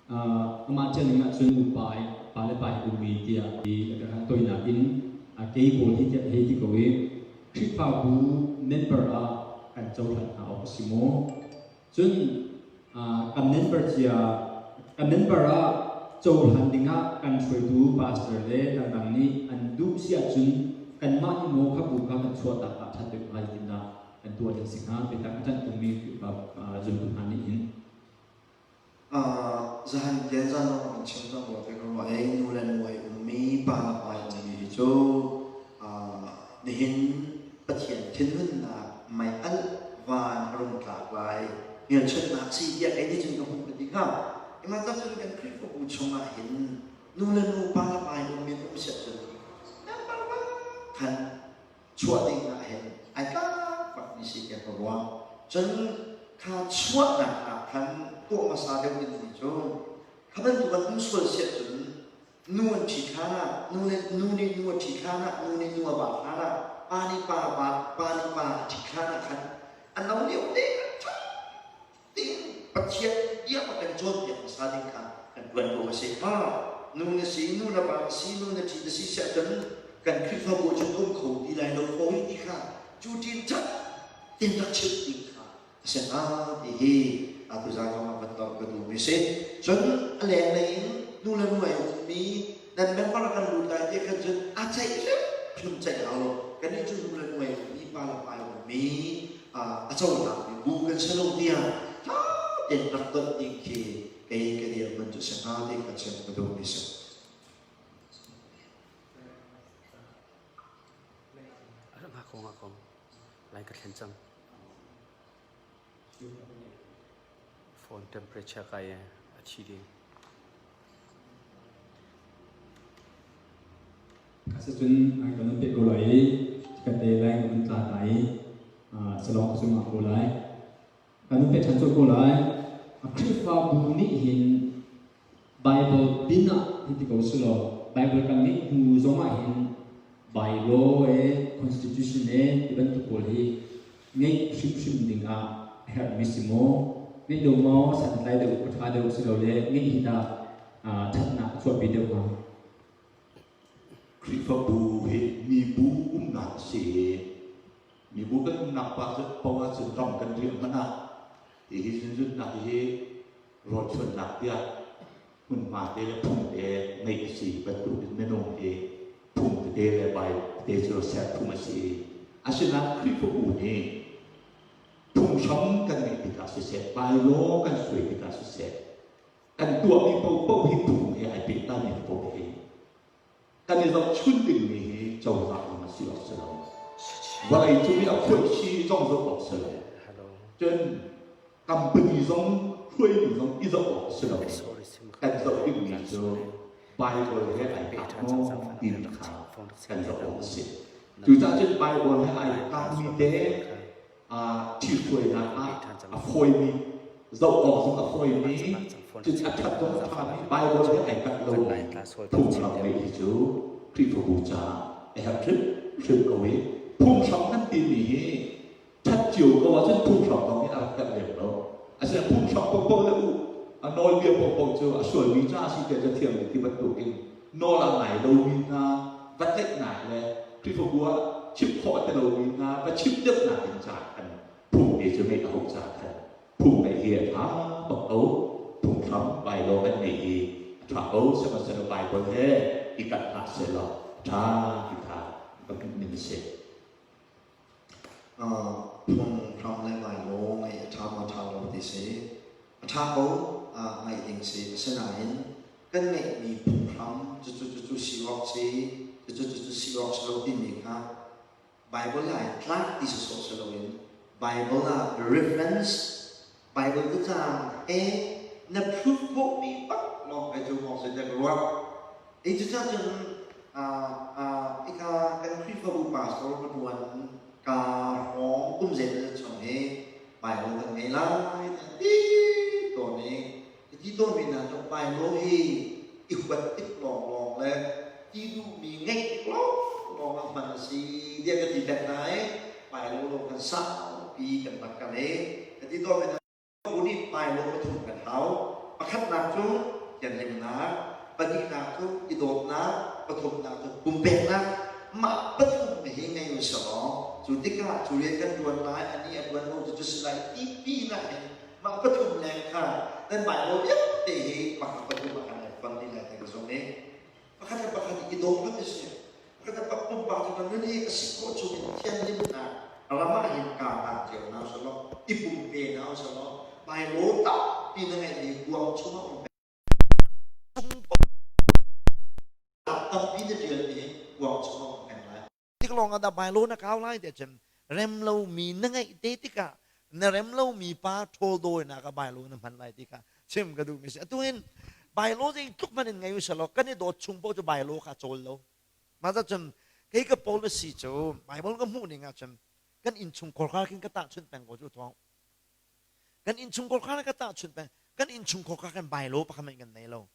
Amah ṭialning ahcun nupa pa le pa i ummi tiah i tawinak in kei pawl hi tiah hei ti ko i Khrihfabu member ah kan cohlan hna awk a si maw? Cun kan member cia kan member ah cohlan dingah kan hruaitu pastor le dangdang nih an duh si ahcun kanmah nih maw kha bu kha kan chuahtak ah ṭhat deuh hnga zeitindah kan tuah ding si hnga? Biatak a ṭanh tungmi Khrihfa zumtu hna nih hin. Zahan tian zan lawng kan chim cang rua te ka ruah i nu le nu ai ummi pa le pa ai ummi hi cu nihin Pathian thinhunnak mei alh van a rung tlak lai hmelchunhnak si tiah kei nih cun ka hmuh ka ti hnga. Imah cun kan Khrihfabu chungah hin nu le nu pa le pa ai ummi an um siah cun khan chuah ding ah hin ai tlak bakmi si tiah ka ruah. Cun kha chuahnak ah khan tuah hmasa deuh dingmi cu kha bantuk an um sual siah cun nu an ṭhi hlan ah nu nih nu nih nu a ṭhi hlan ah nu nih nu a va hlan ah pa nih pa a va pa nih pa a ṭhit hlan ah khan a no lio te khan ṭha tein Pathian bia a kan cawnpiak hmasa ding kha kan ṭuan ko a si. Ha nu na si, nu na pa na si, nu na ṭhi na si siah cun kan Khrihfabu cun um kho ti lai lo ko hi ti kha cu ṭin ṭhat tin rak chimh ding kha a si hnga ti hi atu zan zong ah van ton ka duhmi si. Cun a lenglei in nu le nu ai ummi nan member kan lut lai ti khan cun a ceih hrim ceih hau lo. Kannih cu nu le nu ai ummi, pa le pa ai ummi a cohlangmi bu kan si lo tiah ṭha tein rak donh ding khi kei ka dirhmun cu si hnga ti ka chim ka duhmi si. Ngakong ngakong lai ka thlen cang. Phone temperature kai a thi ding. Asicun kan un pek ko lai i kan te lai kan un tla hna i salawng ka cungah ko lai. Kan un pek ṭhan colh ko lai. Khrihfabu nih hin Bible pin ah hin ti ko si law Bible kan ngeih hnu zong ah hin bylaw e constitution e ti bantuk pawl hi ngeih hrimhrim ding ah a herhmi si maw? Ngeih lo maw santlai deuh a ṭha deuh si lo le ngeih hi dah ṭhatnak a chuahpi deuh hnga? Khrihfabu hi mibu umnak a si i mibu kan umnak paoh ahcun ram kan riah hmanh ah hihi zunzunnak hi rawlchuannak tiah hmunhma te le phung te ngeih a si bantukin minung hi phung tete le bai tete cu ser phung a si i asinain Khrihfabu nih phunghram kan ngeih tikah siseh bylaw kan suai tikah siseh kan tuahmi paohpaoh hi phung he ai pehtlaimi paoh hi kan i zohchun dingmi hi cozah zong a si awk si lo vawlei cung i a khuaihsi zong zoh awk si lo cun company zong hruaimi zong i zoh awk si lo kan zoh dingmi cu Bible he ai tlak maw timi kha kan zoh awk a si cucaah cun Bible he ai tlakmi te ṭhithruainak ah a fawimi zoh awk zong a fawimi cun a ṭhat zong a ṭhami Bible he ai kalh lomi phunghram ngeih hi cu Khrihfabu caah a herh hrimhrim ko i phunghram kan timi hi ṭhat cio ko ahcun phunghram zong hi a rak herh lem lo. Asinain phunghram paohpaoh le u a nawlbia paohpaoh cu a sualmi ca a si tiah cathiang nih ti bantukin nawl a ngai lomi hna va tlaihnak le Khrihfabu ah chimh khawh a ti lomi hna va chimh deuhnak ding caah khan phung te cu ngeih a hauh caah khan phung ngeih hi a ṭha bak ko. Phunghram bylaw kan ngeih hi a ṭha ko. Sihmanhsehlaw Bible he i kalh hlah sehlaw a ṭha ti kha ka hmuh ning a si. Phunghram le bylaw ngeih a ṭha maw ṭha lo ti si. A ṭha ko ngaih ding si. Asinain kan ngeihmi phunghram cucu cucu si awk si, cucu cucu si awk si lo timi kha Bible ah tlak ti sawsawh si loin Bible ah reference Bible biacang he na proof khawhmi bak lawng kai cu mawng si tiah ka ruah. Hi cucaah cun hika kan Khrihfabu pastor ka ṭuan ka hrawng kum zeimawzat chung hi Bible kan ngei lai tiah ti tawn i ti tawnmi hna cu Bible hi i huat tik lawnglawng le ti duhmi ngeih tik lawnglawng ah hman a si tiah ka ti peng hna i Bible lo kan saupi kan rak kal i ka ti tawnmi hna bu nih Bible pathum kan hau. Pakhatnak cu thianhlimnak, pahnihnak cu i dawtnak, pathumnak cu pumpeknak. Mah pathum hi ngei u selaw cu tikah cu rian kan ṭuan lai, anih a ṭuan lo cu cu si lai ti pinah hin mah pathum leng kha nan Bible vialte hi pakhat pathum ah kan i fon dih lai ti ka zumh i pakhat le pakhat i daw kan i si. Pakhat le pakhat pumpak cu na nun hi a si khawh chungin thianhlimnak ram ah hin kaa hlan cio hna usalaw, i pumpe hna usalaw, Bible tampi na ngeihmi kuang chungah um tampi na ṭialmi kuang chungah um peng lai. Tik lawng ah dah Bible na kau lai tiah cun rem lomi na ngeih te tikah na rem lomi pa ṭhawl dawinak ah Bible na hman lai ti kha chim ka duhmi si. Atu hin Bible zei tluk hmanh in ngei u selaw kan i dawt chung paoh cu Bible kha cawl lo. Mah cun kei ka policy cu Bible ka hmuh ning ahcun kan innchungkhar kha khin ka tahchunh peng ko cu thawng. Kan innchungkhar kha ka tahchunh peng. Kan innchungkhar kha kan Bible pakhat hmanh kan nei lo.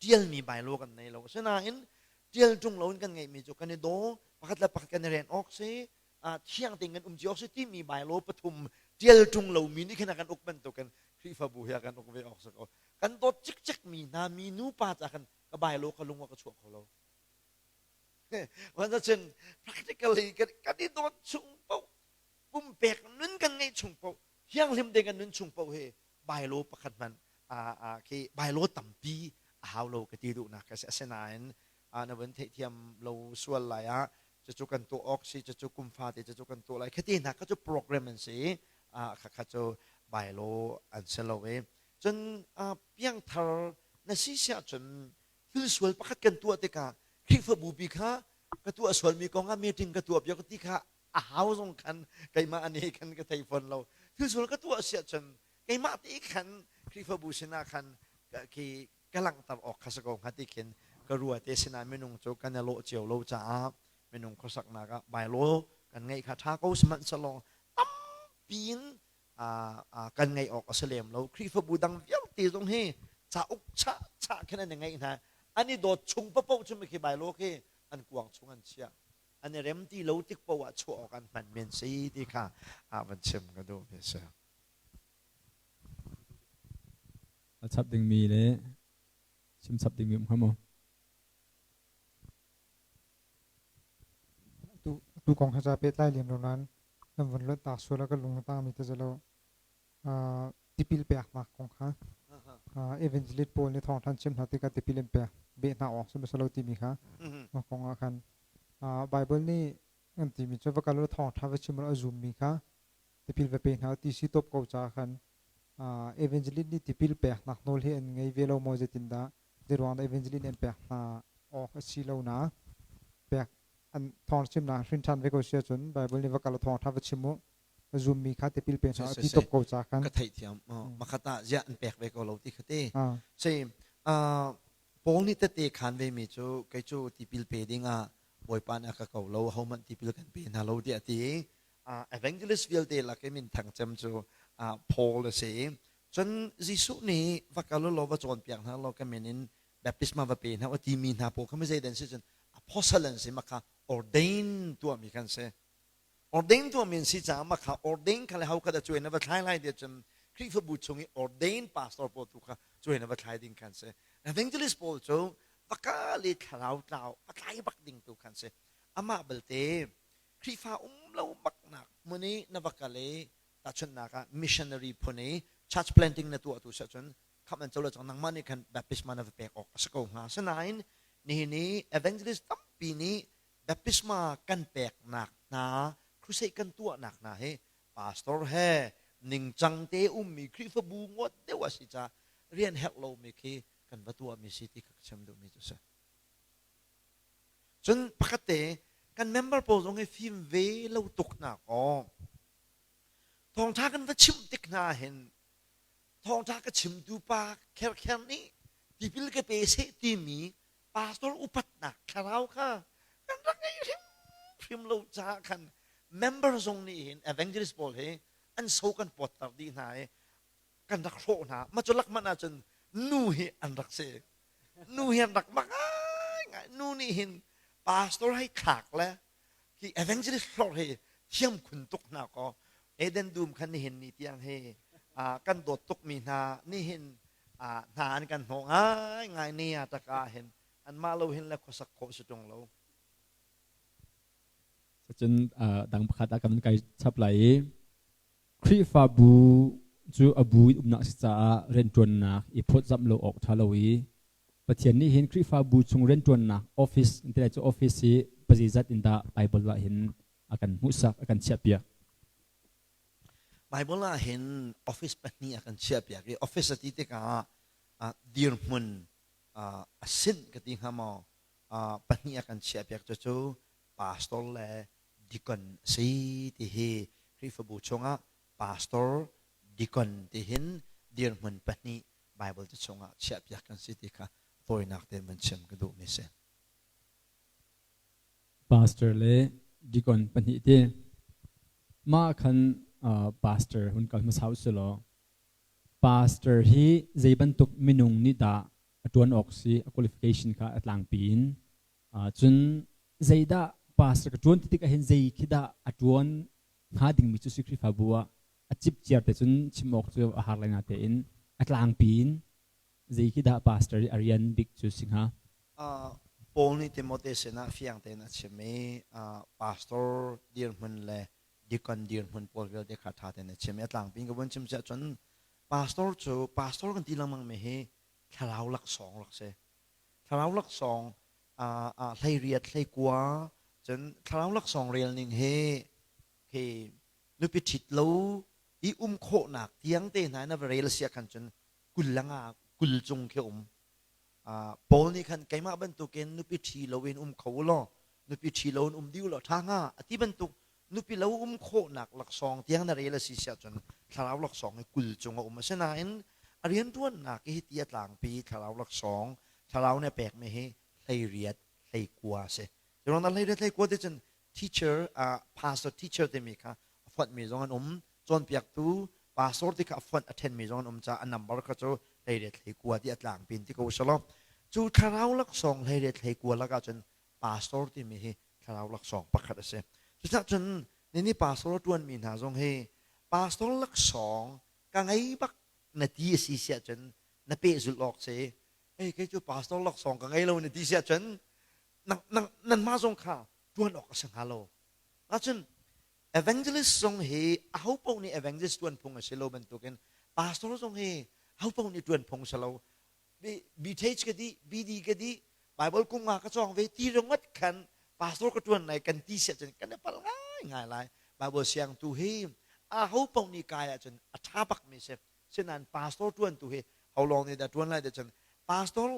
Ṭialmi Bible kan nei lo. Asinain ṭial ṭung loin kan ngeihmi cu kan i daw, pakhat le pakhat kan i ren awk si, thiang tein kan um cio awk si timi Bible pathum ṭial ṭung lomi nih khin a kan uk bantukin Khrihfabu hi a kan uk ve awk si ko. Kan dawt cikcekmi hna mi nupa ca khan ka Bible ka lung ah ka chuah kho lo. Cun practically kan i dawt chung paoh pumpek nun kan ngeih chung paoh thianghlim te kan nun chung paoh hi bylaw pakhat hmanh khi bylaw tampi a hau lo ka ti duhnak ka si. Asinain na vun theihthiam lo sual lai ah cucu kan tuah awk si cucu kum fate cucu kan tuah lai khati hna kha cu program an si khakha cu bylaw an si lo i cun piangthar na si siah cun thil sual pakhat kan tuah tikah Khrihfabu pi kha ka tuah sualmi kong ah meeting ka tuah piak ti kha a hau zong khan keimah ane khan ka thei fawn lo. Thil sual ka tuah siah cun keimah te khan Khrihfabu sinah khan khi ka langhter awk kha si ko hnga ti khin ka rua te sinah minung cu kan i lawh cio lo caah minung khuasaknak ah bylaw kan ngeih kha ṭha ko sihmanhsehlaw tampi in kan ngeih awk a si lem lo. Khrihfabu dang vialte zong hi cauk chah chah khin an i ngeih hna. An i dawt chung paoh cu khi bylaw khi an kuang chung an chiah. An i rem ti lo tik paoh ah chuah awk an hman men si ti kha van chim ka duh mi a si. A chap dingmi le chim chap dingmi um hnga maw? Tu kong he ca pehtlai lem lo nain nan vun luat tak sual ah ka lung a tangmi te lo tipil peknak kong kha evangelist pawl nih thawngthan chim hna tikah tipil in pek beh hna awk si lo timi kha mah kong ah khan Bible nih an timi cu va kal u thawngtha va chim a zummi kha tipil va pe hna ti si top ko ca khan evangelist nih tipil peknak nawl hi an ngei ve lo maw zeitindah Zeiruang dah evangelist nih an pek hna awk a si lo na pek an thawng chimnak hrin ṭhan ve ko si ahcun Bible nih va kal thawngṭha va chim u zummi kha tipil pe hna ti top ko ca khan ka theihthiam makhat ah ziah an pek ve ko lo ti kha te sei Paul nih tete khan ve mi cu kei cu tipil pe ding ah Bawipa nih a ka ko lo hohmanh tipil kan pe hna lo tiah a ti evangelist vialte lak i min thang cem cu Paul a si. Cun Jesuh nih va kal u law va cawnpiak hna law ka min in baptisma va pe hna u timi hna pawl kha zei dan si cun apostle an si makha ordain tuahmi kan si. Ordain tuahmi an si caah makha ordain kha le ho kha dah cuai na va thlai lai tiah cun Khrihfabu chung i ordain pastor pawl tu kha cuai na va thlai ding khan si. Evangelist pawl cu va kal i thlarau tlau a tlai bak ding tu khan si. Amah belte Khrihfa um lo baknak hmun i na va kal i tahchunhnak ah missionary phun i church planting na tuah tu si ahcun khamh an co lo cang nangmah nih khan baptisma na va pek awk a si ko hnga. Asinain nihin i evangelist tampi nih baptisma kan peknak hna crusade kan tuahnak hna hi pastor he ningcang te ummi Khrihfabu ngawt deuh a si caah rian herh lomi khi kan va tuahmi si ti kha ka chim duhmi cu a si. Cun pakhat te kan member pawl zong hi fim ve lo tuk hna kaw thawngṭha kan va chimh tik hna hin thawngṭha ka chimtu pa kherkher nih tipil ka pe seh timi pastor upatnak thlarau kha kan rak ngei hrimhrim lo caah khan member zong nih hin evangelist pawl hi an so kan pawtter dih hna i kan rak hrawh hna. Mah cu lak hmanh ahcun nu hi an rak si. Nu hi an rak mak ngai. Nu nih hin pastor hei thlak le hi evangelist hlor hi thiam khun tuk hna kaw Eden dum khan nihin ni tiang hi kan dawt tukmi hna nihin Hna an kan hnawh ngai ngai ni a taka hin anmah lo hin le khuasak khawh si ṭung lo. Cun dang pakhat ah kan kai chap lai i Khrihfabu cu a bu in umnak a si caah rianṭuannak i phawtzamh lo awk ṭha lo i Pathian nih hin Khrihfabu chung rianṭuannak office ti lai cu office hi pazeizat in dah Bible ah hin a kan hmuhsak a kan chiahpiak. Bible ah hin office pahnih a kan chiahpiak i office a ti tikah dirhmun a sinh ka ti hnga maw pahnih a kan chiahpiak cucu pastor le deacon a si ti hi Khrihfabu chungah pastor deacon ti hin dirhmun pahnih Bible te chungah chiahpiak kan si ti kha tawinak tein van chim ka duhmi si. Pastor le deacon pahnih ti mah khan pastor hun kal hmasa usih law pastor hi zei bantuk minung nih dah a ṭuan awk si a qualification kha a tlangpi in cun zeidah pastor ka ṭuan ti tikah hin zei khi dah a ṭuan hnga dingmi cu si Khrihfabu ah a cipciar te cun chim awk cu a har lai natein a tlangpi in zei khi dah pastor i a rian bik cu si hnga? Paul nih Timote sinah fiang tein a chim i pastor dirhmun le deacon dirhmun pawl vialte kha ṭha tein a chim i a tlangpi in ka vun chim siah cun pastor cu pastor kan ti lengmang mi hi thlarau laksawng rak si. Thlarau laksawng hleiriat hleikua cun thlarau laksawng rel ning hi khi nupi ṭhit lo i um khawhnak tiang te hna in a va rel sia khan cun 20 le nga 20 cung khi um. Paul nih khan keimah bantukin nupi ṭhi loin um kho u law nupi ṭhi loin um dih u law ṭha hnga a ti bantuk nupi lo um khawhnak laksawng tiang na rel a si siah cun thlarau laksawng hi 20 cung a um. Asinain a rianṭuannak hi ti a tlangpi thlarau laksawng thlarau nih a pekmi hi hleiriat hleikua a si. Curuang dah hleiriat hleikua ti cun teacher pastor teacher timi kha a fonhmi zong an um cawnpiaktu pastor ti kha a fonh a ṭhenmi zong an um caah a number kha cu hleiriat hleikua ti a tlangpi in ti ko usih law cu thlarau laksawng hleiriat hleikua lakah cun pastor timi hi thlarau laksawng pakhat a si. Cucaah cun nini pastor a ṭuanmi hna zong hi pastor laksawng ka ngei bak na ti a si siah cun na pehzulh awk si. Ei kei cu pastor laksawng ka ngei lo na ti siah cun nanmah zong kha ṭuan awk a si hnga lo. Ahcun evangelist zong hi aho paoh nih evangelist ṭuan phung a si lo bantukin pastor zong hi aho paoh nih ṭuan phung si lo. BTH ka dih, BD ka dih, Bible kum nga ka cawng ve ti ringot khan pastor ka ṭuan lai kan ti siah cun kan i palh ngaingai lai. Bible siang tu hi aho paoh nih kai ahcun a ṭha bakmi si. Sinain pastor ṭuan tu hi ho lawng nih dah ṭuan lai ti cun pastor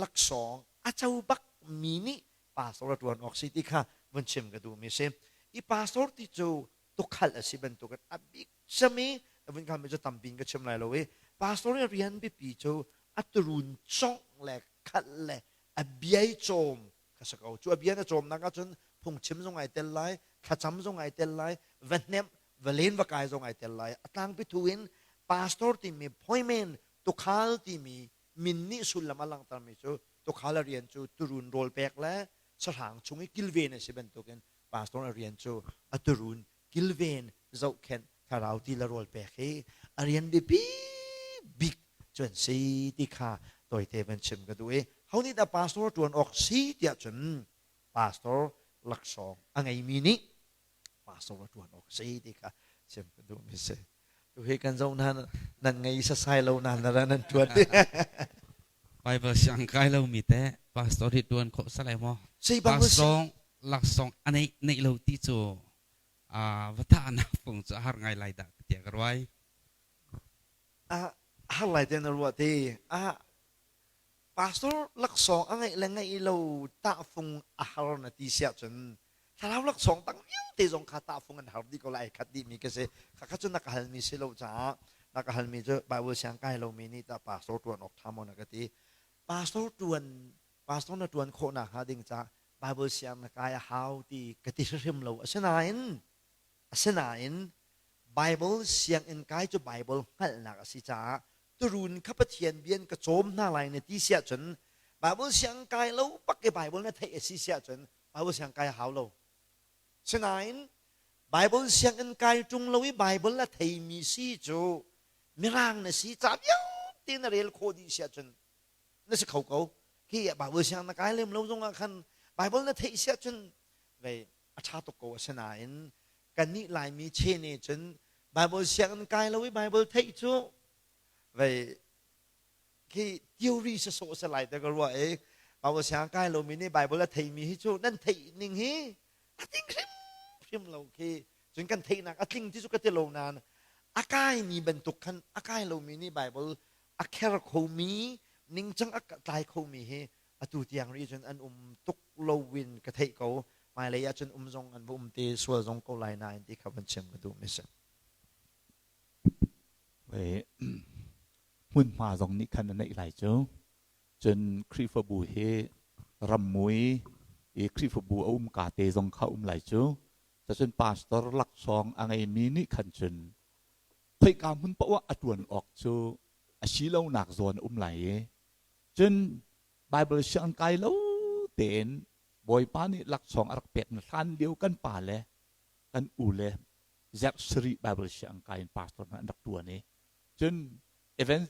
laksawng a co bak mi nih pastor a ṭuan awk si ti kha vun chim ka duhmi si. I pastor ti cu tukhal a si bantukin a bik cem i vun kha mi cu tampi in ka chim lai lo i pastor i rian biapi cu a turun congh le khalh le a biai cawm kha si ko. Cu a bia na cawmnak ahcun phungchim zong ai tel lai, thlacam zong ai tel lai, va hnemh, va len va kai zong ai tel lai. A tlangpi thu in pastor timi poimen tukhal timi min nih sullam a langhtermi cu tukhal a rian cu turun rawl pek le sahrang chung i kilven a si bantukin pastor a rian cu a turun kilven zohkhenh thlarau ti le rawl pek hi a rian biapi bik cu an si ti kha tawite van chim ka duh i ho nih dah pastor ṭuan awk si tiah cun pastor laksawng a ngeimi nih pastor a ṭuan awk si ti kha chim ka duhmi si. Tu hi kan zoh hna nan ngei sasai lo nan ra nan ṭuan. Bible siang kai lomi te pastor hi ṭuan khawh salai maw? Sei Bible Laksawng laksawng a neih neih lo ti cu va thahnak fung cu a har ngai lai dah tiah ka ruai. A har lai te na ruah te. A pastor laksawng a ngeih le ngeih lo tahfung a har na ti siah cun thlarau laksawng tang vialte zong kha tahfung an har dih ko lai khat dih mi ka si. Kha kha cu na ka halmi si lo caah na ka halmi cu Bible siang kai lomi nih tah pastor tuan awk tha maw na ka ti. Pastor tuan pastor na tuan khawh nak hnga ding caah Bible siang na kai a hau ti ka ti hrimhrim lo. Asinain asinain Bible sianginn kai cu Bible hngalhnak a si caah turun kha Pathian bia in ka cawm hna lai na ti siah cun Bible siang kai lo bak i Bible na theih a si siah cun Bible siang kai a hau lo. Sinain Bible sianginn kai ṭung lo i Bible a theimi si cu Mirang na si ca vialte. te na rel khawh dih si ahcun na si kho ko. Khi Bible siang na kai lem lo zong ah khan Bible na theih si ahcun vei a ṭha tuk ko. Asinain kannih Laimi chene cun Bible sianginn kai lo i Bible theih cu vei khi theory si sawh si lai te ka ruah i Bible siang kai lomi nih Bible a theimi hi cu nan theih ning hi a tling hrimhrim lo khi. Cun kan theihnak a tling ti cu ka ti lo nain a kaimi bantuk khan a kai lomi nih Bible a kher khomi ningcang a tlai khomi hi atu tiang rih cun an um tuk lo in ka theih ko. Hmailei ah cun um zong an va um te sual zong ko lai nain ti kha van chim ka duh mi si. Hmunhma zong nih khan a neih lai cu. Cun Khrihfabu hi rammui i Khrihfabu a um ka te zong kha um lai cu. Cun pastor laksawng a ngeimi nih khan cun khoika hmun paoh ah a ṭuan awk cu a si lonak zawn a um lai i cun Bible siang kai lo tein Bawipa nih laksawng a rak pek na hlan lio kan pa le kan u le zerh sarih Bible siang kai in pastor hna an rak ṭuan i cun event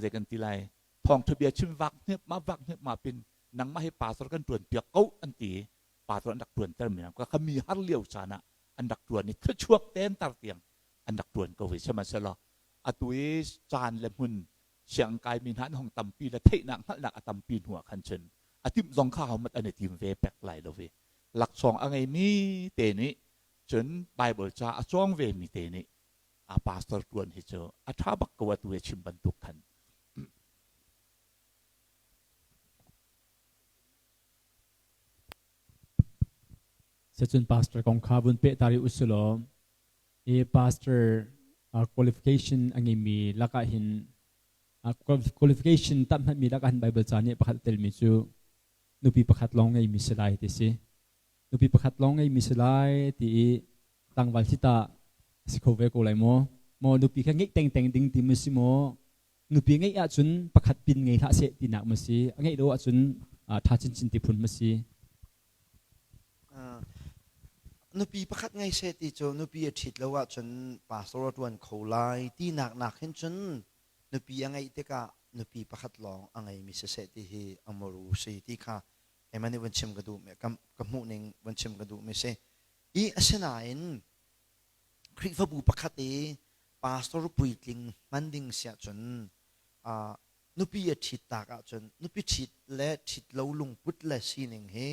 zei kan ti lai thawngṭha bia chim vak hniap ma vak hniap ma pin nangmah hi pastor kan ṭuan piak ko an ti i pastor an rak ṭuan ter mi ka mi har lio caan ah an rak ṭuan i thluachuak ten tar tiang an rak ṭuan ko ve. Sihmanhsehlaw atu i caan le hmun siang kaimi hna an hong tampi le theihnak hngalhnak a tampi hnu ah khan cun a timh zong kha homat an i tim ve pek lai lo i laksawng a ngeimi te nih cun Bible ca a cawng ve mi te nih a pastor ṭuan hi cu a ṭha bak ko atu he chim bantuk khan. Secun pastor kong kha vun peh ta rih usilaw i pastor qualification a ngeimi lakah hin qualification tam hmanmi lakah hin Bible ca nih pakhat a telmi cu nupi pakhat lawng ngeimi si lai ti si. Nupi pakhat lawng ngeimi si lai ti i tlangval hi tah a si kho ve ko lai maw? Maw nupi kha ngeih tengteng ding ti maw si maw? Nupi ngeih ahcun pakhat pin ngei hlah seh tinak maw si? A ngeih lo ahcun ṭha chinchin ti phun maw si? Nupi pakhat ngei seh ti cu nupi a ṭhit lo ahcun pastor a ṭuan kho lai tinak nak hin cun nupi a ngeih tikah nupi pakhat lawng a ngeimi siseh ti hi a muru si ti kha keimah nih vun chim ka duh ka hmuh ning vun chim ka duhmi si. I asinain Khrihfabu pakhat i pastor puitling hman ding si ahcun nupi a ṭhit tak ahcun nupi ṭhit le ṭhit lo lungput le sining hi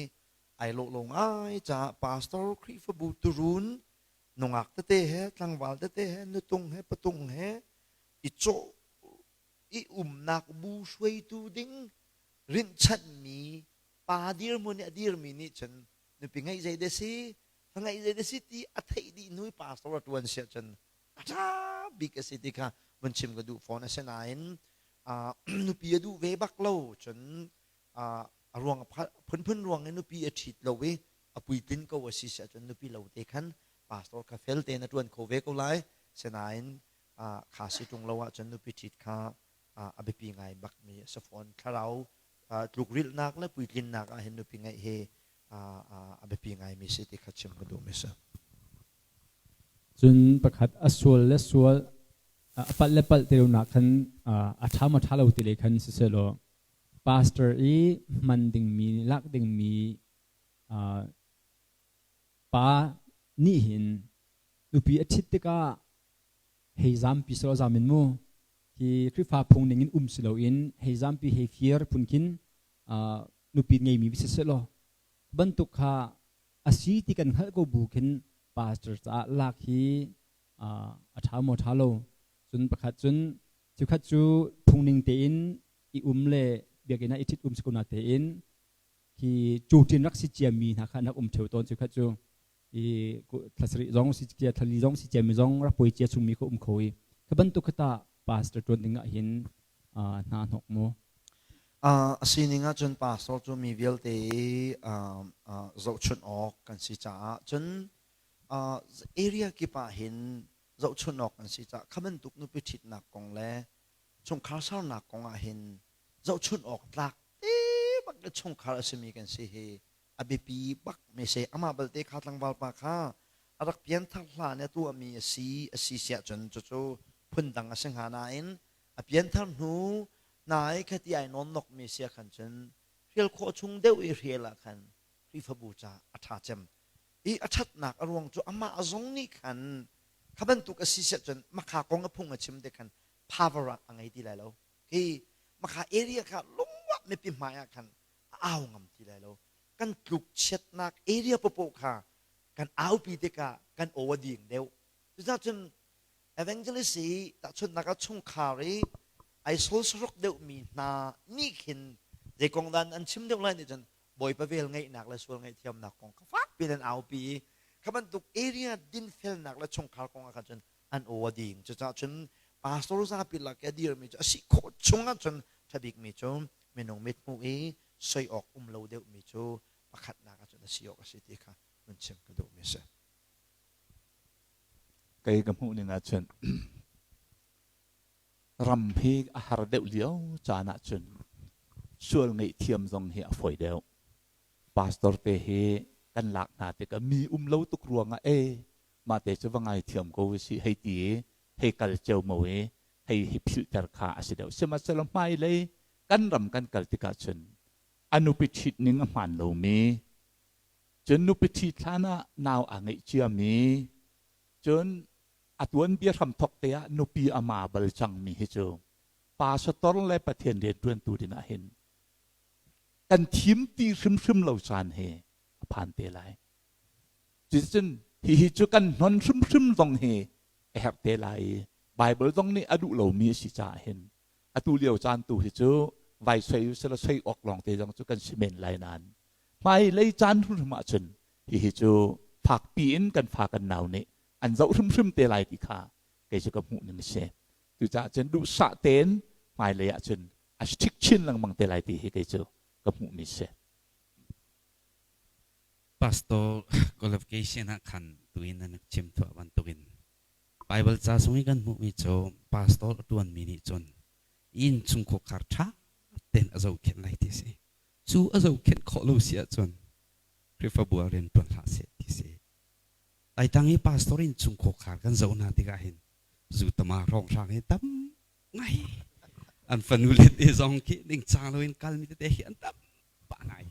ai lawh lo ngai caah pastor Khrihfabu turun nungak tete he tlangval tete he nutung he patung he i cawh i umnak bu hruaitu ding rinhchanhmi pa dirhmun i a dirmi nih cun nupi ngeih zei dah si fa ngeih zei dah si ti a theih dih hnu i pastor a ṭuan si ahcun a ṭha bik a si ti kha vun chim ka duh fawn. Asinain nupi a duh ve bak lo cun a ruang phunphun ruang i nupi a ṭhit lo i a puitlin ko a si si ahcun nupi lo te khan pastor kha fel tein a ṭuan kho ve ko lai. Sinain kha si ṭung lo ahcun nupi ṭhit kha a biapi ngai bakmi a si fawn. Thlarau tlukrilhnak le puitlinnak ah hin nupi ngeih hi a biapi ngaimi si ti kha chim ka duhmi si. Cun pakhat a sual le sual a palh le palh ti lonak khan a ṭha maw ṭha lo ti lei khan sisehlaw pastor i hman dingmi lak dingmi pa nih hin nupi a ṭhit tikah hei zampi selaw zam in mu hi Khrihfa phung ning in um si loin hei zampi hei fir phun khin nupi ngeimi si selaw bantuk kha a si ti kan hngalh ko bu khin pastor caah lak hi a ṭha maw ṭha lo. Cun pakhat cun chikhat cu phungning tein i um le biakinn ah i ṭhit um si ko na tein hi cuṭin rak si ciami hna kha nak um ṭheo tawn. Chikhat cu i thlasarih zong si cia thlali zong si ciami zong rak puai cia chungmi kha um kho i kha bantuk kha ta pastor ṭuan ding ah hin hna hnok mu. A sining ahcun pastor cu mi vialte zohchunh awk kan si caah cun area kip ah hin zohchunh awk kan si caah kha bantuk nupi ṭhitnak kong le chungkhar sernak kong ah hin zohchunh awk tlak te bak le chungkhar a simi kan si hi a biapi bak mi si. Amah balte kha tlangval pa kha a rak pianthar hlan i a tuahmi a si a si siah cun cucu phundang a si hnga nain. A pianthar hnu nai khati ai nawn nokmi sia khan cun hrial khawh chung deuh i hrial ah khan Khrihfabu ca a ṭha cem. I a ṭhatnak a ruang cu amah zong nih khan kha bantuk a si siah cun makha kong a phung a chim te khan power ah a ngei ti lai lo. Khi makha area kha lungwah mipi hmai ah khan a au ngam ti lai lo. Kan tluk chiatnak area popoh kha kan aupi tikah kan aw a ding deuh. Cucaah cun evangelist i tahchunhnak ah chungkhar i ai solsaruk deuhmi hna nih khin zei kong dah an chim deuh lai nih cun Bawipa vel ngeihnak le sual ngaihthiamnak kong kha fakpi in an aupi i kha bantuk area dinfelnak le chungkhar kong ah khan cun an aw a ding. Cucaah cun pastor zapi lak i a dirmi cu a si khawh chung ahcun ṭha bikmi cu minung mithmuh i soi awk um lo deuhmi cu pakhatnak ahcun a si awk a si ti kha hun chim ka duhmi a si. Kei ka hmuh ning ahcun ram hi a har deuh lio caan ahcun sual ngaihthiam zong hi a fawi deuh. Pastor te hi kan lak hna tikah mi um lo tuk ruangah e mah te cu va ngaithiam ko usih hei ti i hei kal ceomo i hei hi philhter kha a si deuh. Sihmanhsehlaw hmailei kan ram kan kal tikah cun a nupi ṭhit ning a hmaan lomi cun nupi ṭhit hlan ah nau aa ngeih ciami cun a tuanbia hramthok te ah nupi a ma bal cangmi hi cu pastor le Pathian rianṭuantu ding ah hin kan thim ti hrimhrim lo caan hi a phan te lai. Cuticun hihi cu kan hnon hrimhrim zong hi a herh te lai i Bible zong nih a duh lomi a si caah hin atu lio caan tu hi cu vai soi usila soi awk lawng te zong cu kan si men lai nain hmailei caan hrimhrim ahcun hihi cu fakpi in kan fa kan nau nih an zoh hrimhrim te lai ti kha kei cu ka hmuh ning a si. Cucaah cun duhsah tein hmailei ahcun a strict chin lengmang te lai ti hi kei cu ka hmuhmi si. Pastor qualification ah khan tuin nan chim thuah bantukin Bible ca sung i kan hmuhmi cu pastor a ṭuanmi nih cun inn chungkhar ṭha tein a zohkhenh lai ti a si. Cu a zohkhenh khawh lo si ahcun Khrihfabu ah rian ṭuan hlah seh ti si. Laitlang i pastor inn chungkhar kan zoh hna tikah hin zutama hrawnghrang hi tam ngai. An fanu le te zong khi ningcang loin kalmi tete hi an tam pah ngai.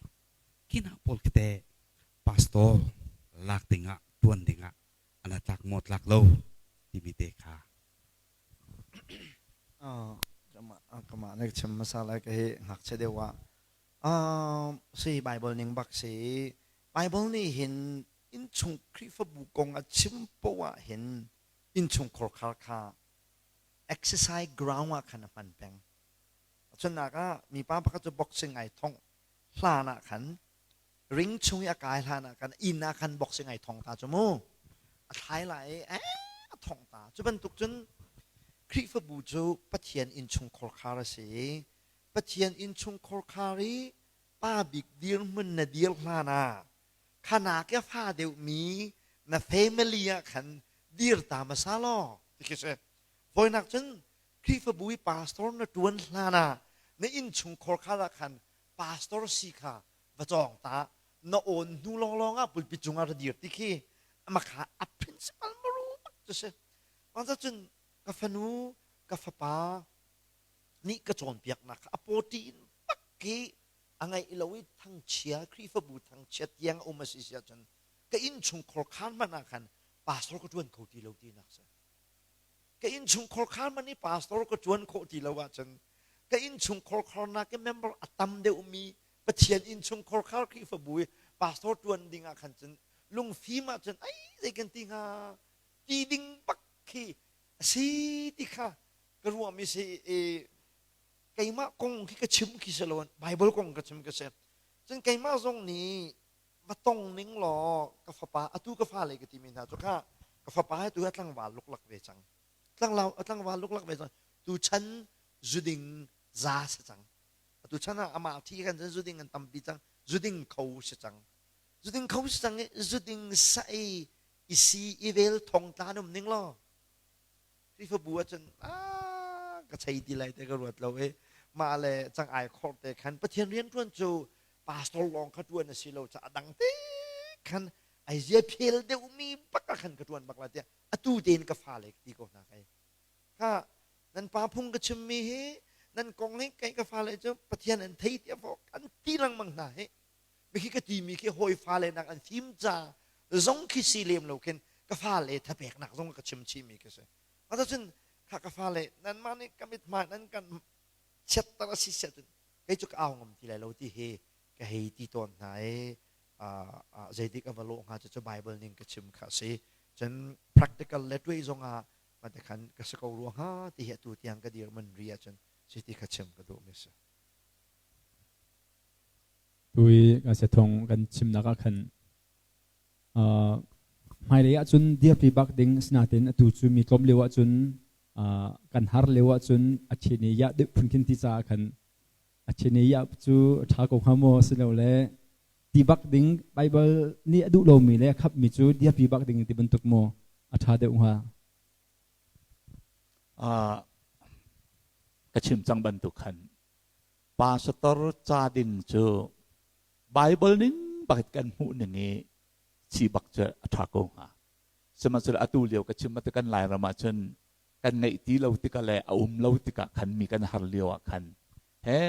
Khi hna pawl khi te pastor lak dingah ṭuan dingah an tlak maw tlak lo timi te kha. Kamah na chim hmasa lai ka hi ngakchia deuh ah si Bible ning bak si Bible nih hin innchung Khrihfabu kong a chim poah ah hin innchung khorkhar kha exercise ground ah khan a hman peng. Cunnak ah mipa pakhat cu boxing ai thongh hlan ah khan ring chung i a kai hlan ah khan inn ah khan boxing ai thong ta cu mu a thlai lai i eh a thong ta cu bantuk cun Khrihfabu cu Pathian innchung khorkhar a si i Pathian innchung khorkhar i pa bik dirhmun na dir hlan ah khanak i a fa deuhmi na family ah khan dir ta hmasa law ti khi si voinak cun Khrihfabu i pastor na ṭuan hlan ah na innchung khorkhar ah khan pastor si kha va cawng ta na awn hnu lawnglawng ah pulpit cungah ra dir ti khi amakha a principal maru bak cu si cun ka fanu ka fapa nih ka cawnpiaknak kha a pawṭi in bak khi a ngaih lo i thangchia Khrihfabu thangchia tiang a um a si si ahcun ka innchungkhar khaan hmanh ah khan pastor ka ṭuan kho ti lo tinak si ka innchungkhar khaan hmanh i pastor ka ṭuan khawh ti lo ahcun ka innchungkhar kharnak i member a tam deuhmi Pathian innchungkhar khar Khrihfabu i pastor ṭuan ding ah khan cun lungfim ahcun ai zei kan ti hnga ti ding bak khi a si ti kha ka ruahmi si i keimah kong khi ka chim khi si lo Bible kong ka chim ka si cun keimah zong nih va tong ning law ka fapa atu ka fale ka timi hna cu kha ka fapa he tu a tlangval luklak ve cang tlanglau a tlangval luklak ve cang tu chan zuding za si cang atu chan ah amah thi kan cun zuding an tampi cang zuding kho si cang zuding kho si cang i zuding sa i i si i vel thong tla um ning law Khrihfabu ahcun ka chei ti lai te ka ruat lo i mah le cang ai khor te khan Pathian rian ṭuan cu pastor lawng kha ṭuan a si lo ca a dang te khan ai zia phel deuhmi bak ah khan ka ṭuan bak la tiah atu tein ka fale ti ko hna kai kha. Nan pa phung ka chimmi hi nan kong hi kei ka fale cu Pathian an thei tiah fawk an ti lengmang hna hi. Mikhi ka timi khi hawi fale nak an fim ca zong khi si lem lo khin ka fale thapeknak zong ka chim chihmi khi si. Mah cun kha ka fale nanmah nih ka mithmai nan kan chiatter a si siah cun kei cu ka au ngam ti lai lo ti hi ka hei ti tawn hna i zeitik a va lawh hnga cu Bible ning ka chim kha a si. Cun practical le tuai zong ah mate khan ka si ko rua hnga ti hi atu tiang ka dir man ri ahcun si ti kha chim ka duh mi si. Tui ka se thong kan chimnak ah khan hmailei ahcun dirpi bak ding sinain atu cu mi tlawm lio ahcun kan har lio ahcun a ṭhen i yah deuh phun khin ti caah khan a ṭhen i yah cu a ṭha ko hnga maw silole ti bak ding Baibal nih a duh lomi le a khapmi cu dirpi bak ding ti bantuk maw a ṭha deuh hnga? Ka chim cang bantuk khan pastor ca ding cu Baibal ning bakit kan hmuh ning i si bak cu a ṭha ko hnga. Sihmanhsehlaw atu lio ka chim ati kan Lairam ah cun kan ngeih ti lo tikah le a um lo tikah khan mi kan har lio ah khan he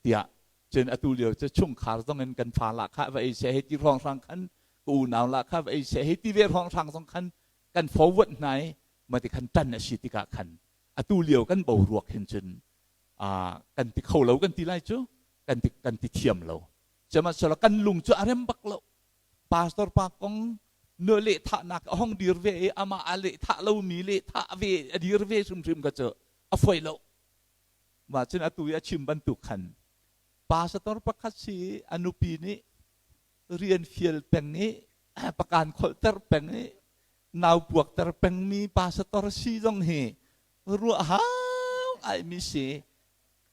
tiah cun atu lio cu chungkhar zong in kan fa lah kha va ei seh hei ti hrawnghrang khan ka unau lah kha va ei seh hei ti ve hrawnghrang zong khan kan forward hna i mati khan ṭan a si tikah khan atu lio kan boruak hin cun kan ti kho lo kan ti lai cu kan ti thiam lo. Sihmanhsehlaw kan lung cu a rem bak lo. Pastor pa kong nu lehthahnak a hong dir ve i amah a lehthah lomi lehthah ve a dir ve hrimhrim kha cu a foi lo. Mah cun atu i a chim bantuk khan pastor pakhat si a nupi nih rian fial peng i pakan kholhter peng i nau puakter pengmi pastor si zong hi ruah hau ngaimi si.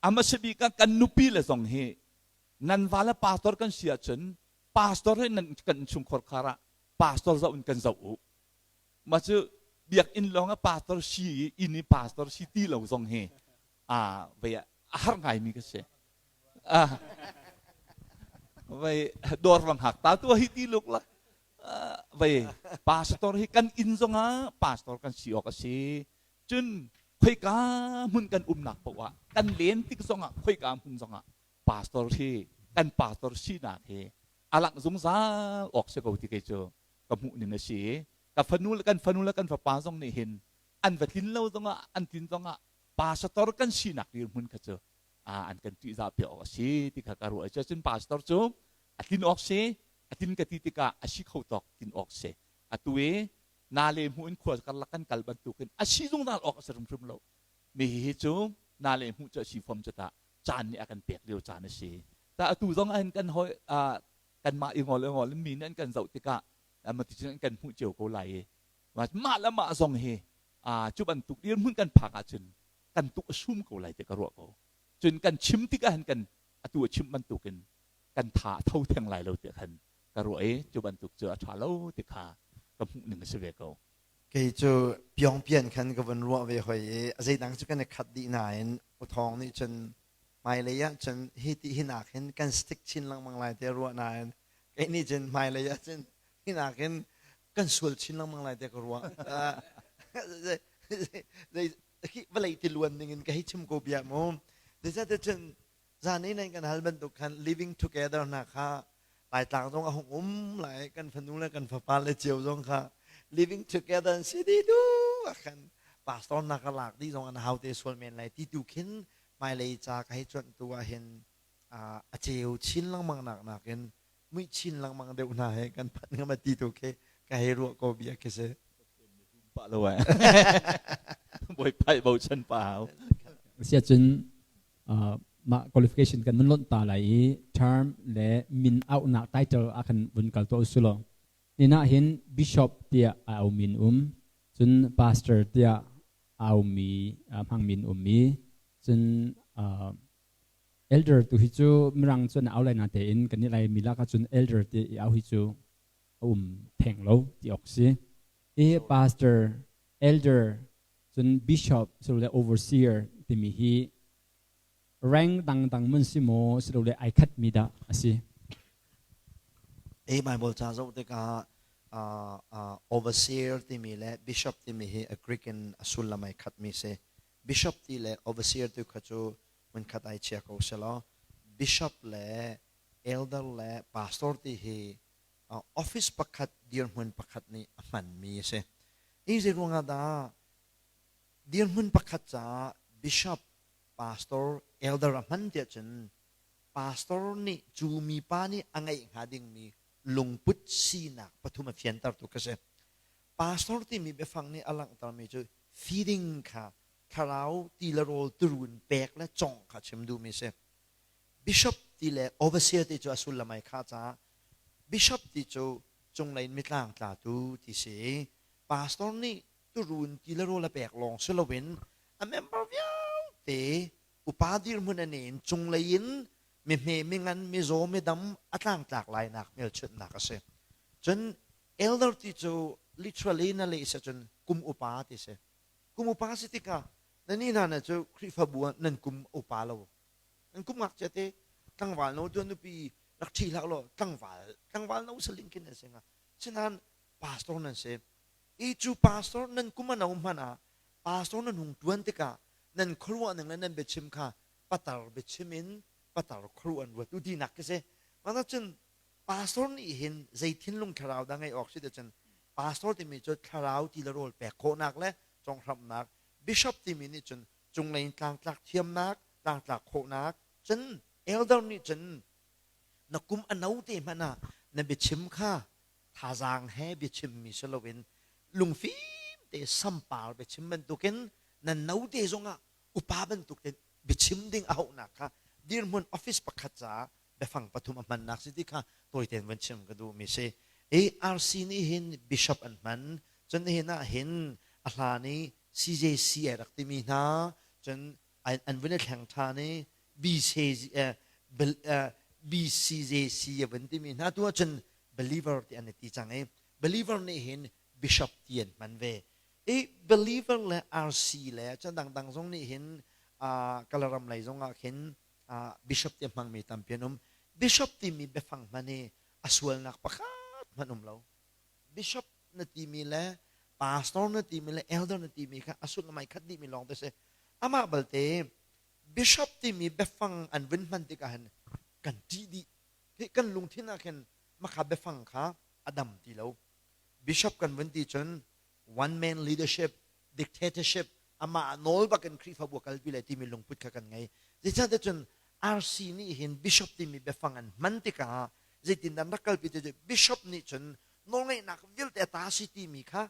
Amah bik ah kan nupi le zong hi nan va le pastor kan si ahcun pastor hi nan kan chungkhar khar ah pastor zoh in kan zoh u. Mah cu biakinn lawng ah pastor si i inn i pastor si ti lo zong hi a vei a har ngaimi ka si. Vei dawr vang hak ta tu hi ti luk la. Vei pastor hi kan inn zong ah pastor kan si awk a si. Cun khoika hmun kan umnak paoh ah kan len tik zongah khoika hmun zongah pastor hi kan pastor sinak hi a langh zungzal awk si ko ti kei cu ka hmuh ning a si. Ka fanu le kan fanu le kan fapa zong nih hin an va tlin lo zongah an tlin zongah pastor kan sinak dirhmun kha cu an kan ṭihzah piak awk a si ti kha ka ruah. Cun pastor cu a tlin awk si, a tlin ka ti tikah a si kho tawk tlin awk si. Atu i na le hmuh in khua karlak kan kal bantukin a si zungzal awk a si hrimhrim lo. Mi hi cu na le hmuh cu a si fom cu ta caan nih a kan pek lio caan a si. Ta atu zong ahhin kan hoi kanmah i ngol ngol in mi nih an kan zoh tikah mati cun an kan hmuh cio ko lai i mah le mah zong hi cu bantuk dirhmun kan phak ahcun kan tuk a sum ko lai ti ka ruah ko. Cun kan chim tikah hin kan atu a chim bantukin kan tha a tho theng lai lo ti khan ka ruah i cu bantuk cu a ṭha lo ti kha ka hmuh ning a si ve ko. Kei cu Pyongpian khan ka vun ruah ve hoi i a zeidang cu kan i khat dih nain Uthawng nih cun hmailei ah cun hi ti hi nak hin kan stick chin lengmang lai ti a ruah nain kei nih cun hmailei ah cun hi nak hin kan sual chin lengmang lai ti ka ruah. Zei vawlei ti luan ning in ka hei chim ko bia mu. Zeicahtiah cun zan i nan kan hal bantuk khan living together hna kha Laitlang zong a hung um lai, kan fanu le kan fapa le cio zong kha living together an si dih tu ah khan pastor na ka lak dih zong an hau te sual men lai ti tu khin hmailei ca ka hei cuanh tu ah hin a ceu chin lengmang nak nakin muih chin lengmang deuh hna he kan phanh ngam ti tu khi ka hei ruah ko bia khi si. Pa lo eh. Bawipa bochan pa hau. Siacun mah qualification kan mun lonh ta lai i term le min auhnak title a kan vun kal to usu law. Nina hin bishop tiah a au min um, cun pastor tiah au mi hmang min um mi, cun elder tu hi cu mirang cun au lai na tein kan i lai mi lak ahcun elder ti i au hi cu a um theng lo ti awk si. I pastor, elder, cun bishop silole overseer timi hi rank dangdang mun si maw silole ai khat mi dah a si? A Bible ca zoh tikah overseer timi le bishop timi hi a Greek in a sullam ai khat mi si. Bishop ti le overseer tu kha cu hmunkhat ai chia ko selaw bishop le elder le pastor ti hi office pakhat dirhmun pakhat nih a hmanmi a si. Hi zei ruangah dah dirhmun pakhat caah bishop, pastor, elder a hman tiah cun pastor nih cu mipa nih a ngeih hnga dingmi lungput sinak pathum a fiantertu ka si. Pastor timi biafang nih a langhtermi cu feeding kha thlarau ti le rawl turun pek le congh kha chim duhmi a si. Bishop ti le overseer ti cu a sullam ai khah caah bishop ti cu cunglei in mitlang tlatu ti si i pastor nih turun ti le rawl a pek lawng si loin a member vialte upa dirhmun an in cunglei in mihme mingan mizaw midam a tlangtlak lainak hmelchunhnak a si. Cun elder ti cu literally na leh si cun kum upa ti si. Kum upa si tikah na ni hna na cu Khrihfabu ah nan kum upa lo. Nan kum ngakchia te tlangval no tuan nupi rak ṭhi hlah law tlangval tlangval no saling khin nan si hnga. Sinain pastor nan si. I cu pastor nan kum a no hmanh ah pastor nan hung ṭuan tikah nan khuaruah ning le nan biachim kha patar biachim in patar khuaruah an ruat u tinak khi si. Mah cun pastor nih hin zei thinlung thlarau dah ngeih awk si ti cun pastor timi cu thlarau ti le rawl pek khawhnak le conghramhnak bishop timi nih cun cunglei in tlangtlak thiamnak tlangtlak khawhnak cun elder nih cun na kum a no te hmanh ah na biachim kha thazaang he biachimmi si loin lungfim te sampar biachim bantukin nan no te zongah upa bantuk te biachim ding a hauhnak kha dirhmun office pakhat caah biafang pathum a hmannak si ti kha tawitein van chim ka duhmi si. ARC nih hin bishop an hman cun nihin ah hin a hlan i CJC ai rak timi hna cun an vun i thleng ṭhan i BCJC a vun timi hna tu ahcun believer ti an i ti cang i believer nih hin bishop ti an hman ve. I believer le RC le cun dangdang zong nih hin Kalaram lei zong ah khin bishop ti a hmangmi tampi an um. Bishop timi biafang hman hi a sualnak pakhat hmanh um lo. Bishop na timi le pastor na timi le elder na timi kha a sullam ai khat dihmi lawng te si. Amah balte bishop timi biafang an vun hman tikah hin kan ṭih dih. Hi kan lungthin ah khin makha biafang kha a dam ti lo. Bishop kan vun ti cun one man leadership dictatorship amah nawl bakin Khrihfabu a kalpi lai timi lungput kha kan ngei. Zeicahtiah cun RC nih hin bishop timi biafang an hman tikah zeitindah an rak kalpi ti cu bishop nih cun nawlngeihnak vialte a ta si timi kha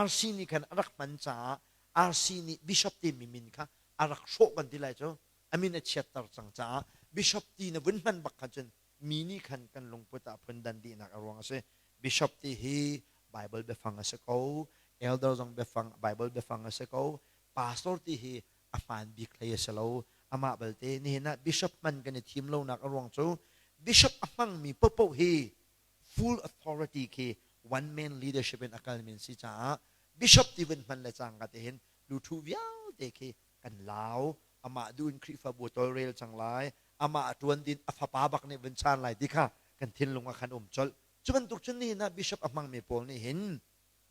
RC nih khan a rak hman caah RC nih bishop timi min kha a rak hrawh kan ti lai cu a min a chiatter cang caah bishop ti na vun hman bak kha cun mi nih khan kan lungput ah phundan dihnak a ruang a si. Bishop ti hi Bible biafang a si ko, elder zong biafang Bible biafang a si ko, pastor ti hi a hmaan bik hlei a si lo. Amah balte nihin ah bishop hman kan i thim lonak a ruang cu bishop a hmangmi paohpaoh hi full authority khi one man leadership in a kalmi an si caah bishop ti vun hman le cangka te hin luthu vialte khi kan lau amah duh in Khrihfabu tawlrel cang lai amah a ṭuan din a fapa bak nih vun chaan lai ti kha kan thinlung ah khan um colh cu bantuk cun nihin ah bishop a hmangmi pawl nih hin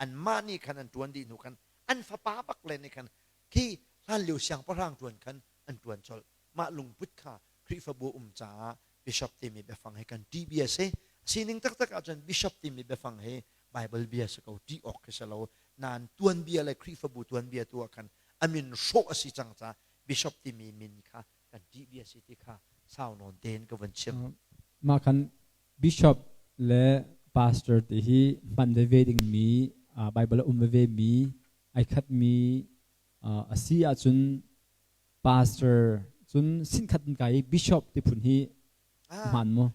anmah nih khan an ṭuan dih hnu khan an fapa bak le nih khan khi hlanlio siangpahrang ṭuan khan an ṭuan colh mah lungput kha Khrihfabu um caah bishop timi biafang hi kan ṭih bia si sining taktak ahcun bishop timi biafang hi Bible bia si ko ṭih awk khi si lo nain tuanbia le Khrihfabu tuanbia tu ah khan a min hrawh a si cang caah bishop timi min kha kan ṭih bia si ti kha sau nawn tein ka vun chim. Mah khan bishop le pastor ti hi hman veve dingmi Bible a um veve mi ai khatmi a si ahcun pastor cun sinkhat in kai bishop ti phun hi hmaan maw?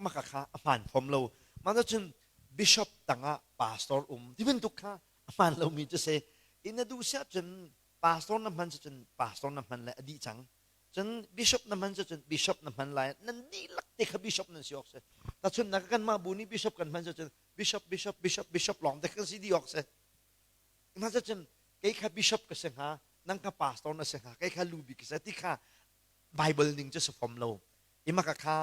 Mah kha a hmaan fom lo. Mah cun bishop tangah pastor um ti bantuk kha a hmaan lomi cu si. In na duh si ahcun pastor na hman cun pastor na hman lai a dih cang cun bishop na hman cun bishop na hman lai nan dihlak te kha bishop nan si awk si tachunnak kanmah bu nih bishop kan hman cun bishop bishop bishop bishop lawng te kan si dih awk si na cun kei kha bishop ka si hnga nang kha pastor na si hnga kei kha lu bik ka si ti kha bible ning cu si fom lo ima ka kha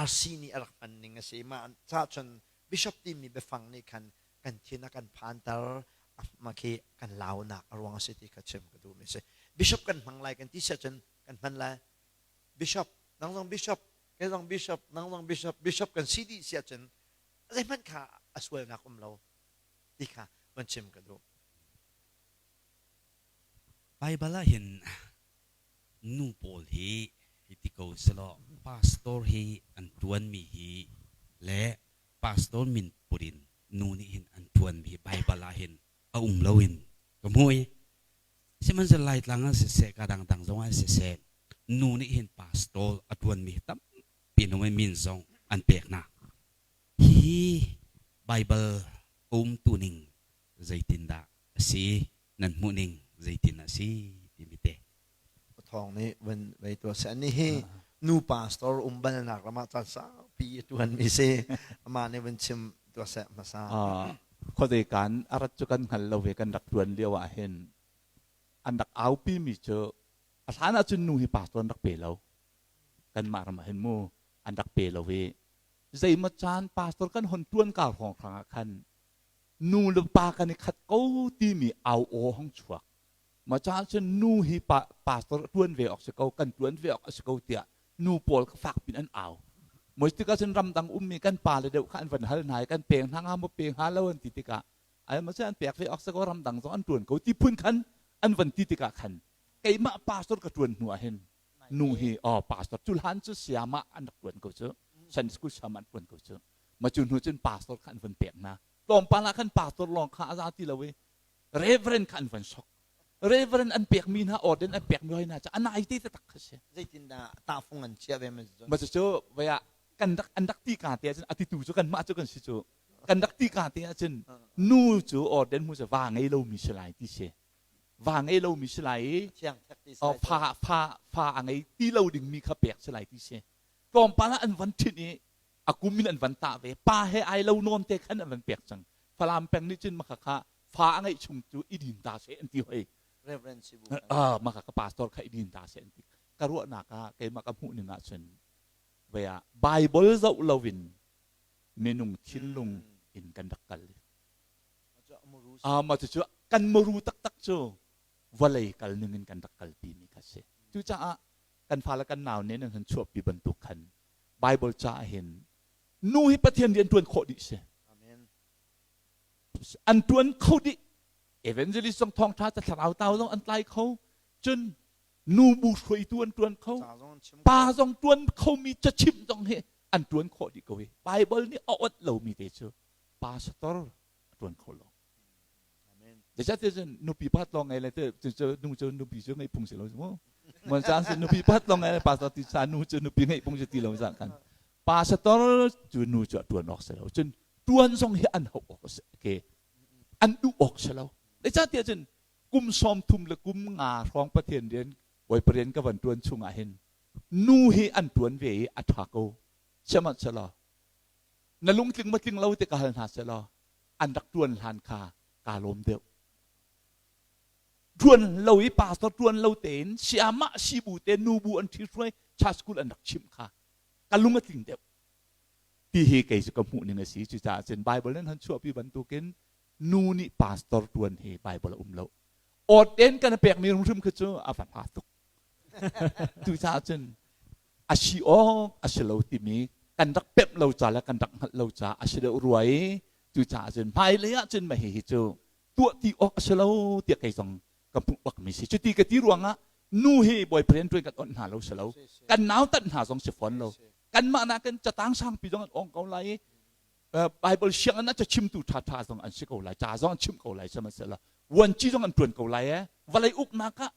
RC nih a rak hman ning a si ma cha cun bishop timi biafang nih khan kan thin a kan phanter mah khi kan launak a ruang a si ti kha chim ka duhmi a si. Bishop kan hmang lai kan ti siah cun kan hman lai. Bishop, nang zong bishop, kei zong bishop, nang zong bishop, bishop kan si dih siah cun zeihmanh kha a sualnak um lo ti kha van chim ka duh. Baibal ah hin nu pawl hi hiti ko selaw pastor hi an ṭuanmi hi le pastor min put in nu nih hin an ṭuanmi hi Baibal ah hin a um lo in ka hmuh i sihmanhsehlaw Laitlang ah siseh ka dangdang zong ah siseh nu nih hin pastor a ṭuanmi hi tampi in um i min zong an pek hna. Hihi Baibal a umtu ning zeitindah a si nan hmuh ning zeitin a si timi te. Thawng nih van vei tuah seh. Ani hi nu pastor um balnak ram ah caan saupi a tuan mi si. Amah nih van chim tuah seh hmasa. Khuadei kan a rat cu kan hngal lo ve kan rak tuan lio ah hin an rak aupi mi cu a hlan ah cun nu hi pastor an rak pe lo. Kanmah ram ah hin mu an rak pe lo i zeimaw caan pastor kan hon tuan ka hrawng hrang ah khan nu le pa kan i khat ko timi au aw hong chuak. Ma caan cun nu hi pa pastor tuan ve awk si ko kan tuan ve awk a si ko tiah nu pawl kha fak pin an au. Moi tikah cun ramdang ummi kan pa le deuh kha an van hal hna i kan peng hna nga maw pe hnga lo an ti tikah ai ma an pek ve awk si ko ramdang zong an tuan ko ti phun khan an van ti tikah khan keimah pastor ka tuan hnu ah hin nu hi oh pastor cu hlan cu siama an rak tuan ko cu Sunday school siama an tuan ko cu ma cu hnu cun pastor kha an van pek hna tlawmpal ah khan pastor lawng kha a za ti lo i reverend kha an van sok reverend an pekmi hna order an pekmi hoi hna cu a nai te taktak kha si zeitindah tahfung an chiah ve ma ma cu vaya kan rak an rak ti ka te ahcun a titu cu kanmah cu kan si cu kan rak ti ka te ahcun nu cu order mu cu va ngei lomi si lai ti si va ngei lomi si lai i fa fa fa a ngei ti lo dingmi kha pek si lai ti si tlawmpal ah an van ṭhinh i a kum in an van tah ve pa he ai lo nawn te khan an van pek cang Falam peng nih cun maka kha fa a ngeih chung cu i din ta seh an ti hoi Reverend Sibu ah maka ka pastor kha i din ta seh an ti ka ruahnak ah keimah ka hmuh ning ah cun vei ah Bible zoh loin minung thinlung in kan rak kal ah mah cucu kan muru taktak cu vawlei kal ning in kan rak kalpi mi kha si cucaah kan fale kan nau nih nan han chuahpi bantuk khan Bible ca ah hin nu hi Pathian rian ṭuan khawh dih si. An ṭuan kho dih. Evangelist zong thawngṭha ca thlarau tau zong an tlai kho. Cun nu bu hruaitu an ṭuan kho. Pa zong ṭuan khomi cachimh zong hi an ṭuan khawh dih ko hi. Bible nih a onh lomi te cu pastor a ṭuan kho lo. Zeicahtiah cun nupi pakhat lawng ngei le cu nu cu nupi cu ngeih phung si lo mu. Mon caan cu nupi pakhat lawng ngei le pastor ti sa nu cu nupi ngeih phung si ti lo cang kan. Pastor cu nu cu a tuan awk si lo. Cun tuan zong hi an hauh awk si ke an duh awk si lo. Zeicahtiah cun kum 30 le kum nga hrawng Pathian rian Bawipa rian ka van tuan chung ah hin nu hi an tuan ve i a tha ko. Sihmanhsehlaw na lungtling ma tling lo te ka hal hna selaw an rak ṭuan hlan kha kaa lawm deuh. Ṭuan lo i pastor ṭuan lo tein siamah sibu te nubu an ṭhihruai church school an rak chimh kha ka lung a tling deuh. Ti hi kei cu ka hmuh ning a si. Cucaah cun Bible in han chuahpi bantukin nu nih pastor ṭuan hi Bible a um lo. Awt kan pekmi hrimhrim khi cu a van ha tuk. Cucaah cun a si awk a si lo timi kan rak pemh lo ca le kan rak hngalh lo ca a si deuh rua i cucaah cun hmailei ah cun mah hihi cu tuah ti awk a si lo tiah kei zong ka hmuh bakmi si cuti ka ti ruangah nu hi boyfriend ṭuan kan onh hna lo si lo kan nau tanh hna zong si fawn lo kanmah nakin catang sangpi zong an ong ko lai i Bible sianginn ah cachimtu ṭhaṭha zong an si ko lai ca zong an chim ko lai sihmanhsehlaw vuanci zong an ṭuan ko lai ee vawlei uknak ah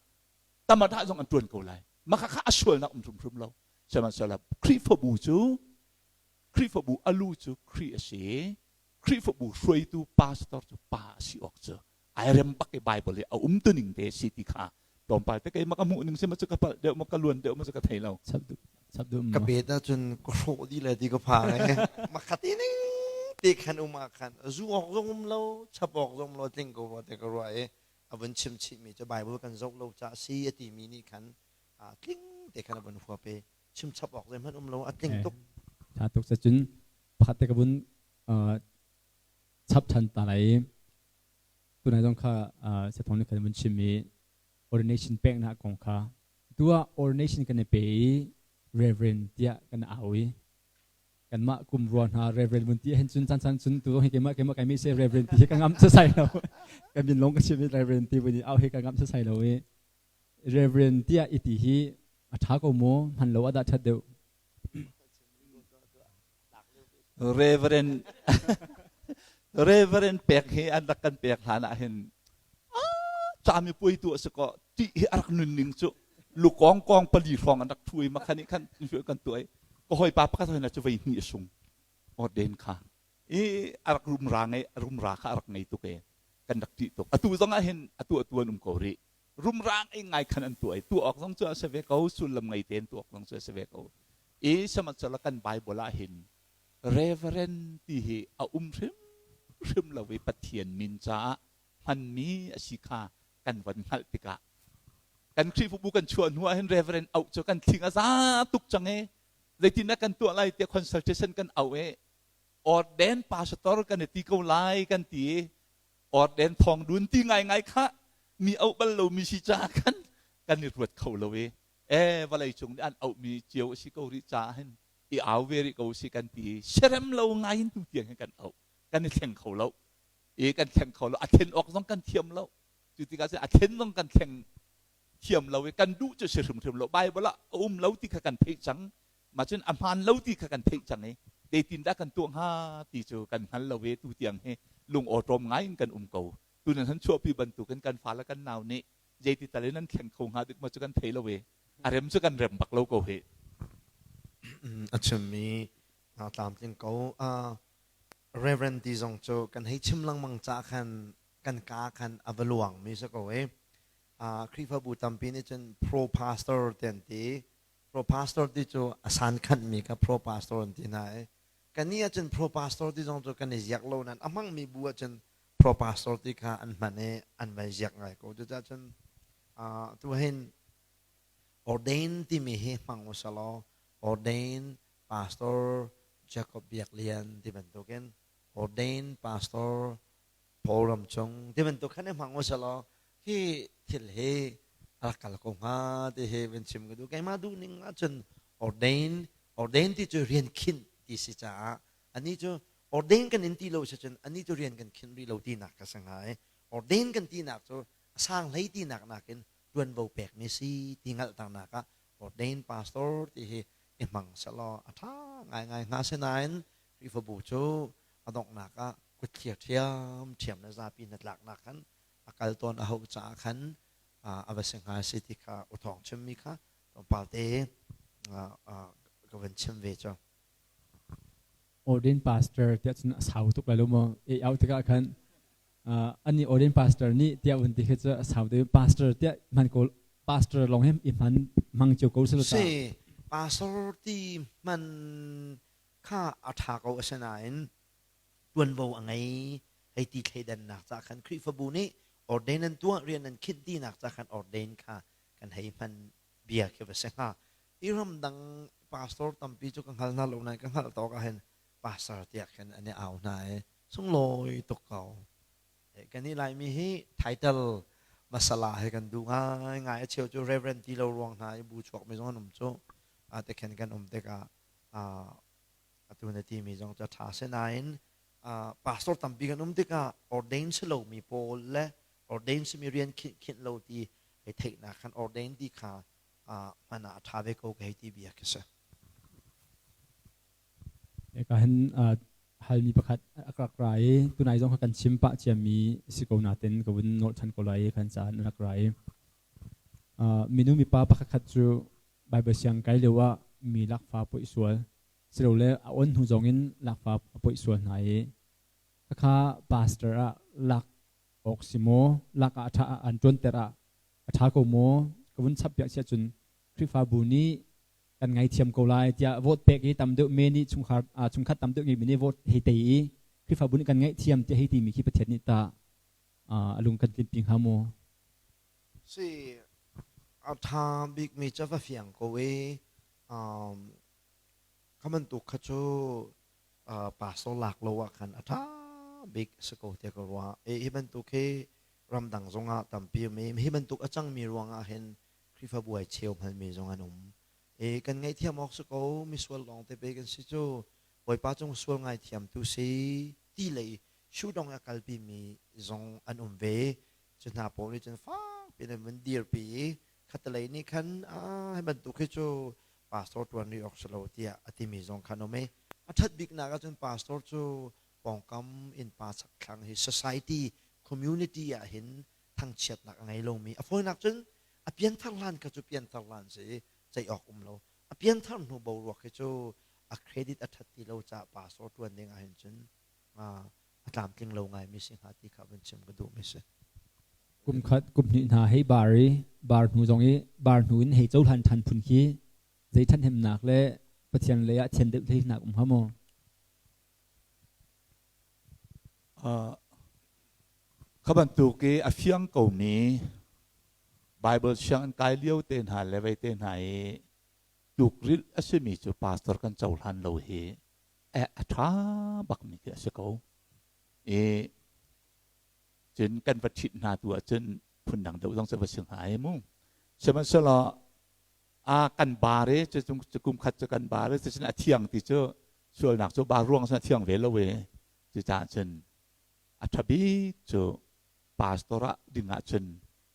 tamada zong an ṭuan ko lai maka kha a sualnak um hrimhrim lo sihmanhsehlaw Khrihfabu cu Khrihfabu a lu cu Khrih a si Khrihfabu hruaitu pastor cu pa a si awk cu ai rem bak i Bible i a um tuning te si ti kha tlawmpal te keimah ka hmuh ning si ma cu ka palh deuh ma ka luan deuh ma cu ka thei lo ka bet ahcun ka hrawh dih le ti ka phang e makhati ning te khan um ah khan zu awk zong um lo chap awk zong um lo tling ko rua te ka ruah i a vun chim chihmi cu Bible kan zoh lo caah si a timi nih khan tling te khan a vun huap i chim chap awk zeihmanh um lo a tling tuk. Tha tuk cun pakhat te ka vun chap than ta lai tunai zong kha sathong nih khan vun chim i Ordination peknak kong kha. Tu ah ordination kan i pe i Reverend tiah kan au i kanmah kum rua hna Reverend vun ti ahhin cun caan caan cun tu hi keimah keimah kai mi se Reverend ti hi ka ngamh sasai lo. Ka min lawng ka chim i Reverend ti vun i au hi ka ngamh sasai lo i Reverend tiah i ti hi a ṭha ko maw hman lo ah dah ṭhat deuh? Reverend Reverend pek hi an rak kan pek hlan ah hin cami puai tu a si ko ti hi a rak nunning cu lukong kong pali hrawng an rak thu i makhan i khan kan tuah i ka hawi pa pakhat hoi cu vei hnih a sung orden kha i a rak rumra ngei rumra kha a rak ngei tuk e kan rak ṭih tuk atu zong ah hin atu atu an um ko rih rumra ngei ngai khan an tuah i tuah awk zong cu a si ve ko sullam ngei tein tuah awk zong cu a si ve ko i sihmanhsehlaw kan Bible ah hin Reverend ti hi a um hrimhrim lo i Pathian min caah hmanmi a si kha kan von hngalh tikah kan Khrihfabu kan chuah hnu ah hin Reverend auh cu kan thling a za tuk cang e zeitindah kan tuah lai tiah consultation kan auh e ordain pastor kan i ti ko lai kan ti i ordain thawng dun ti ngaingai kha mi auh bal lomi si caah khan kan i ruat kho lo i e vawlei cung nih an auhmi cio a si ko rih caah hin i au ve rih ko si kan ti i serem lo ngai in tu tiang hin kan auh kan i thleng kho lo i kan thleng kho lo a thlen awk zong kan thiam lo cu tikah cun a thlen zong kan thleng thiam lo i kan duh cu si hrimhrim lo Bible ah a um lo ti kha kan theih cang mah cun a hmaan lo ti kha kan theih cang i zeitin dah kan tuah hnga ti cu kan hngal lo i tu tiang hi lung awṭawm ngai in kan um ko tu nan han chuahpi bantukin kan fale kan nau nih zeiti tal in nan thleng kho hnga dik maw cu kan thei lo i a rem cu kan rem bak lo ko hi. A chimmi tlamtling ko. Reverend ti zong cu kan hei chim lengmang ca khan kan ka khan a va luangmi si ko i Khrihfabu tampi nih cun pro pastor ti an ti. Pro pastor ti cu a san khanhmi kha pro pastor an ti hna i kannih ahcun pro pastor ti zong cu kan i ziak lo nain a hmangmi bu ahcun pro pastor ti kha an hman i an vai ziak ngai ko. Cucaah cun tu hin ordain timi hi hmang u selaw ordain pastor Jacob Biak Lian ti bantukin ordain pastor Paul Ram Cung ti bantuk khan i hmang u selaw hi thil hi a rak kal ko hnga ti hi van chim ka duh. Keimah duh ning ahcun ordain ordain ti cu rian khinh ti si caah anih cu ordain kan in ti lo si cun anih cu rian kan khinh rih lo tinak ka si hnga i ordain kan tinak cu a sang hlei tinak nakin ṭuanvo pekmi si ti hngalhternak ah ordain pastor ti hi i hmang sehlaw a ṭha ngaingai hnga. Sinain Khrihfabu cu a donghnak ah kutthlir ṭhiamṭhiam le zapi hnatlaknak khan a kal tawn a hauh caah khan a va si hnga si ti kha u thawng chimmi kha tlawmpal te ka van chim ve cu. Ordained pastor tiah cun a sau tuk lai lo maw? E au tikah khan ani ordained pastor nih tiah vun ti khi cu a sau deuh pastor tiah hman ko pastor lawng hi i hman hmang cio ko si lo Si pastor ti hman kha a ṭha ko asinain ṭuanvo a ngei hei ti thleidannak ca khan Khrihfabu nih ordain an tuah rian an khinh tinak ca khan ordain kha kan hei hman bia khi va si hnga. I ramdang pastor tampi cu ka hngal hna lo nain ka hngalh tawk ah hin pastor tiah khin an i au hna i sunglawi tuk ko. Kan i Laimi hi title masala he kan duh ngaingai. A cheu cu reverend ti lo ruang hna i bu chuakmi zong an um cu. Te khin kan um tikah atu na timi zong cu a ṭha. Sinain pastor tampi kan um tikah ordain si lomi pawl le ordain simi rian khinh khinh lo ti hei theihnak khan ordain ti kha hman ah a ṭha ve ko ka hei ti bia khi si. Eka hin halmi pakhat a rak ra i tunai zong kha kan chim pah ciami si ko natin ka vun nolh ṭhan ko lai i khan caan a rak ra i minu mipa pakhat khat cu Bible siang kai lio ah mi lakfa poih sual silole a on hnu zong in lakfa a poih sual hna i khakha pastor ah lak awk si maw lak ah a ṭha an ṭuanter ah a ṭha ko maw ka vun chap piak siah cun Khrihfabu nih kan ngaithiam ko lai tiah vote pek i tam deuh me nih chungkhar chungkhat tam deuh ngeimi nih vote hei tei i Khrihfabu nih kan ngaihthiam tiah hei timi khi Pathian nih tah a lung kan tlinpi hnga maw? Si a ṭha bikmi cu va fiang ko i kha bantuk kha cu pastor lak lo ah khan a ṭha bik si ko tiah ka ruah. Hi bantuk hi Ramdang zongah tampi um i hi bantuk a cangmi ruangah hin Khrihfabu ai cheu hngalmi zong an um. E kan ngaihthiam awk si ko misual lawng te pe kan si cu Bawipa cung sual ngaithiamtu si ti lei shudong a kalpi mi zong an um ve. Cu hna pawl nih cun fak piin an vun dirpi i khatalei nih khan ah hi bantuk hi cu pastor ṭuan rih awk si lo tiah a timi zong khan um i a ṭhat biknak ahcun pastor cu pawngkam innpa chakthlang hi society community ah hin thangchiatnak a ngei lomi a fawinak cun a pianthar hlan kha cu pianthar hlan si ceih awk um lo a pianthar hnu boruak hi cu a credit a ṭhat ti lo caah pastor ṭuan ding ah hin cun a tlamtling lo ngaimi si hnga ti kha vun chim ka duhmi si. Kum khat kum hnih hna hei bar i bar hnu zong i bar hnu in hei cohlan ṭhan phun khi zei ṭhathnemnak le Pathian lei ah thian deuh hleinak um hnga maw? Kha bantuk i a fiang komi Bible sianginn kai lio te hna le vei te hna i tlukrilh a simi cu pastor kan cohlan lo hi a ṭha bakmi khi a si ko. I cun kan va ṭhit hna tu ahcun phundang deuh zong cu va si hnga i mu. Sihmanhsehlaw a kan bar i cu kum khat cu kan bar i cucun a thiang ti cu sualnak cu bar ruang cun a thiang ve lo i cucaah cun a ṭha bik cu pastor ah ding ahcun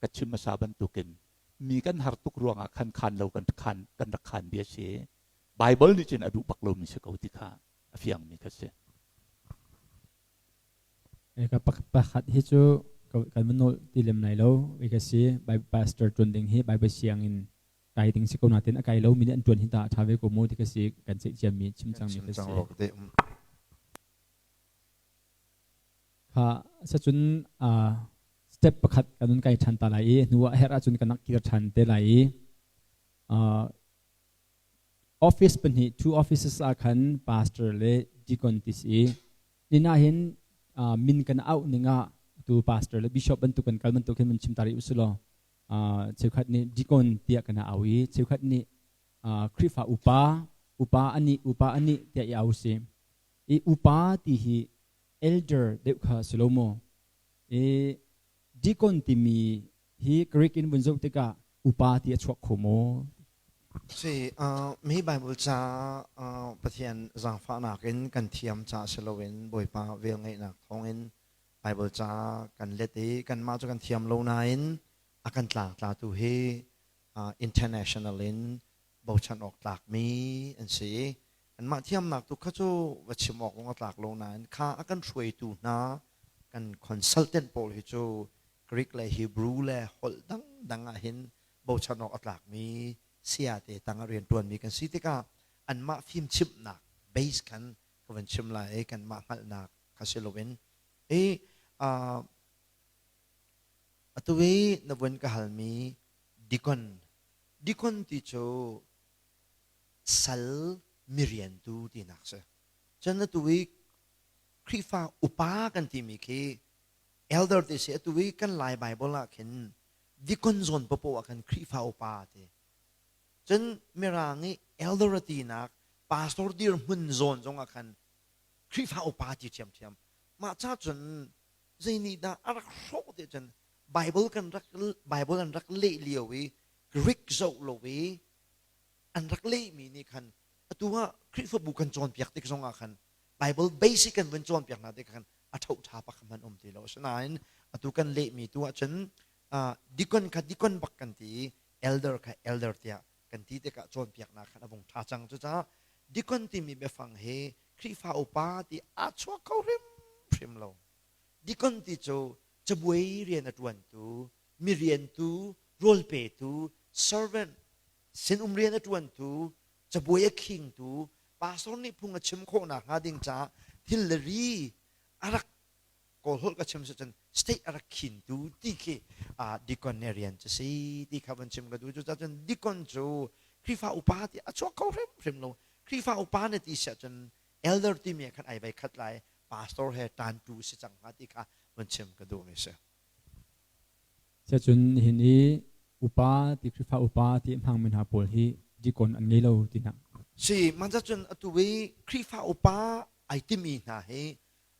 ka chim hmasa bantukin mi kan har tuk ruangah khan khan lo kan khan kan rak khan bia si. Bible nih cun a duh bak lomi si ko ti kha a fiangmi kha si. Ka pakhat hi cu kan van nawl ti lem lai lo. Ka si Bible pastor tuan ding hi Bible sianginn kai ding si ko natin a kai lo mi nih an tuan hi ta a tha ve ko mu ti ka si kan ceih ciami chim cangmi ka si. Kha sacun step pakhat kan un kai than ta lai i hnu ah herh ahcun kan nak kir than te lai i Office pahnih two offices ah khan pastor le deacon ti si. Nin ah hin min kan auh ning ah tu pastor le bishop bantuk kan kal bantuk hin mun chim ta rih usilaw cheukhat nih deacon tiah kan au i cheukhat nih Khrihfa upa upa ani upa ani tiah i au si. I upa ti hi elder deuh kha si lo maw? I deacon timi hi Greek in vun zoh tikah upa ti a chuak kho maw? Si, mi Bible ca Pathian zaangfahnak in kan thiam ca si loin Bawipa velngeihnak thawngin Bible ca kan let i kanmah cu kan thiam lo nain a kan tlangtlatu hi international in bochan awk tlakmi an si i anmah thiamnak tu kha cu va chim awk zong a tlak lo nain kha a kan hruaitu hna kan consultant pawl hi cu Greek le Hebrew le holh dangdang ah hin bochan awk a tlakmi sayate tang ah rianṭuanmi kan si tikah anmah fimchimhnak base khan ka van chim lai i kanmah hngalhnak kha si loin i atu i na vun ka halmi deacon deacon ti cu sal miriantu tinak si cun atu i Khrihfa upa kan timi khi elder ti si atu i kan Lai Bible ah khin deacon zawn papoh ah khan Khrihfa upa ti cun mirang i elder a tinak pastor dirhmun zawn zong ah khan Khrihfa upa ti ṭhiamṭhiam mah ca cun zei nih dah a rak hrawh ti cun Bible kan rak Bible an rak leh lio i Greek zoh lo i an rak lehmi nih khan atu ah Khrihfabu kan cawnpiak tik zong ah khan Bible basic kan vun cawnpiak hna tik khan a ṭhoṭha pak hmanh um ti lo. Asinain atu kan lehmi tu ahcun deacon kha deacon bak kan ti i elder kha elder tiah kan ti tikah cawnpiaknak khan a vung ṭha cang. Cucaah deacon timi biafang hi Khrihfa upa ti aa chuak kho hrimhrim lo. Deacon ti cu cabuai rian a ṭuantu, mi riantu, rawl petu, servant, sinum rian a ṭuantu, cabuai a khingtu, pastor nih phung a chim khawh nakhnga ding caah thil le ri a rak kawlholh ka chim cun state a rak khintu ti khi deacon nih rian cu si ti kha van chim ka duh. Cucaah cun deacon cu Khrihfa upa ti a chuak kho hrimhrim lo. Khrihfa upa na ti si ahcun elder timi ah khan ai vai khat lai pastor he ṭantu si cang hnga ti kha van chim ka duhmi si. Cun nihin i upa ti Khrihfa upa ti a hmangmi hna pawl hi deacon an ngei lo ti hna. Si, manza cun atu i Khrihfa upa ai timi hna hi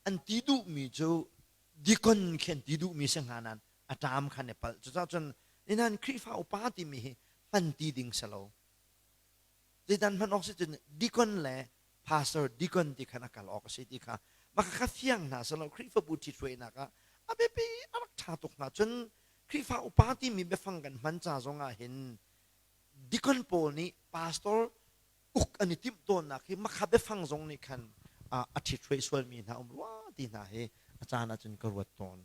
an ti duhmi cu deacon khi an ti duhmi si hnga nain A ṭam khan i palh. Cucaah cun nihin Khrihfa upa timi hi hman ti ding si lo. Zeidan hman awk si cun deacon le pastor deacon ti khan a kal awk a si ti kha maka kha fiang hna selaw Khrihfabu ṭhithruainak ah a biapi a rak ṭha tuk hnga. Cun Khrihfa upa timi biafang kan hman ca zong ah hin deacon pawl nih pastor uk an i timh tawnnak hi makha biafang zong nih khan a ṭhithruai sualmi hna um rua ti hna hi a caan ahcun ka ruat tawn.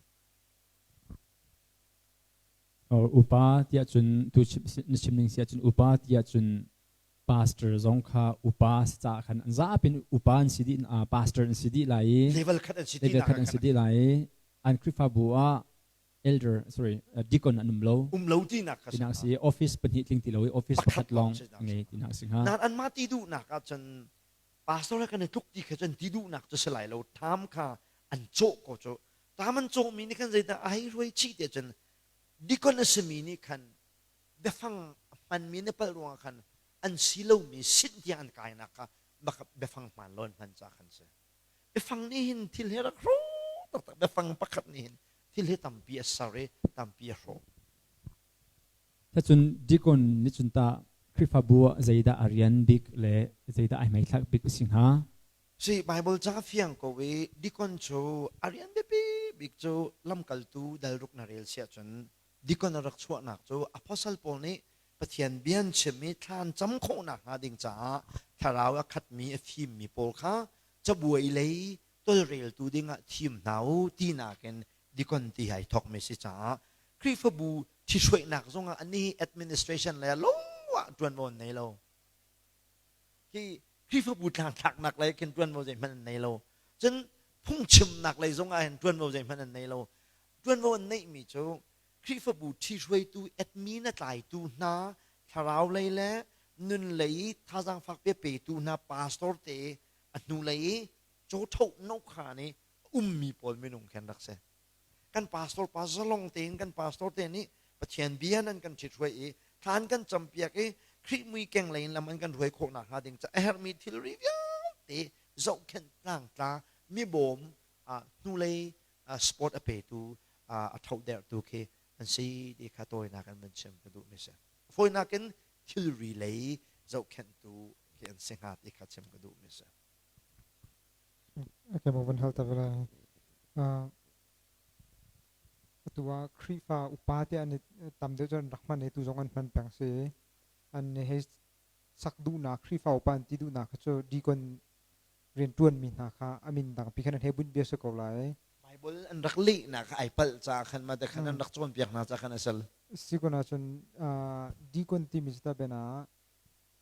Upa tiah cun tu na chim ning si ahcun upa tiah cun pastor zong kha upa si caah khan an zapi in upa an si dih pastor an si dih lai i level khat an si level khat an si dih lai i an Khrihfabu ah elder sorry deacon an um lo um lo tinak kha tinak si office pahnih tling ti lo i office pakhat lawng ngei tinak si hnga nan anmah ti duhnak ahcun pastor he kan i tluk ti kha cun ti duhnak cu si lai lo tham kha an cawh ko cu tam an cawhmi nih khan zeidah a hei hruai chih ti ahcun deacon a simi nih khan biafang hmanmi na palh ruangah khan an si lomi sinh tiang an kainak kha biafang hmaan lo an hman ca khan si. Biafang nih hin thil hi rak hrawh taktak biafang pakhat nih hin thil hi tampi a ser i tampi a hrawh. Cun deacon nih cun tah Khrihfabu ah zeidah a rian bik le zeidah ai hmaithlak bik a si hnga? Si Bible ca fiang ko i deacon cu a rian biapi bik cu lamkaltu dalruk na rel siah cun Deacon a rak chuahnak cu apostle pawl nih Pathian bia an chim i thla an cam khawhnak hnga ding caah thlarau a khatmi a fimmi pawl kha cabuai lei tolreltu dingah thim hna u tinak in deacon ti ai thawkmi si caah Khrihfabu ṭhihruainak zongah anih administration lei ah lo ah ṭuanvo an nei lo. Khi Khrihfabu tlangtlaknak lei khin ṭuanvo zeihmanh an nei lo. Cun phungchimnak lei zongah hin ṭuanvo zeihmanh an nei lo. Ṭuanvo an neihmi cu Khrihfabu ṭhihruaitu admin a tlaitu hna, thlarau lei le nun lei i thazaang fakpi a petu hna pastor te a hnulei i cawṭhoh nokhan i a ummi pawl minung khi an rak si. Kan pastor pa zalong tein kan pastor te nih Pathian bia nan kan ṭhithruai i thla an kan campiak i Khrih mui keng lei in lam an kan hruai khawh nakhnga ding ca a herhmi thilri vialte zohkhenh tlangtla mibawm hnulei sport a petu a thohderhtu khi an si ti kha tawinak in van chim ka duhmi si. Fawinak in thilri lei zohkhenhtu khi an si hnga ti kha chim ka duhmi si. Okay, mo van hal ta vela. Atu ah Khrihfa upa te an tam deuh cun rak hman i tu zong an hman peng si. An hei sak duhnak Khrihfa upa an ti duhnak kha cu deacon rianṭuanmi hna kha a min dangpi khan an hei bunh bia si ko lai. Bible an rak lehnak kha ai palh caah khan mah te khan an rak cawnpiak hna caah khan a sal. Si kun ahcun deacon timi cu ta ben ah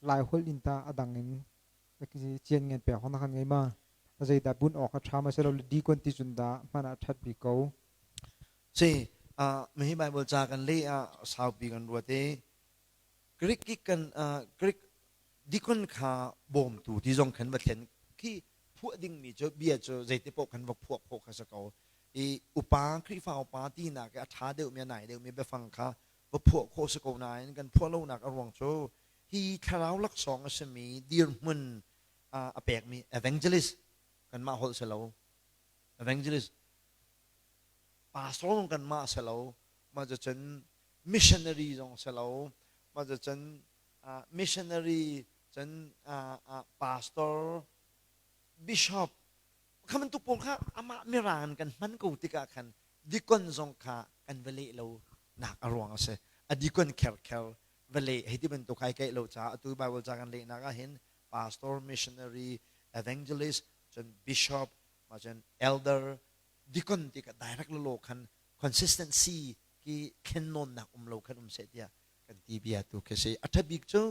Laiholh in ta a dang in cian ngen pek hong khan ngei ma zeidah bunh awk a ṭha ma si lo deacon ti cun dah hman ah ṭhat bik ko. Si, mihi Bible ca kan leh ah saupi kan ruat i Greek kan Greek Deacon kha bawmtu ti zong khan va thlen khi phuah dingmi cu bia cu zeiti paoh khan va phuah khawh kha si ko. I upa Khrihfa upa tinak i a ṭha deuhmi a nai deuhmi biafang kha va phuah khawh si ko nain kan phuah lonak a ruang cu hi thlarau laksawng a simi dirhmun a pekmi evangelist kanmah holh si lo evangelist pastor zong kanmah si lo mah cucun missionary zong si lo mah cucun missionary cun pastor bishop kha bantuk pawl kha amah mirang kan hman ko tikah khan deacon zong kha kan va leh lo nak a ruang a si a deacon kherkher va leh hei ti bantuk ai keih lo caah atu bible ca kan lehnak ah hin pastor missionary evangelist cun bishop ma cun elder deacon ti ka direct lo khan consistency ki thlennawnnak um lo khan um seh tiah kan ti bia tu khi si. A ṭha bik cu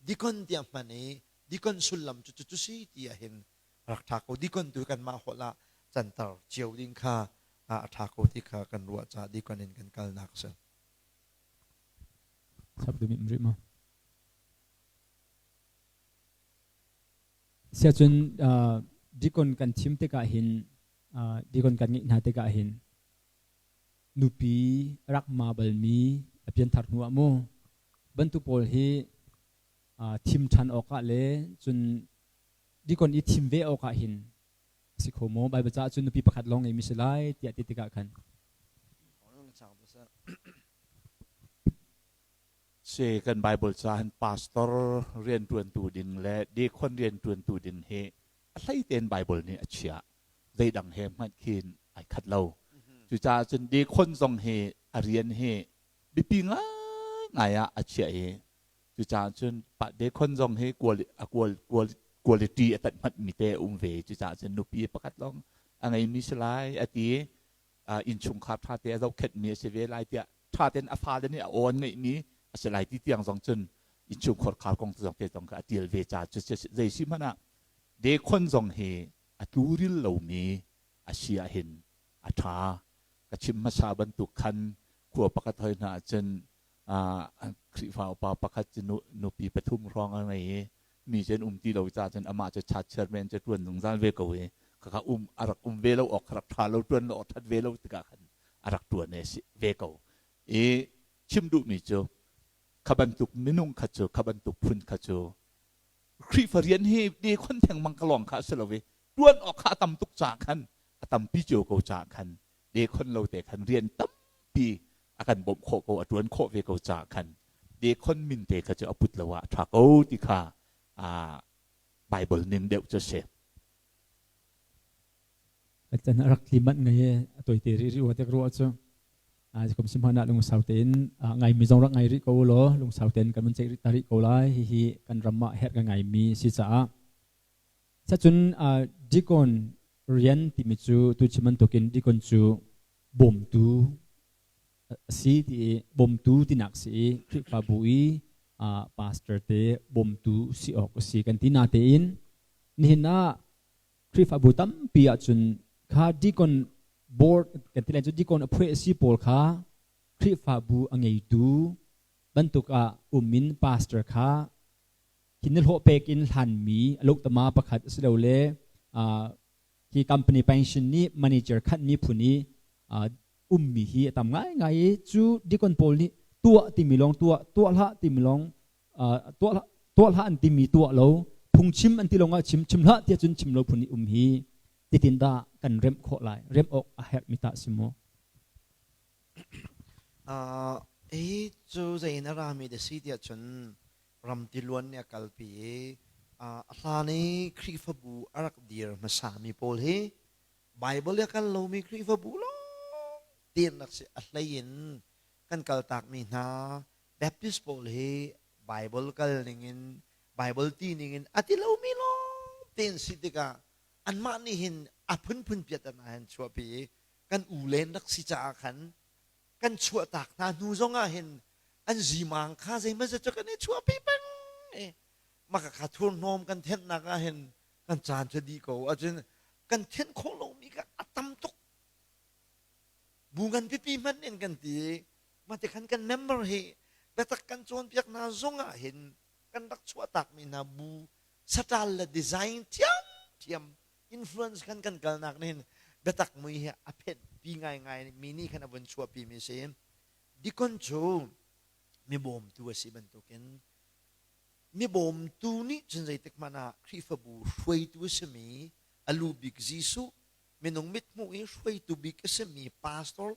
deacon tiah hman i deacon sullam cu cucu si ti ahhin rak ṭha ko. Deacon tu kanmah holh ah canter cio ding kha a ṭha ko ti kha kan ruah caah deacon in kan kalnak a si. Chap duh rih maw? Siacun deacon kan thim tikah hin deacon kan ngeih hna tikah hin nupi rak ma balmi a pianthar hnu ah mu bantuk pawl hi thim ṭhan awkah le cun dikon i thim ve awkah hin a si kho maw Baibal caah cun nupi pakhat lawng ngeimi si lai tiah ti tikah khan. Si kan Bible ca hin pastor rianṭuantu ding le deacon rianṭuantu ding hi a hlei tein Bible nih a chiah. Zeidang he hmanh khin ai khat lo. Cucaah cun deacon zong hi a rian hi biapi ngaingai ah a chiah i cucaah cun deacon zong hi quality a tanh hmanhmi te a um ve. Cucaah cun nupi pakhat lawng a ngeimi si lai a ti i innchungkhar ṭha te a zohkhenhmi a si ve lai tiah ṭha tein a fale nih a aw an ngeihmi a si lai ti tiang zong cun innchungkhar khar kong zong te zong kha a tial ve ca cu zei si hmanh ah dekhon zong hi a tluril lomi a si ahhin a ṭha. Ka chim hmasa bantuk khan khua pakhat hoi hna ahcun Khrihfa upa pakhat cu nupi pathum hrawng a ngei i mi cu an um ti lo caah cun amah cu church chairman cu ṭuan zungzal ve ko i khakha um a rak um ve lo awk kha rak ṭha lo ṭuan lo awk ṭhat ve lo tikah khan a rak ṭuan ve ko. I chim duhmi cu kha bantuk minung kha cu kha bantuk phun kha cu Khrihfa rian hi dekhon thengmang ka lawng kha a si lo i ṭuan awk kha a tam tuk caah khan a tampi cio ko caah khan dekhon lo te khan rian tampi a kan bawmh khawh ko a ṭuan khawh ve ko caah khan dekhon min te kha cu a put lo ah a ṭha ko ti kha Bible ning deuh cu a si. Can a rak tli manh ngai e a toite rih rih tek ruah cu kum sim hmanah lungsau tein ngai mi zong rak ngai rih ko law lungsau tein kan mun ceih rih ta rih ko lai hihi kan ram ah herh ka ngai mi si caah sacun deacon rian timi cu tu chim bantukin deacon cu bawmtu a si ti i bawmtu tinak si i Khrihfabu i pastor te bawmtu si awk a si kan ti na tein nihin ah Khrihfabu tampi ahcun kha deacon board kan ti lai cu deacon a phuai a si pawl kha Khrihfabu a ngeitu bantuk ah um in pastor kha hi nihlawh pek in hlanmi a lohtama pakhat asilole hi company pension nih manager khanhmi phun i ummi hi a tam ngaingai i cu deacon pawl nih tuah timi lawng tuah tuah hlah timi lawng tuah tuah hlah an timi tuah lo phungchim an ti lawng ah chim chim hlah tiah cun chim lo phun i um hi titin dah kan remh khawh lai remh awk a herh mi tah si maw? Hi cu zei in a rami da si tiah cun ram tiluan nih a kalpi i a hlan i Khrihfabu a rak dir hmasami pawl hi Bible a kal lomi Khrihfabu lawng tein rak si. A hlei in kan kaltakmi hna Baptist pawl hi Bible kal ningin Bible ti ningin a ti lomi lawng tein si tikah anmah nih hin a phunphun piatana hin chuahpi i kan u len rak si caah khan kan chuahtak hna hnu zongah hin an zimang kha zeimazat cu kan i chuahpi peng i maka kha thurhnawm kan thenhnak ah hin kan caan cu dih ko ahcun kan thenh khawh lomi kha a tam tuk bu ngan pipi hmanh in kan ti mah ti khan kan member hi biatak kan cawnpiak hna zongah hin kan rak chuahtakmi hna bu saṭal le design thiamthiam influence khan kan kalnak nih hin biatak mui hi a phenhpi ngaingai mi nih khan a vun chuahpi mi si. Dikon cu mi bawmtu a si bantukin mi bawmtu nih cun zeitik hmanh ah Khrihfabu hruaitu a simi a lu bik Jesuh minung mithmuh i hruaitu bik a simi pastor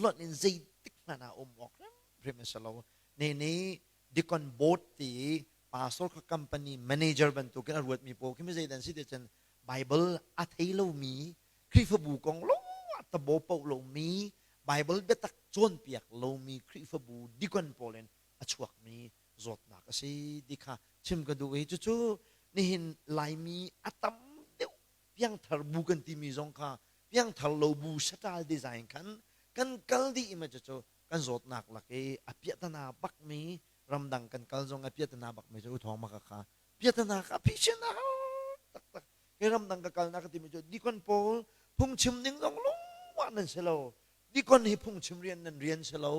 lonh in zeitik hmanh ah um awk hrimhrim a si lo. Ne nih deacon board ti i pastor kha company manager bantukin a ruatmi pawl khi mi zeidan si ti cun Bible a thei lomi Khrihfabu kong lo a tabo poh lomi Bible biatak cawnpiak lomi Khrihfabu deacon pawl in a chuakmi zawtnak a si ti kha chim ka duh i cucu nihin Laimi a tam deuh piangthar bu kan timi zong kha piangthar lo bu saṭal design khan kan kal dih i ma cucu kan zawtnak lak i a piahtana bakmi ramdang kan kal zong a piahtana bakmi cu uthawng maka kha piahtana kha phisin a har taktak ke ramdang ka kalnak ka timi cu dikon pawl phungchim ding zong lungwah nan si lo dikon hi phungchim rian nan rian si lo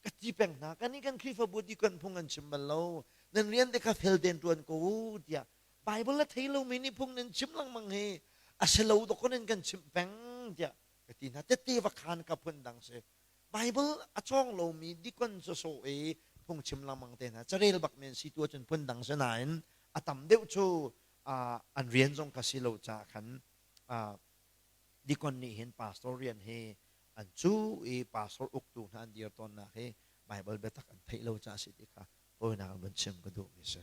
ka ti peng hna kan i kan Khrihfabu dikon phung an chim bal lo nan rian te kha fel tein ṭuan ko u tiah Bible a thei lomi nih phung nan chim lengmang hi a si lo dawk in kan chimh peng tiah ka ti hna. Tette va khan ka phun dang si. Bible a cawng lomi dikon sawsawh i phungchim lengmang te hna carel bak men si tu ahcun phun dang si nain a tam deuh cu an rian zong kha si lo caah khan dikon nih hin pastor rian hi an cu i pastor uktu hna an dir tawnnak hi. Bible biatak an theih lo caah si ti kha hawinak in vun chim ka duhmi si.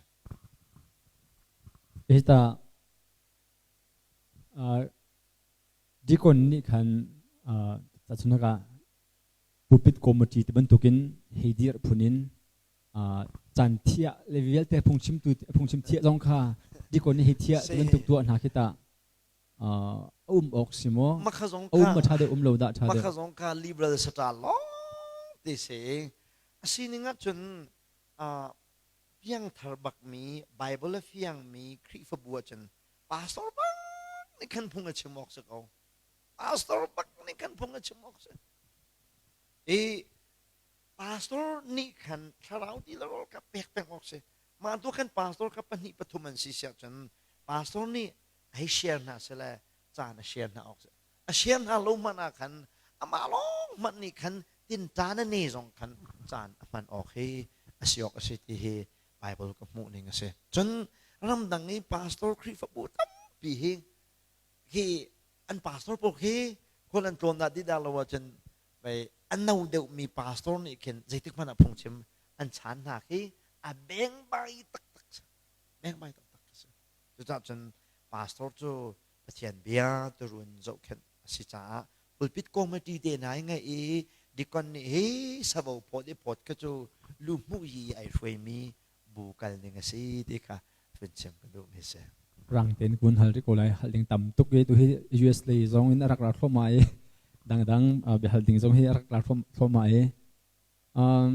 Hita deacon nih khan tahchunhnak ah pulpit committee ti bantukin hei dir phun in caan thiah le vialte phungchimtu phungchim thiah zong kha deacon nih hei thiah ti bantuk tuah hna khi tah a um awk si maw? A um ma ṭha deuh um lo dah ṭha deuh? Makha zong kha liberal sata lawng te si. A sining ahcun piangthar bakmi Bible a fiangmi Khrihfabu ahcun pastor bak nih khan phung a chim awk si ko. Pastor bak nih khan phung a chim awk si. I pastor nih khan thlarau ti le rawl kha pek peng awk si. Mah tu khan pastor kha pahnih pathum an si siah cun pastor nih hei share hna sile caan a share hna awk si. A share hna lo hmanh ah khan amah lawng hmanh nih khan tinṭan a ne zong khan caan a hman awk hi a si awk a si ti hi Bible ka hmuh ning a si. Cun ramdang i pastor Khrihfabu tampi hi hi an pastor pawl khi khual an tlawn dah ti dah lo ahcun mei a no deuhmi pastor nih khin zeitik hmanh ah phungchim an chaan hna khi a bengbai taktak si. Bengbai taktak si. Cucaah cun pastor cu Pathian bia turun zohkhenh a si caah pulpit committee te hna i ngeih i deacon nih hi savo phawt i phawt kha cu lu hmuh yi ai hruaimi bu kal ning a si ti kha vun chim ka duhmi si. Rang tein kun hal ri ko lai hal ding tam tuk i tu hi US lei zong in a rak ra thluahmah i dangdang biahal ding zong hi a rak ra thluahmah i um,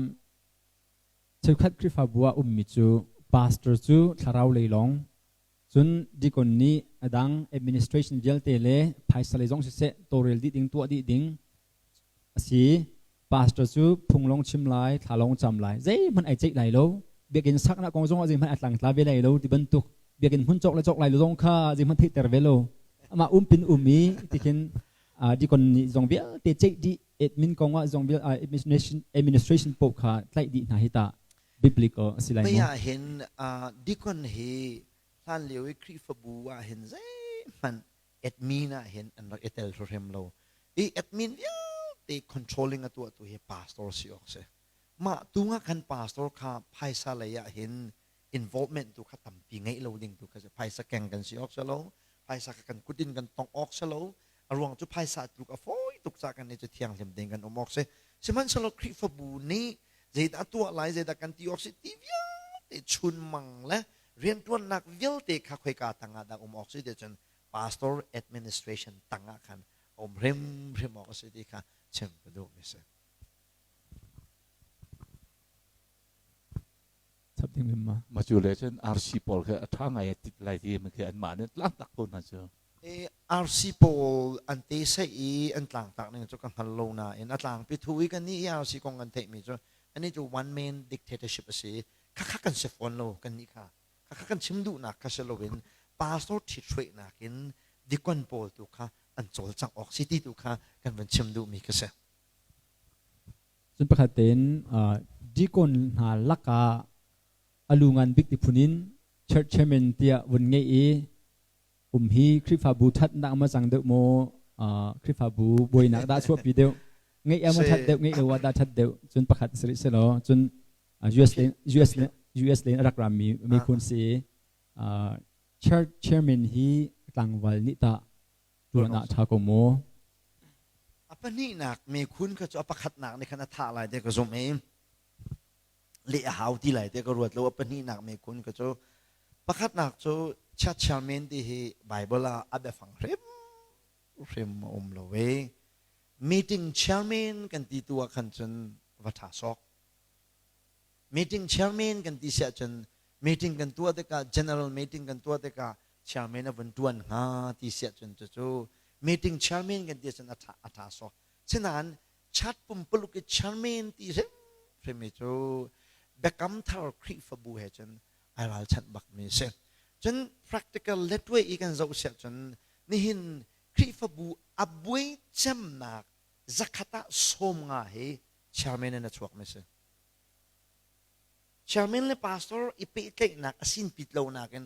cheukhat Khrihfabu ah ummi cu pastor cu thlarau lei lawng Cun deacon nih a dang administration vialte le phaisa lei zong siseh tawlrel dih ding tuah dih ding a si. Pastor cu phung lawng chim lai, thla lawng cam lai, zeihmanh ai ceih lai lo. Biakinn saknak kong zong ah zeihmanh a tlangtla ve lai lo ti bantuk biakinn hmun cawk le cawk lai lo zong kha zeihmanh theihter ve lo. Amah umpin um i tikhin deacon nih zong vialte ceih dih admin kong ah zong vial administration administration paoh kha tlaih dih hna hi tah biblical a si lai maw? ah hin deacon hi hlan lio i Khrihfabu ah hin zeihmanh admin ah hin an rak i tel hrim lo. I admin vialte controlling a tuahtu hi pastor si awk si. Mah tu ah khan pastor kha phaisa lei ah hin involvement tu kha tampi ngeih lo ding tu kha si. Phaisa keng kan si awk si lo. Phaisa kha kan kut in kan tongh awk si lo. A ruang cu phaisa tluk a fawi tuk ca kan nih cu thianghlim ding kan um awk si. Sihmanhsehlaw Khrihfabu nih zeidah tuah lai zeidah kan ti awk si ti vialte chunmang le rianṭuannak vialte kha khoika tangah dah um awk si ti cun pastor administration tangah khan um hrimhrim awk a si ti kha chim ka duhmi si. Chap ding lim ma. Ma cu le cun RC pawl khi a ṭha ngai tit lai ti mi khi anmah nih tlangtak ko hna cu. RC pawl an te sei i an tlangtak ning cu ka hngal lo nain a tlangpi thu i kan nih i RC kong kan theihmi cu ani cu one man dictatorship a si khakha kan si fawn lo kan nih kha khakha kan chim duhnak kha si loin pastor ṭhithruainak in dikon pawl tu kha an cawlcangh awk si ti tu kha kan van chim duhmi kha si. Cun pakhat tein deacon hna lakah a lu ngan bik ti phun in church chairman tiah vun ngeih i um hi Khrihfabu ṭhatnak ma cang deuh maw Khrihfabu buainak dah chuahpi deuh ngeih ah ma ṭhat deuh ngeih lo ah dah ṭhat deuh cun pakhat si rih selaw cun US US US len a rak rami miphun si church chairman hi tlangval nih tah tuan ah ṭha ko maw A pahnihnak mekhun kha cu a pakhatnak nih khan a thah lai te ka zumh i leh a hau ti lai te ka ruat lo a pahnihnak mekhun kha cu pakhatnak cu church chairman ti hi Bible ah a biafang hrim hrim a um lo i meeting chairman kan ti tu ah khan cun va ṭha sawk meeting chairman kan ti siah cun meeting kan tuah tikah general meeting kan tuah tikah chairman a vun ṭuan hnga ti siah cun cucu meeting chairman kan ti cun a ṭha a ṭha sawk sinain chat pumpuluk i chairman ti hrimhrim hi cu biakam thar Khrihfabu he cun ai ralchanh bakmi a si cun practical letway i kan zoh siah cun nihin Khrihfabu a buai cemnak zakhat ah 50 hi chairman in a chuakmi si Chairman le pastor i pehtlaihnak a sinpit lo nakin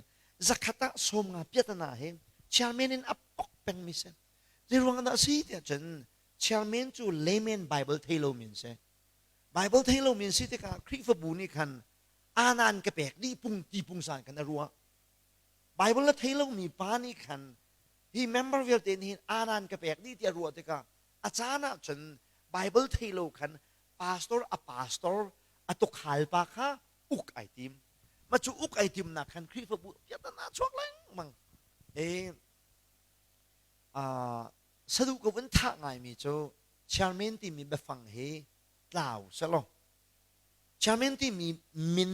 zakhat ah 50 piatana hi chairman in a pok pengmi si. Zei ruang dah a si tiah cun chairman cu layman Bible thei lomi an si. Bible thei lomi an si tikah Khrihfabu nih khan anan ka pek dih pung ti pungsan khan a ruah. Bible a thei lomi pa nih khan hi member vialte nih hin anan ka pek dih ti a ruah tikah a caan ah cun Bible thei lo khan pastor a pastor a tukhal pa kha uk ai tim. Ma cu uk ai timnak khan Khrihfabu piatana chuak lengmang. E saduh ko vun thah ngaimi cu chairman timi biafang hi tlau selaw chairman timi min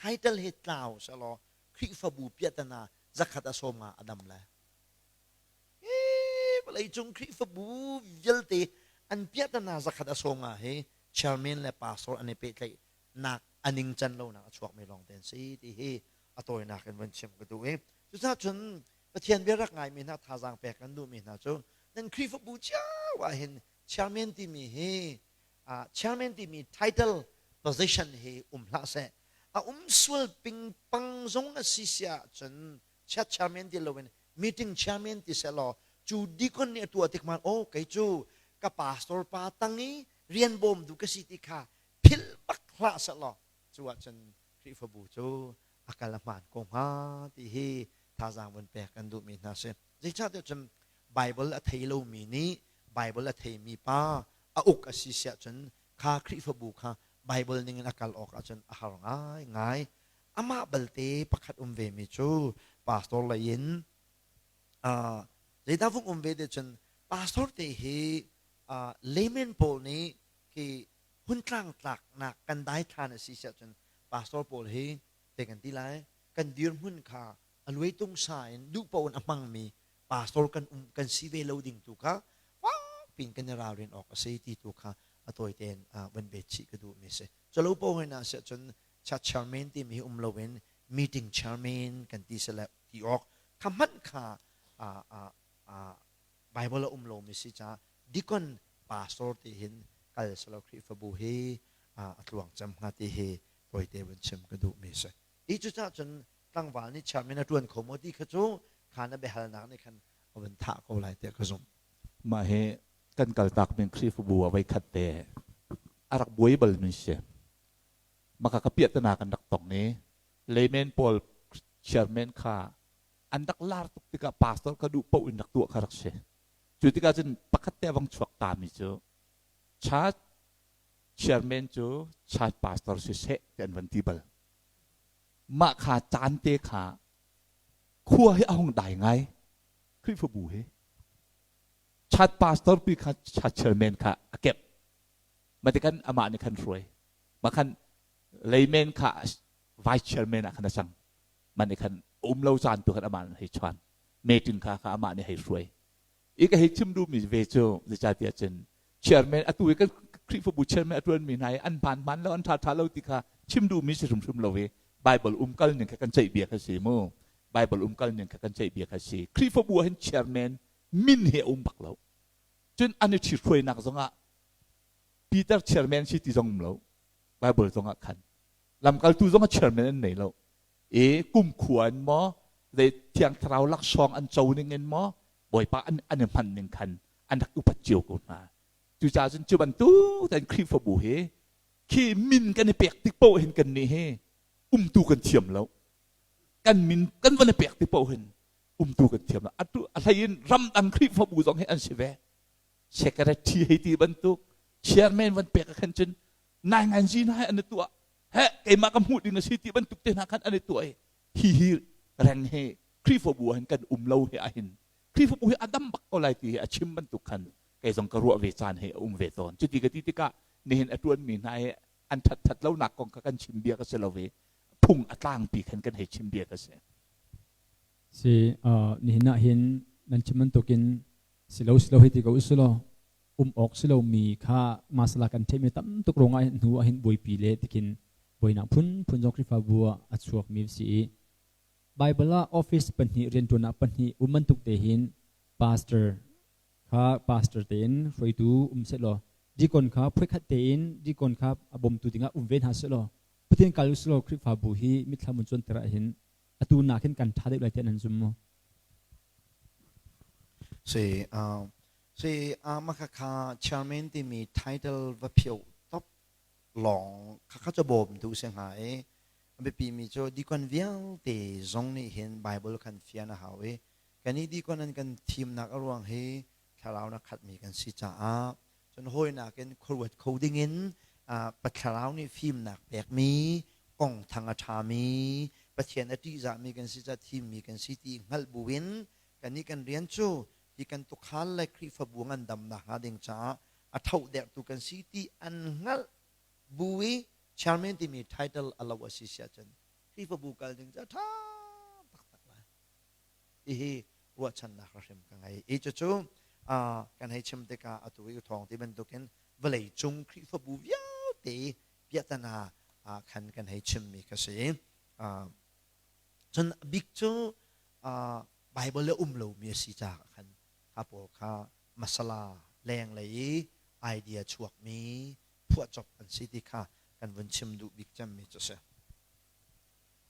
title hi tlau selaw Khrihfabu piahtana zakhat a sawm nga a dam le vawleicung Khrihfabu vialte an piahtana zakhat a sawm nga hi chairman le pastor an i pehtlaih nak a ningcan lonak a chuakmi lawng te an si ti hi a tawinak in van chim ka duh i cucaah cun Pathian bia rak ngaimi hna thazaang pek kan duhmi hna cu nan Khrihfabu cio ah hin chairman timi hi chairman timi title position hi um hlah seh. A um sual pingpang zong a si si ahcun chat chairman ti loin meeting chairman ti seh law cu deacon nih a tuah tik man oh kei cu ka pastor pa tang i rian bawm du ka si ti kha philh bak hlah seh law cu ahcun Khrihfabu cu a kal a hmaan ko hnga ti hi thazaang vun pek kan duhmi hna si. Zeicahtiah cun Bible a thei lomi nih Bible a theimi pa a uk a si siah cun kha Khrihfabu kha Bible ning in a kal awk ahcun a har ngaingai. Amah balte pakhat um vemi cu pastor lei in zeidah vung um ve te cun pastor te hi layman pawl nih khi huntlang tlaknak kan daithlan a si siah cun pastor pawl hi te kan ti lai kan dirhmun kha a luai tung sa in duh paoh in a hmangmi pastor kan um kan si ve lo ding tu kha pin kan i ralrin awk a si ti tu kha a tawi tein van bet chih ka duh mi si chalo po hoi na sia cun cha chairman ti mi um lo in meeting chairman kan ti sele ti awk kha hmanh kha Bible a um lo mi si ca deacon pastor ti hin kal selo Khrihfabu hi a tluang cem hnga ti hi tawite vun chim ka duh mi si. Hi cucah cun tlangval nih chairman a ṭuan kho maw ti kha cu kha na biahalnak nih khan a vun thah ko lai tiah ka zumh. Mah hi kan kaltak min Khrihfabu ah voikhat te a rak buai bal mi si. Maka ka piahtana kan rak tong i layman pawl chairman kha an rak lar tuk tikah pastor ka duh paoh in rak tuah kha rak si. Cu tikah cun pakhat te a vong chuak ta mi cu church chairman cu church pastor siseh ti an van ti bal. Mah kha caan te kha khua hi a hung dai ngai Khrihfabu hi. Church pastor pi kha church chairman kha a kep. Matikan amah nih khan hruai. Mah khan layman kha vice chairman ah khan a cang. Mah nih khan um lo caan tu khan amah nih hei chuan. Meeting kha kha amah nih hei hruai. I ka hei chim duhmi ve cu zeicahtiah cun chairman atu i kan Khrihfabu chairman a ṭuanmi hna i an hmaan hmaan lo an ṭha ṭha lo ti kha chim duhmi si hrimhrim lo i Bible umkal ning kha kan ceih bia kha si mu. Bible umkal ning kha kan ceih bia kha si. Khrihfabu ah hin chairman min he a um bak lo. Cun an i ṭhithruainak zongah Peter chairman si ti zong um lo. Bible zongah khan lamkaltu zong a chairman an nei lo. E kumkhua in maw zei thiang thlarau laksawng an co ning in maw Bawipa an an i hman ning khan an rak upat cio ko hna. Cucaah cun cu bantuk tein Khrihfabu hi khi min kan i pek tik paoh hin kan nih hi umtu kan thiam lo. Kan min kan van i pek tik paoh hin umtu kan thiam lo. Atu a hlei in ramdang Khrihfabu zong hi an si ve. Secretary hei ti bantuk chairman van pek ah khan cun nai ngan zi hna an i tuah. He keimah ka hmuh ding a si ti bantuk te hna khan an i tuah i hi hi reng hi Khrihfabu ah hin kan um lo hi ahhin Khrihfabu hi a dam bak ko lai ti hi a chim bantuk khan kei zong ka ruah ve caan hi a um ve tawn. Cuti ka ti tikah nihin a ṭuanmi hna hi an ṭhat ṭhat lonak kong kha kan chim bia ka si lo i phung a tlangpi khan kan hei chim bia ka si. Si nihin ah hin nan chim bantukin silo silo hei ti ko usilaw um awk si lomi kha masala kan theihmi tam tuk ruangah hin hnu ah hin buaipi le tikin buainak phunphun zong Khrihfabu ah a chuakmi si i Bible ah office pahnih rianṭuannak pahnih um bantuk te hin pastor kha pastor tein hruaitu um sehlaw deacon kha phuikhat tein deacon kha a bawmtu dingah um ve hna sehlaw Pathian kal usilaw Khrihfabu hi mitthlam un cuanter ah hin atu nak hin kan ṭha deuh lai tiah nan zum maw? Si si mah khakha chairman timi title va phio top. lawng khakha cu bawmtu si hnga i a biapimi cu deacon vialte zong nih hin Bible khan fian a hau i kannih deacon an kan thimnak a ruang hi thlarau na khatmi kan si caah cun hawinak in khuaruat kho dingin Pathlarau nih fimnak pekmi kong thang a ṭhami Pathian a ṭihzahmi kan si caah thimmi kan si ti hngalh buin kannih kan rian cu hi kan tukhal le Khrihfabu ngandamnak hnga ding caah a thohderhtu kan si ti an hngalh bu i chairman timi title a lo a si si ahcun Khrihfabu kal ding cu a ṭha taktak lai. Hihi ruahchannak hrim ka ngei. I cucu kan hei chim tikah atu i thawng ti bantukin vawlei cung Khrihfabu vialte piahtana khan kan hei chimmi ka si. Cun bik cu Bible le um lomi a si caah khan kha pawl kha masala lenglei i idea chuakmi phuahcop an si ti kha kan vun chim duh bik cemmi cu a si.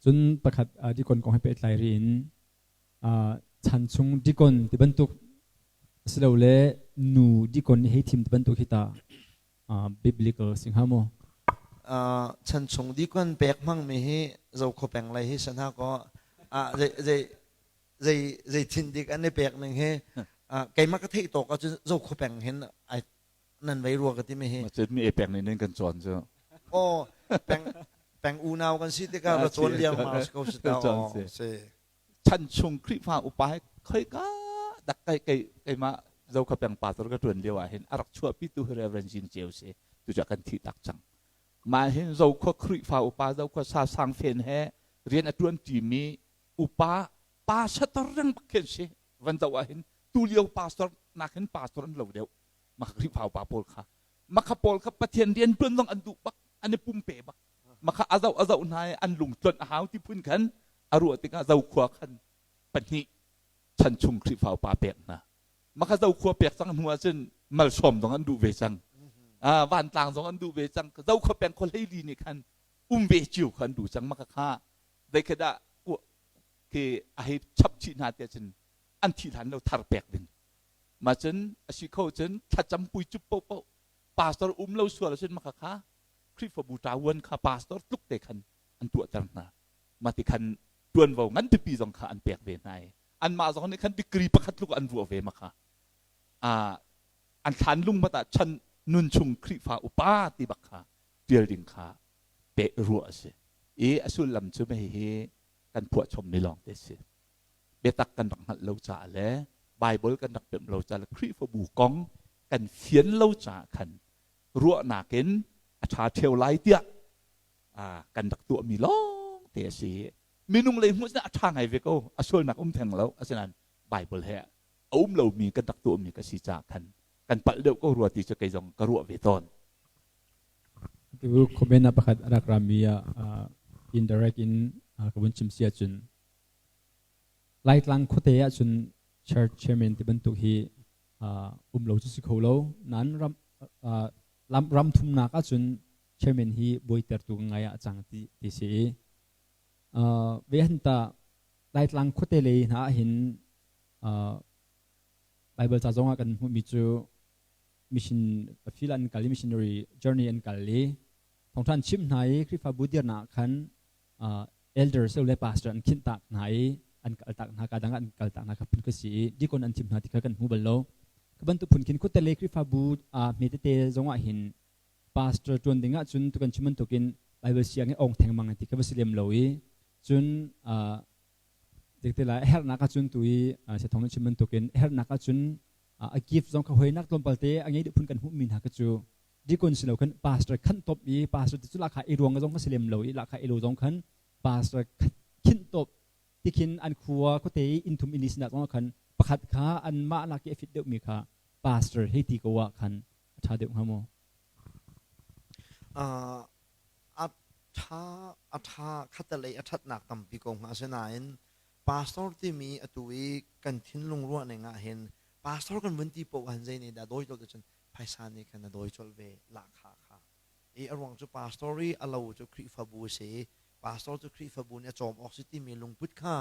Cun pakhat dikon kong he pehtlai rih in chan chung dikon ti bantuk asilole nu dikon hei thim ti bantuk hi ta biblical si hnga maw? Chan chung dikon pek hmangmi hi Zokhua peng lei hi san ha kaw zei zei zei zei thin dik an i pek ning hi keimah ka theih tawk ahcun Zokhua peng hin ai nan vei rua ka ti mi hi. Macet mi e peng nih nan kan cawn cu. Oh, peng peng unau kan si tikah ra cawn liang ma ko si ta oh si. Chan chung Khrihfa upa he khoika dak kai kai keimah Zokhua peng pastor ka tuan lio ah hin a rak chuahpi tu hi Reverend Jin Ceu si tu cu kan thi tak cang. Mah hin Zokhua Khrihfa upa Zokhua sa sang fen he rian a tuan mi upa pastor reng bak khin si van zoh ah hin tu lio pastor nak hin pastor an lo deuh maka Khrihfa upa pawl kha maka pawl kha Pathian rian tuan zong an duh bak an i pumpe bak maka a zoh a zoh hna i an lung tlonh a hau ti phun khan a ruah tikah Zokhua khan pahnih chan chung Khrihfa upa pek hna maka Zokhua pek cang hnu ahcun malsawm zong an duh ve cang vantlang zong an duh ve cang Zokhua peng khua hleili nih khan um ve cio kha an duh cang maka kha zeikhadah khi a hei chap chih hna tiah cun an thih hlan lo thar pek ding ma cun a si kho cun thlacam pui cup paohpaoh pastor um lo sual ahcun maka kha Khrihfabu ṭavuan kha pastor tluk te khan an tuahter hna ma ti khan ṭuanvo ngan pipi zong kha an pek ve hna i anmah zong nih khan degree pakhat tluk an ruah ve ma kha an thlan lung mat ah chan nun chung Khrihfa upa ti bak kha ṭial ding kha pe ruah a si i a sullam cu mei hi kan phuahchommi lawng te si biatak kan rak hngalh lo caah le Bible kan rak pemh lo caah le Khrihfabu kong kan fian lo caah khan ruahnak in a ṭha ṭheo lai tiah kan rak tuahmi lawng te a si. Minung lei hmuh a ṭha ngai ve ko, a sualnak um theng lo. Asinain Bible he a um lomi kan rak tuahmi ka si caah khan kan palh deuh ko rua ti cu kei zong ka ruah ve tawn. Tu comment ah pakhat a rak rami ah indirect in ka vun chim si ahcun Laitlang khuate ahcun church chairman ti bantuk hi um lo cu si kho lo. Nain ram ram thumnak ahcun chairman hi bawitertu ngai ah a cang ti ti si i ve han ta Laitlang khuate lei hna ahhin Bible ca zong ah kan hmuhmi cu mission field an kal i missionary journey an kal i thawngṭha an chimh hna i Khrihfabu dirnak khan elders le pastor an khinh tak hna i an kal tak hna ka dang an kal tak hna kha phun ka si i deacon an thim hna ti kha kan hmu bal lo ka bantuk phun khin khuate le Khrihfabu hme tete zong ah hin pastor ṭuan ding ah cun tu kan chim bantukin Bible siang i ong thengmang ti kha va si lem lo i cun Zeitilai a herhnak ahcun tu i sethong nan chim bantukin a herhnak ahcun a gift zong kha hoinak tlawmpal te a ngei deuh phun kan hmuhmi hna kha cu deacon si lo khan pastor khan top i pastor ti cu lakha i ruang zong kha si lem lo i lakha i lo zong khan pastor khinh top tikhin an khua khuate i inn thum inn li sinak zong khan pakhat kha anmah nak i a fit deuhmi kha pastor hei ti ko ah khan a ṭha deuh hnga maw? A ṭha a ṭha khatalei a ṭhatnak tampi ko hnga asinain pastor timi atu i kan thinlung ruahning ah hin pastor kan vun ti paoh han zei nih dah dawi colh cun phaisa nih khan a dawi colh ve lahkhah kha i a ruang cu pastor i a lo cu Khrihfabu a si i pastor cu Khrihfabu nih a cawm awk si timi lungput kha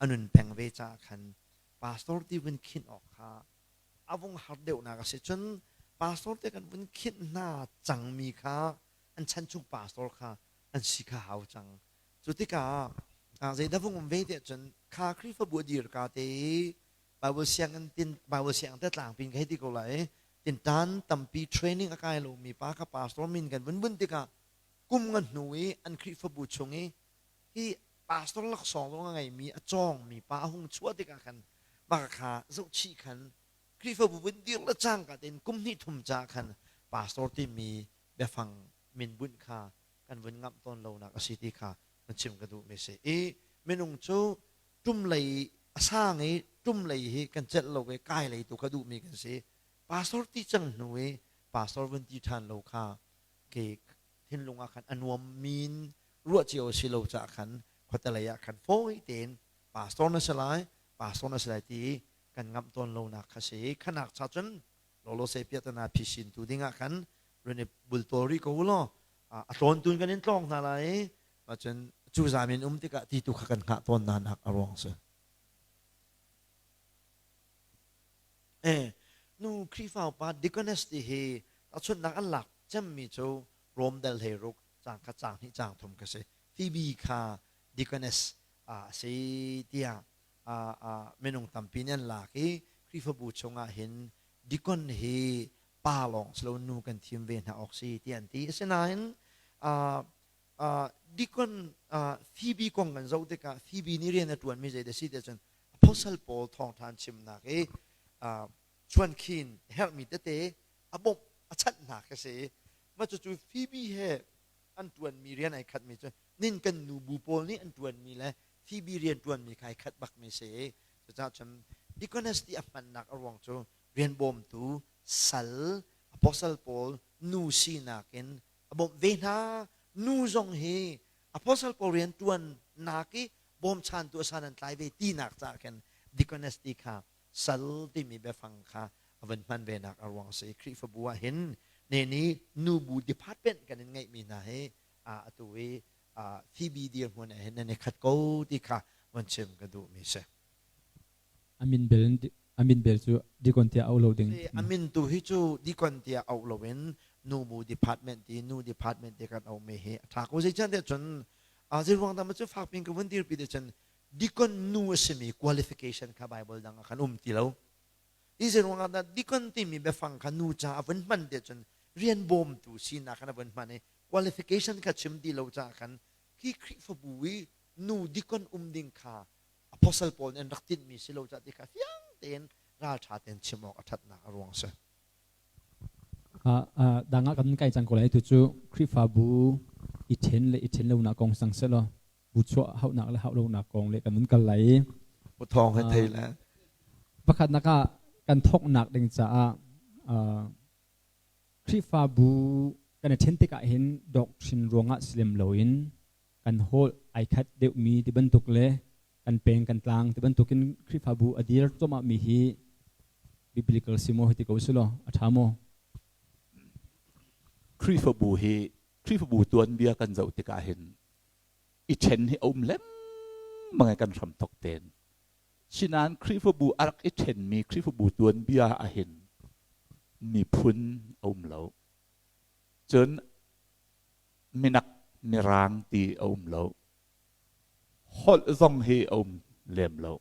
a nun peng ve caah khan pastor ti vun khinh awk kha a vung har deuhnak a si cun pastor te kan vun khinh hna cangmi kha. an chan chung pastor kha an si kha hau cang. Cu tikah zeidah vung um ve tiah cun kha Khrihfabu a dir ka te i Bible sianginn tin Bible sianginn te tlangpin ka hei ti ko lai tintan tampi training a kai lomi pa kha pastor min kan vun bunh tikah kum nga hnu i an Khrihfabu chung i hi pastor laksawng zong a ngeimi a cawngmi pa a hung chuah tikah khan mah kha zohchih khan Khrihfabu vun dir le cangka tein kum hnih thum ca khan pastor timi biafang min bunh kha kan vun ngamh tawn lonak a si ti kha van chim ka duhmi si. I minung cu ṭum lei a sang i ṭum lei hi kan celh lo i kai lei tu kha duhmi kan si. Pastor ti cang hnu i pastor vun ti ṭhan lo kha ke thinlung ah khan a nuam min ruah cio a si lo caah khan khuate lei ah khan fawi tein pastor na si lai, pastor na si lai ti kan ngamh tawn lonak kha si. Khanak cha cun lolo se piatana phisin tu ding ah khan run i bultawl rih ko u law a tlawn tun kan in tlawng hna lai i cun cu zam in um tikah ti tu kha kan hngah tawn hna nak a ruang si. Eh, nu Khrihfa upa deaconess ti hi tahchunhnak an lak cemmi cu Rom dal hlei ruk cang kha cang hnih cang thum kha si. Phoebe kha deaconess a si tiah minung tampi nih an lak i Khrihfabu chungah hin deacon hi pa lawng si lo nu kan thim ve hna awk si ti an ti. Asinain deacon Phoebe kong kan zoh tikah Phoebe nih rian a ṭuanmi zei dah si tiah cun Apostle Paul thawngṭha an chimnak i chuankhin herhmi tete a bawmh a chanh hna khi si. Mah cucu Phoebe he an ṭuanmi rian ai khatmi cu nin kan nu bu pawl nih an ṭuanmi le Phoebe rian ṭuanmi kha ai khat bakmi si. Cucaah cun deaconess ti a hmannak a ruang cu rian bawmtu sal apostle pawl nu sinak in a bawmh ve hna. Nu zong hi apostle pawl rian ṭuannak i bawmchantu a san an tlai ve tinak caah khin deaconess ti kha sal timi biafang kha a vun hman ve nak a ruang si. Khrihfabu ah hin ne ni nubu department kan in ngeihmi hna hi atu i Phoebe dirhmun ah hin nan i khat ko ti kha von chim ka duhmi si. A min bel a min bel cu deacon tiah auh lo ding. A min tu hi cu deacon tiah auh loin nubu department ti nu department ti kan auhmi hi a ṭha ko. Zeicahtiah cun zei ruang dah maw cu fak piin ka vun dirpi ti cun deacon nu a simi qualification kha Bible dang ah khan um ti lo. Hi zei ruangah dah deacon timi biafang kha nu ca a vun hman ti cun rian bawmtu sinak khan a vun hman i qualification kha chim ti lo caah khan khi Khrihfabu i nu deacon um ding kha apostle pawl nih an rak tinhmi si lo caah ti kha fiang tein ralṭha tein chim awk a ṭhatnak a ruang si. Dang ah kan kai cang ko lai tu cu Khrihfabu i ṭhen le i ṭhen lonak kong sang selaw bu chuah hauhnak le hauh lonak kong le kan nun kal lai i Thawng he thei le pakhatnak ah kan thawknak ding caah Khrihfabu kan i ṭhen tikah hin doctrine ruangah si lem loin kan holh ai khat deuhmi ti bantuk le kan peng kan tlang ti bantukin Khrihfabu a dir cuahmah mi hi biblical si maw hei ti ko sulaw a ṭha maw? Khrihfabu hi Khrihfabu tuanbia kan zoh tikah hin i ṭhen hi a um lengmang i kan hram thok ten. Sinain Khrihfabu a rak i ṭhenmi Khrihfabu tuanbia ahhin miphun a um lo. Cun minak mirang ti a um lo. Holh zong hi a um lem lo.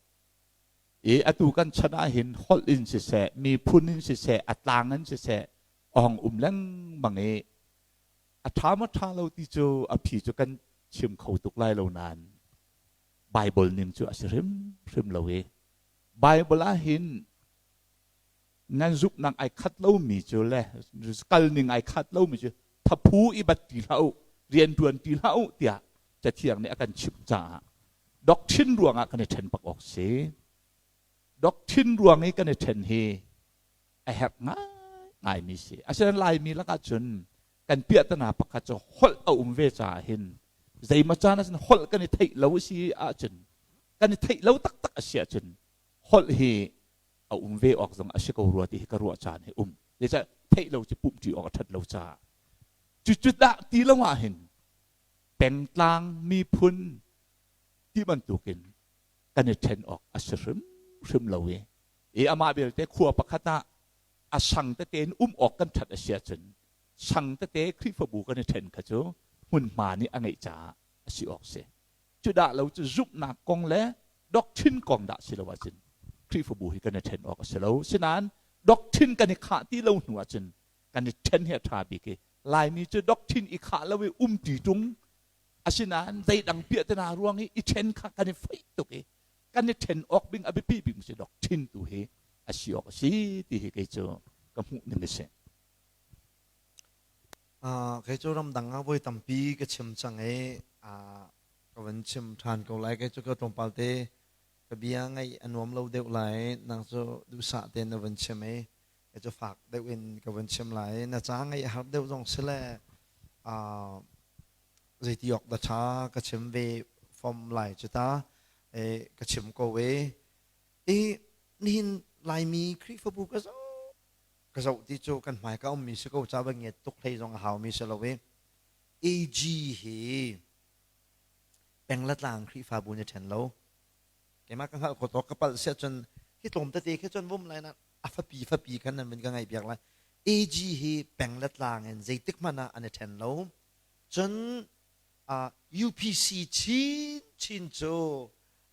I atu kan chan ahhin holh in siseh, miphun in siseh, a tlang in siseh, a hong um lengmang i a ṭha maw ṭha lo ti cu a phi cu kan chim kho tuk lai lo nain Bible ning cu a si hrimhrim lo i Bible ahhin nan zumhnak ai khat lomi cu le kal ning ai khat lomi cu thaphu i bat ti hlah u rianṭuan ti hlah u tiah cathiang nih a kan chimh caah doctrine ruangah kan i ṭhen bak awk si. Doctrine ruang i kan i ṭhen hi a herh ngaingaimi si. Asinain Laimi lakah cun kan piahtana pakhat cu holh a um ve caah hin zeimaw caan ahcun holh kan i theih lo a si ahcun kan i theih lo taktak a si ahcun holh hi a um ve awk zong a si ko rua ti hi ka ruah caan hi um. Zeicah theih lo cu pumhṭi awk a ṭhat lo caah. Cucu dah ti lo ah hin pengtlang miphun ti bantukin kan i ṭhen awk a si hrimhrim lo i i amah belte khua pakhat ah a sang tete in um awk kan ṭhat a si ahcun Sang tete Khrihfabu kan i ṭhen kha cu hmunhma nih a ngeih caah a si awk si. Cu dah lo cu zumhnak kong le doctrine kong dah si lo ahcun Khrihfabu hi kan i ṭhen awk a si lo. Sinain doctrine kan i khah ti lo hnu ahcun kan i ṭhen hi a ṭha bik i Laimi cu doctrine i khah lo i umṭi ṭung asinain zeidang piahtana ruang i i ṭhen kha kan i foih tuk i kan i ṭhen awk ding a biapi bik si doctrine tu hi a si awk a si ti hi kei cu ka hmuh ning a si. Kei cu ramdang ah voi tampi ka chim cang i ka van chim ṭhan ko lai. Kei cu ka tlawmpal te ka bia ngaih a nuam lo deuh lai. Nang cu duhsah tein na van chim i kei cu fak deuh in ka van chim lai. Na ca ngaih a har deuh zong si le zeiti awk dah ṭha ka chim ve fom lai cu ta. Ka chim ko e. I nihin Laimi Khrihfabu ka zoh ka zoh ti cu kan hmaika ummi si ko ca va ngiat tuk hlei zong a haumi si lo i AG hi penglatlang Khrihfabu nih ṭhen lo keimah ka hngalh khawh tawk ka palh siah cun hi tlawm tete khi cun vum lai na a fapi fapi khan nan vun ka ngaih piak lai AG hi penglatlang in zeitik hmanh ah an i ṭhen lo cun UPC chin chin cu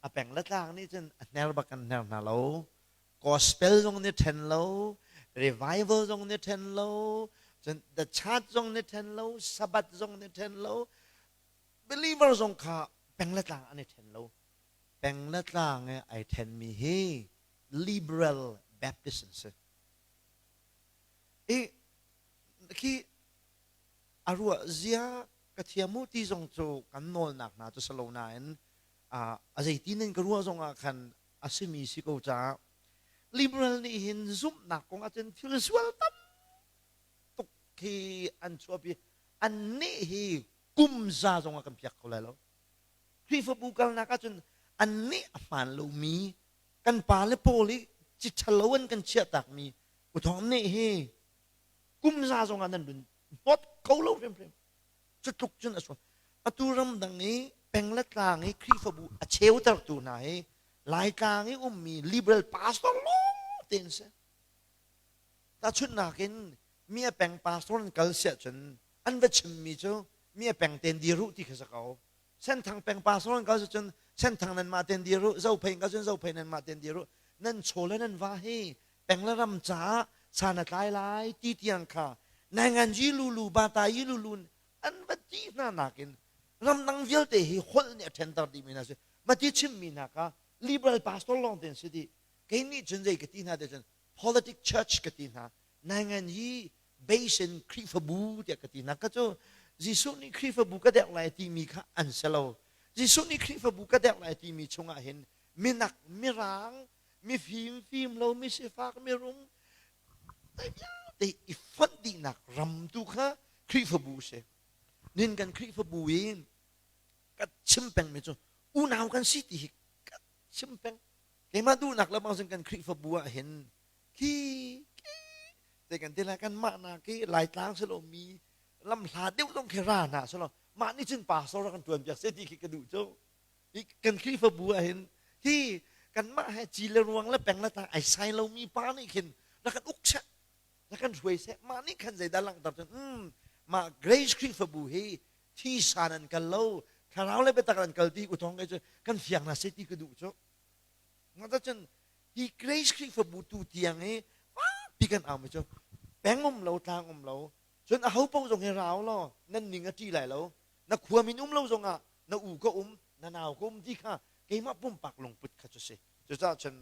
a penglatlang nih cun a hner bak kan hner hna lo gospel zong nih ṭhen lo revival zong nih ṭhen lo cun the church zong nih ṭhen lo sabbath zong nih ṭhen lo believer zong kha peng le tlang an i ṭhen lo peng le tlang i ai ṭhenmi hi liberal baptist an si i khi a ruah zia ka thiam u ti zong cu kan nawlnak hna cu si lo nain a zeiti nan ka ruah zong ah khan a simi si ko caah liberal nih hin zumhnak kong ahcun thil sual tam tuk khi an chuahpi an nih hi kum za zong ah kan piak kho lai lo Khrihfabu kalnak ahcun an nih a hmaan lomi kan pa le pawl i ci ṭhalo an kan chiahtakmi uthawng nih hi kum za zong ah nan run hnawt kho lo hrimhrim Cu tluk cun a sual. Atu ramdang i peng le tlang i Khrihfabu a cheutertu hna hi Laitlang i ummi liberal pastor lawng te an si. Tahchunhnak in mi a peng pastor an kal siah cun an va chimmi cu mi a peng ten dir uh ti kha si ko. Senthang peng pastor an kal si cun Senthang nan mah ten dir uh, Zophei kal cun Zophei nan mah ten dir uh. Nan chaw le nan va hi peng le ram caah san a tlai lai ti tiang kha nainganji lulu bata yi lulu an va ti hna nakin ramdang vialte hi holh nih a ṭhenter dihmi hna si mati chimmi hna kha liberal pastor lawng te an si dih kei nih cun zei ka ti hna te cun politic church ka ti hna naingan hi base in Khrihfabu tiah ka ti hna ka cu Jesuh nih Khrihfabu ka dek lai timi kha an si lo Jesuh nih Khrihfabu ka dek lai timi chungah hin minak mirang mifim fim lo misifak mirum vialte i fonh dihnak ram tu kha Khrihfabu si nin kan Khrihfabu i ka chim pengmi cu unau kan si ti hi ka chim peng keimah duhnak le bang kan Khrihfabu ah hin khi te kan ti lai kan mah na ki laitlang si lo mi lam hla deuh zong khi ra hna si lo mah nih cun pastor kan tuan piak se ti khi ka duh cu kan Khrihfabu ah hin hi kanmah he ci le ruang le peng le tlang ai sai lomi pa nih khin rak kan uk seh rak kan hruai seh mah nih khan zeidah langhter cun um mah Grace Khrihfabu hi thi san an kal lo thlarau le biatak an kal ti uthong ke cu kan fiang na se ti ka duh cu ngata cun hi Grace Khrihfabu tu tiang hi pi kan au mi cu peng um lo tlang um lo cun a ho paoh zong hi rau law nan ning a ṭi lai lo na khua min um lo zongah na u ka um na nau ka um ti kha keimah pumpak lungput kha cu si cucaah cun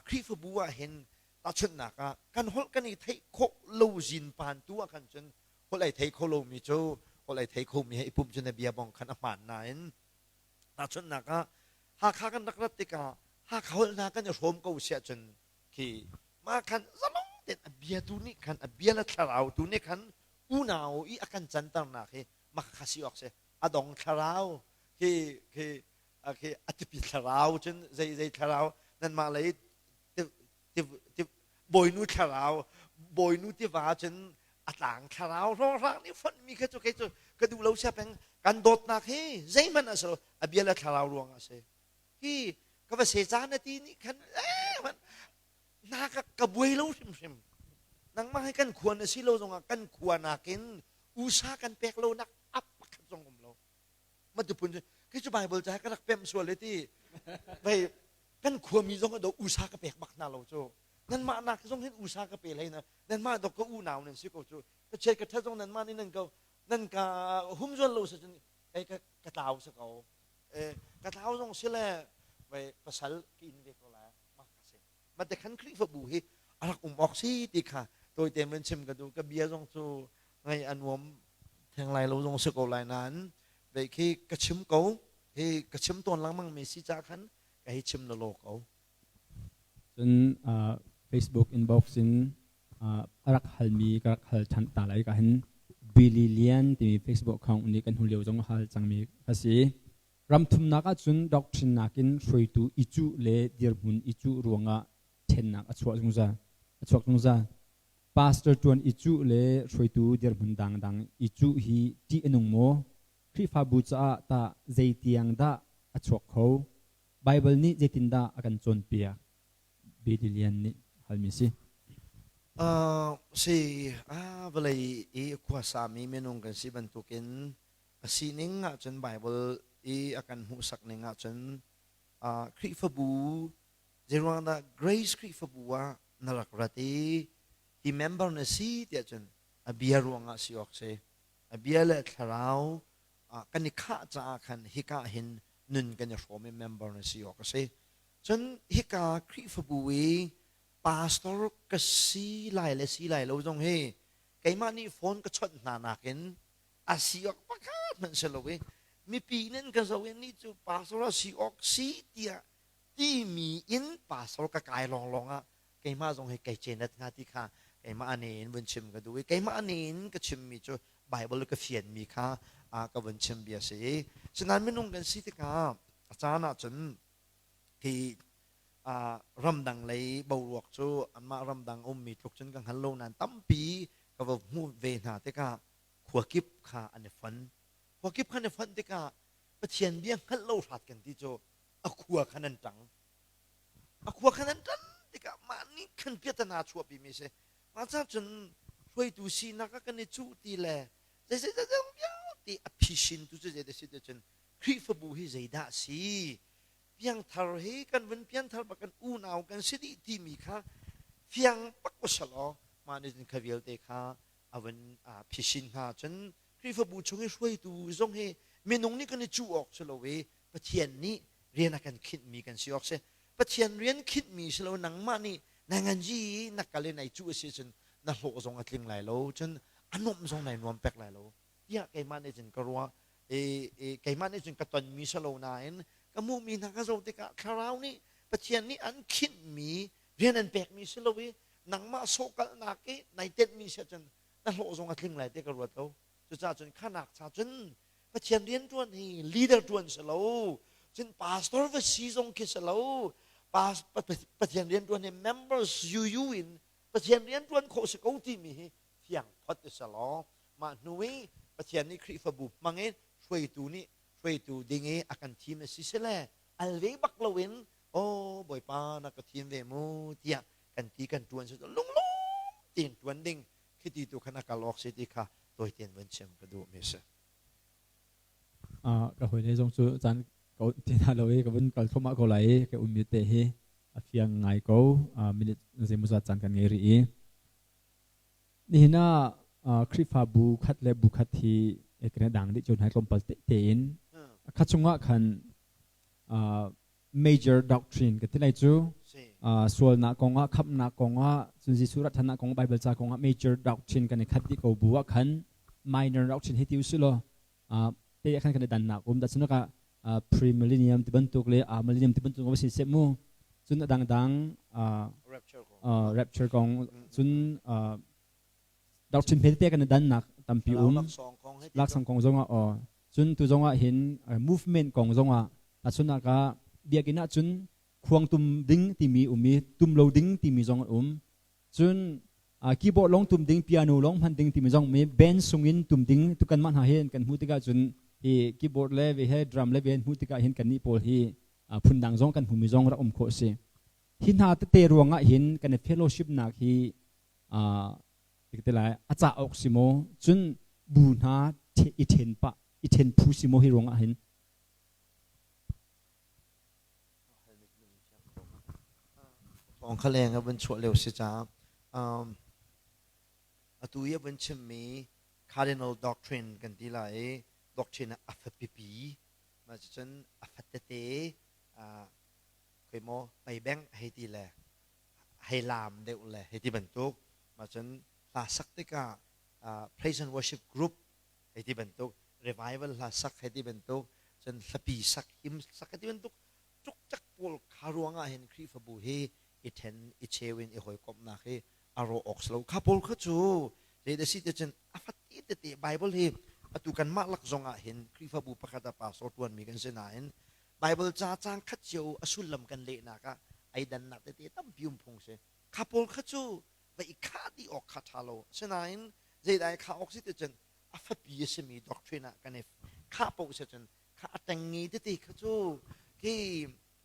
Khrihfabu ah hin tahchunhnak ah kan holh kan i theih khawh lo zin pan tu ah khan cun holh ai thei kho lomi cu holh ai thei khomi he i pumh cu na bia bong khan a hmaan nain tahchunhnak ah Hakha kan rak rat tikah Hakha holh hna kan i hrawm ko siah cun khi mah khan zalong tein a bia tu nih khan a bia le thlarau tu nih khan unau i a kan canternak hi mah kha si awk si a dong thlarau khi khi khi a tipi thlarau cun zei zei thlarau nanmah lei bawinu thlarau bawinu tiva cun a tlang thlarau hrawnghrang nih fonhmi kha cu kei cu ka duh lo sia peng kan dawtnak hi zeihmanh a si lo a bia le thlarau ruang a si hi ka va se caan na ti nih khan eh na ka ka buai lo hrimhrim. Nangmah hi kan khua na si lo zongah kan khua nakin usa kan pek lo nak ap pakhat zong um lo. Matupun cu khi cu Bible ca ka rak pem sual le ti. Vei kan khuami zong do usa ka pek bak hna lo cu. Nanmah nak zong hin usa ka pe hlei na. Nanmah dok ka unau nan si ko cu. Ka chiat ka that zong nanmah nih nan ka nan ka humzual lo sa cun ei ka ka tlau sa ko. Eh ka tlau zong si le vei pasal ka in ve ko lai. Mah ka si. Mate khan Khrihfabu hi a rak um awk si ti kha tawite in chim ka duh. Ka bia zong cu ngaih a nuam theng lai lo zong si ko lai nain vei khi ka chim ko. Hi ka chim tawn lengmang mi si ca khan ka hi chim lawlaw ko. Cun Facebook inbox in a rak halmi ka rak hal ṭhan ta lai ka hin Billy Lian timi Facebook account nih kan hnu lio zong hal cangmi a si. Ramthumnak ahcun doctrine nakin hruaitu i cuh le dirhmun i cuh ruangah ṭhennak a chuah zungzal. A chuak zungzal. Pastor ṭuan i cuh le hruaitu dirhmun dangdang i cuh hi ṭih a nung maw? Khrihfabu caah tah zeitiang dah a chuak kho? Baibal nih zeitindah a kan cawnpiak? Billy Lian nih halmi si. Si, vawlei i khuasami minung kan si bantukin A sining ahcun Baibal i a kan hmuhsak ning ahcun Khrihfabu zeiruang dah Grace Khrihfabu ah na rak rat i hi member na si tiah cun a bia ruangah si awk si. A bia le thlarau kan i khah caah khan hika hin nun kan i hrawm i member na si awk a si. Cun hika Khrihfabu i pastor ka si lai le si lai lo zong hi keimah nih phone ka chawnh hna nakin a si awk pakhat hmanh si lo i mipi nin ka zoh i nih cu pastor a si awk si tiah timi in pastor ka kai lawnglawng ah keimah zong hi kai cenat hnga ti kha keimah ane in vun chim ka duh i keimah ane in ka chimmi cu Bible ka fianmi kha ka vun chim bia si i sinain minung kan si tikah a caan ahcun hi ramdang lei boruak cu anmah ramdang ummi tluk cun ka hngal lo nain tampi ka va hmuh ve hna tikah khua kip kha an i fon. Khua kip kha an i fonh tikah Pathian bia hngalh lo hrat kan ti cu a khua khan an ṭang. A khua khan an ṭan tikah mah nih khan piatana chuahpi mi si. Mah ca cun hruaitu sinak ah kan i cuh ti le zeizei zeizong vialte a phisin tu cu zei si ti cun Khrihfabu hi zeidah si piangthar hi kan vun pianthar bak kan unau kan si dih timi kha fiang bak usalaw mah nih cun kha vialte kha a vun phisin hna cun Khrihfabu chung i hruaitu zong hi minung nih kan i cuh awk si lo i Pathian nih rian a kan khinhmi kan si awk si. Pathian rian khinhmi si lo nangmah nih na nganji na kal i nai cuh a si cun na hlawh zong a tling lai lo cun a nuamh zong nai nuam pek lai lo tiah keimah nih cun ka ruah. Keimah nih cun ka tonmi si lo nain ka hmuhmi hna ka zoh tikah thlarau nih Pathian nih an khinhmi rian an pekmi si lo i nangmah sawhkalhnak i nai tenhmi si ahcun na hlawh zong a tling lai ti ka ruat lo. Cucaah cun khanak cha cun Pathian rian ṭuan hi leader ṭuan si lo, cun pastor va si zong khi si lo. Pathian rian ṭuan hi members UU in Pathian rian ṭuan khawh si ko timi hi fiang phot i si law mah hnu i Pathian nih Khrihfabu hmang in hruaitu nih hruaitu ding i a kan thim a si sile al ve bak loin oh Bawipa na ka thim ve mu tiah kan ti kan ṭuan si lunglawm tein ṭuan ding khiti tu khan a kal awk si ti kha tawitein vun chim ka duh mi si. Ka hawile zong cu caan ka ti hna lo i ka vun kal thluahmah ko lai i ka ummi te hi a fiang ngai ko. Minute zeimawzat caan kan ngei rih i nihin ah Khrihfabu khat le bu khat hi kan i dang dih cio hna tlawmpal tein kha chungah khan major doctrine ka ti lai cu sualnak kongah khamhnak kongah cun Jesuh rat ṭhannak kong Bible ca kongah major doctrine kan i khat dih ko bu ah khan minor doctrine hi ti usih law te khan kan i dannak um da cun premillennium ti bantuk le amillennium ti bantuk si seh mu cun a dangdang rapture kong cun doctrine hme tete kan i dannak tampi um laksawng kong zongah aw cun tu zongah hin movement kong zongah tahchunhnak ah biakinn ah cun khuang tum ding timi um i tum lo ding timi zong an um cun keyboard lawng tum ding piano lawng hman ding timi zong mi band sungin tum ding tu kan mah hna hin kan hmuh tikah cun hi keyboard le ve he drum le ve hmuh tikah hin kan nih pawl hi phundang zong kan hmumi zong rak um khawh si hi hna tete ruangah hin kan i fellowship nak hi. Te lai a ca awk si maw cun bu hna i then pah i then phu si maw hi ruangah hin Thawng kha leng a vun chuah lio si caah atu i a vun chimmi cardinal doctrine kan ti lai i doctrine ah a fapipi mah cucun a fatete khoi maw peibeng hei ti le hei laam deuh le hei ti bantuk mah cun hla sak tikah praise and worship group hei ti bantuk revival hla sak hei ti bantuk cun hlapi sak him sak hei ti bantuk cukcak pawl kha ruangah hin Khrihfabu hi i then i cheu in i hawikomhnak hi a rawh awk si lo kha pawl kha cu zei si te cun a fati tete Bible hi atu kanmah lak zong ah hin Khrihfabu pakhat ah pastor tuanmi kan si nain Bible ca cang khat cio a sullam kan lehnak ah ai dannak tete tampi um phung si kha pawl kha cu va i khah dih awk kha ṭha lo asinain zeidah i khah awk si ti cun a fapi a simi doctrine ah kan i khah paoh si cun kha a tengnge tete kha cu khi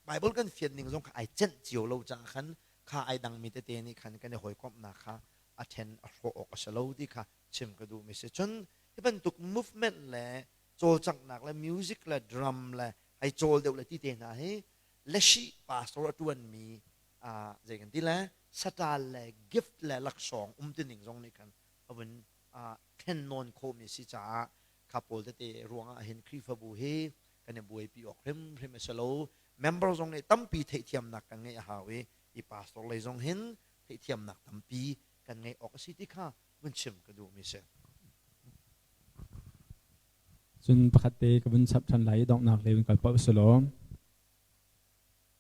Bible kan fian ning zong kha ai cenh cio lo caah khan kha ai dangmi tete nih khan kan i hawikomhnak kha a ṭhen a hrawh awk a si lo ti kha chim ka duhmi si cun hi bantuk movement le cawlcanghnak le music le drum le hei cawl deuh le ti te hna hi leshi pastor a ṭuanmi zei kan ti le satal le gift le laksawng um ti ning zong nih khan a vun thlen nawn khawhmi si caah kha pawl tete ruangah hin Khrihfabu hi kan i buaipi awk hrimhrim a si lo. Member zong nih tampi theihthiamnak kan ngeih a hau i i pastor lei zong hin theihthiamnak tampi kan ngeih awk a si ti kha vun chim ka duhmi si. Cun pakhat te ka vun chap ṭhan lai i donghnak lei vun kal paoh si law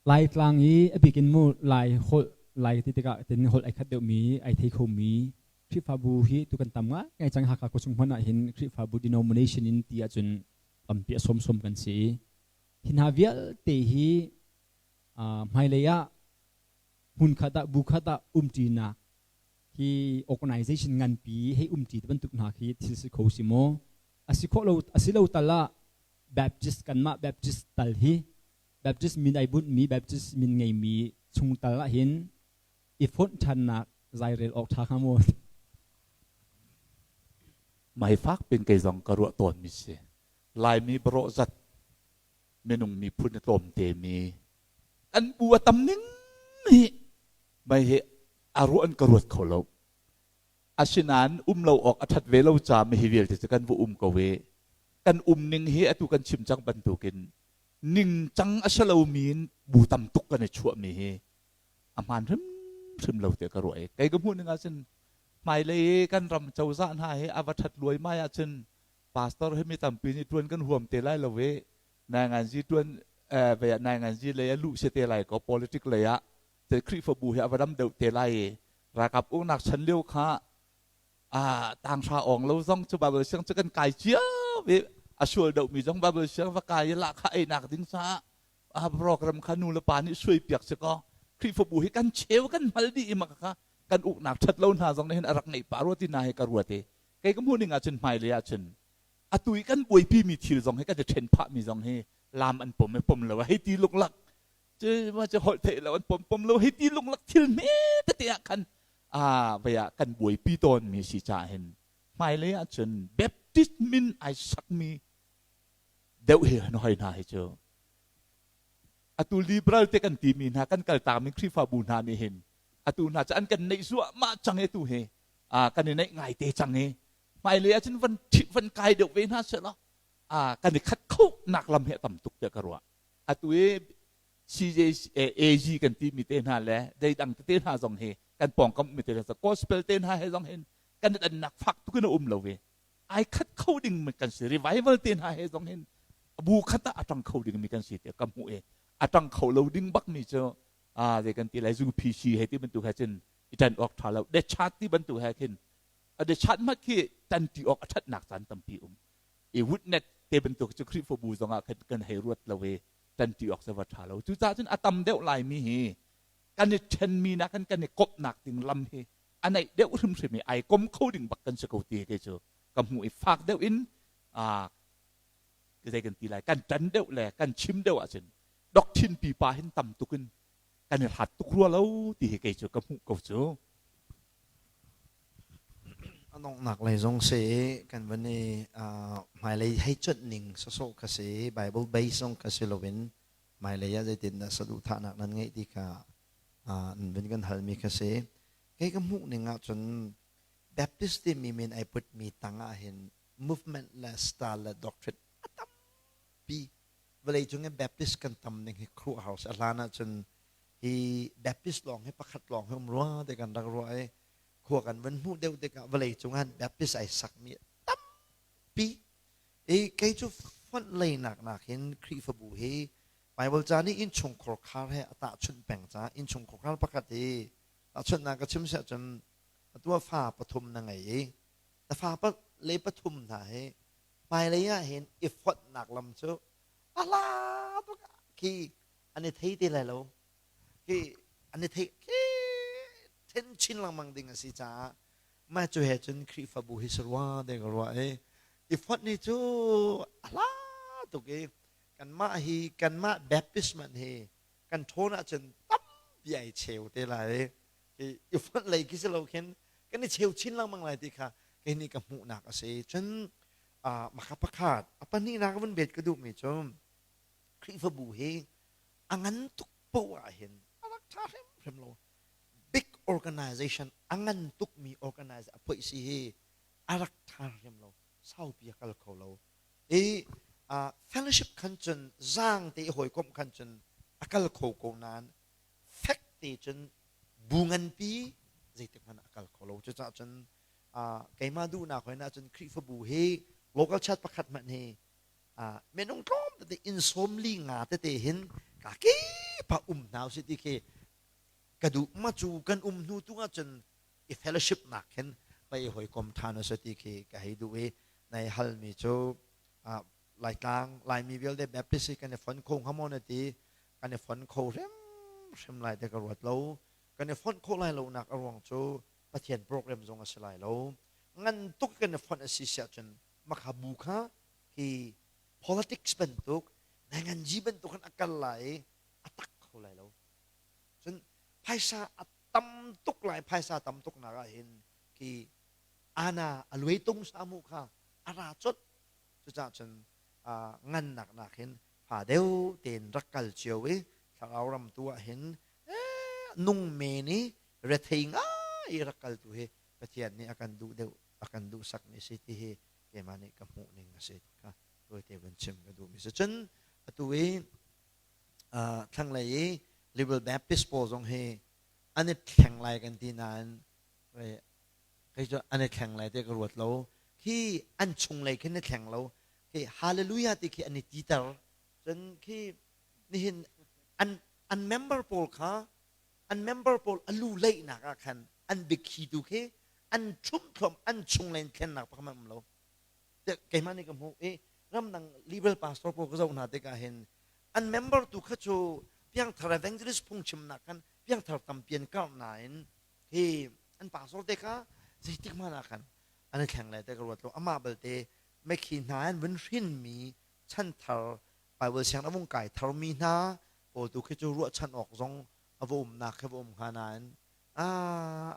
Laitlang i a bik in mu Lai holh Lai ti tikah tin holh ai khat deuhmi ai thei khomi Khrihfabu hi tu kan tam ngai cang Hakha khuachung hmanh ah hin Khrihfabu denomination in ti ahcun tampi a sawmsawm kan si. Hi hna vialte hi hmailei ah hmunkhat ah bu khat ah umṭinak hi organization nganpi hei umṭi ti bantuk hna khi thil si kho si maw? A si khawh lo a si lo tal ah Baptist kanmah Baptist tal hi Baptist min ai bunhmi Baptist min ngeimi chung tal ah hin i fonh ṭhannak zairel awk ṭha hnga maw? Mai fak pin kei zong ka ruah tawn mi si. Laimi barawh zat minung miphun a tlawmte mi kan bu a tam ning hi mai hi a ruah an ka ruat kho lo. Asinain um lo awk a ṭhat ve lo ca mi hi vialte cu kan va um ko i kan um ning hi atu kan chim cang bantukin ningcang a si lomi in bu tam tuk kan i chuahmi hi a hmaan hrimhrim lo tiah ka ruah i kei ka hmuh ning ahcun hmailei kan ram cozah hna hi a va ṭhat luaimai ahcun pastor hi mi tampi nih ṭuan kan huam te lai lo i nainganzi ṭuan ve ah nainganzi lei ah luh si te lai ko politic lei ah Khrihfabu hi a va dam deuh te lai i ralkap uknak chan lio kha tanghra awng lo zong cu Bible siang cu kan kai cio i a sual deuhmi zong Bible siang va kai i lahkhah einak ding caah a program kha nu le pa nih suai piak si kaw Khrihfabu hi kan cheu kan hmal dih i maka kha kan uknak ṭhat lo hna zong nih hin a rak ngeih pah rua ti na hi ka ruat i kei ka hmuh ning ahcun hmailei ahcun atu i kan buaipi mi thil zong hi kan i ṭhen phah mi zong hi lam an pom i pom lo hei ti luklak cu ma cu holh theih lo an pom pom lo hei ti luklak thil hme tete ah khan a vei ah kan buaipi tawn mi si caah hin hmailei ahcun Baptist min ai sakmi deuh hi hoi hna hi cu atu liberal te kan timi hna kan kaltakmi Khrihfabu hna nih hin atu hna cu an kan neih zuahmah cang i tu hi kan i neih ngai te cang i hmailei ahcun van van kai deuh ve hna seh law kan i khat kho nak lam hi a tam tuk tiah ka ruah atu i CJ AG kan timi te hna le deidang tete hna zong hi kan pawngkam mi te hna gospel te hna he zong hin kan i dannak fak tuk in a um lo ve ai khat kho ding mi kan si revival te hna he zong hin bu khat ah a tang kho ding mi kan si tiah ka hmuh i a tang kho lo ding bak mi cu a zei kan ti lai zu PC he ti bantuk he cun i tan awk tha lo de chat ti bantuk he khin a de chat mat khi tan ti awk a thatnak caan tampi um i witness te bantuk cu Khrihfabu zong ah khan kan hei ruat lo i tan ti awk va tha lo cucaah cun a tam deuh lai mi hi kan i ṭhenmi nak kan kan i komhnak ding lam hi a naih deuh hrimhrim i ai kom kho ding bak kan si ko ti kei cu ka hmuh i fak deuh in zei kan ti lai kan ṭan deuh le kan chim deuh ahcun dokthin pipa hin tam tuk in kan i hlat tuk rua lo ti hi kei cu ka hmuh ko cu. A donghnak lei zong si kan van i hmailei hei cuanh ning sawsawh kha si Bible base zong kha si loin hmailei ah zeitindah saduhthahnak nan ngeih ti kha nan vun kan halmi kha si. Kei ka hmuh ning ahcun Baptist timi min ai putmi tang ah hin movement le style le doctrine a tampi. Vawleicung i Baptist kan tam ning hi khuaruahhar si. A hlan ahcun hi Baptist lawng hi pakhat lawng hi um rua ti kan rak ruah i khua kan van hmuh deuh tikah vawleicung ah Baptist ai sakmi tampi. I kei cu fonh leinak nakin Khrihfabu hi Bible ca nih innchungkhar khar he a tahchunh peng caah innchungkhar khar pakhat hi tahchunhnak ka chim siah cun atu ah fa pathum na ngei i na fa le pathum hna hi hmailei ah hin i fonhnak lam cu a hla tuk khi an i thei te lai lo khi an i thei khi then chin lengmang ding a si caah mah cu he cun Khrihfabu hi sarua te ka ruah i i fonh ni cu a hla tuk i kanmah hi kanmah Baptist man hi kan ṭhawn ahcun tampi ai cheu te lai i i fonh lei khi si lo khin kan i cheu chin lengmang lai ti kha kei nih ka hmuhnak a si. Cun maka pakhat a pahnihnak vun bet ka duhmi cu Khrihfabu hi a ngan tuk poah ah hin a rak ṭha hrimhrim lo. Big organization a ngan tukmi organize a phoih si hi a rak ṭha hrim lo. Saupi a kal kho lo. I fellowship khan cun zaang te i hawikomh khan cun a kal kho ko nain fek te cun bu nganpi zeitik hmanh a kal kho lo. Cucaah cun keimah duhnak hoi na cun Khrihfabu hi local church pakhat hmanh hi minung tlawm tete inn sawm li nga tete hin ka kip ah um hna usih ti khi ka duh. Ma cu kan um hnu tu ahcun i fellowship nak hin va i hawikom ṭhan usih ti khi ka hei duh i nai halmi cu Laitlang Laimi vialte Baptist hi kan i fon kho hnga maw na ti kan i fon kho hrimhrim lai ti ka ruat lo. Kan i fonh khawh lai lonak a ruang cu Pathian program zong a si lai lo. Ngan tuk kan i fonh a si siah cun makha bu kha hi politics bantuk nanganji bantuk in a kal lai i a tak kho lai lo. Cun phaisa a tam tuk lai phaisa tam tuk nak ah hin khi ana a luai tung samu kha a ra colh. Cucaah cun ngannak nak hin fa deuh tein rak kal cio i thlarau ram tu ah hin nung men i rethei ngai i rak kal tu hi Pathian nih a kan duh deuh a kan duh sakmi si ti hi keimah nih ka hmuh ning a si kha tawite vun chim ka duhmi si. Cun atu i thlanglei i Liberal Baptist pawl zong hi an i thleng lai kan ti nain kei cu an i thleng lai ti ka ruat lo. Khi an chunglei khin i thleng lo. Khi hallelujah ti khi an i titer. Cun khi nihin an an member pawl kha an member pawl a lu leihnak ah khan an biakhi tu khi an ṭhumh an chunglei in thlennak pakhat um lo. Keimah nih ka hmuh i ramdang liberal pastor pawl ka zoh hna tikah hin an member tu kha cu piangthar evangelist phungchimnak khan piangthar tampi an karh nain hi an pastor te kha zeitik hmanh ah khan an i thleng lai te ka ruat lo. Amah balte mekhi hna an vun hrinmi chanthar Bible siang a vung kai tharmi hna pawl tu khi cu ruahchan awk zong a va umnak khi va um hnga nain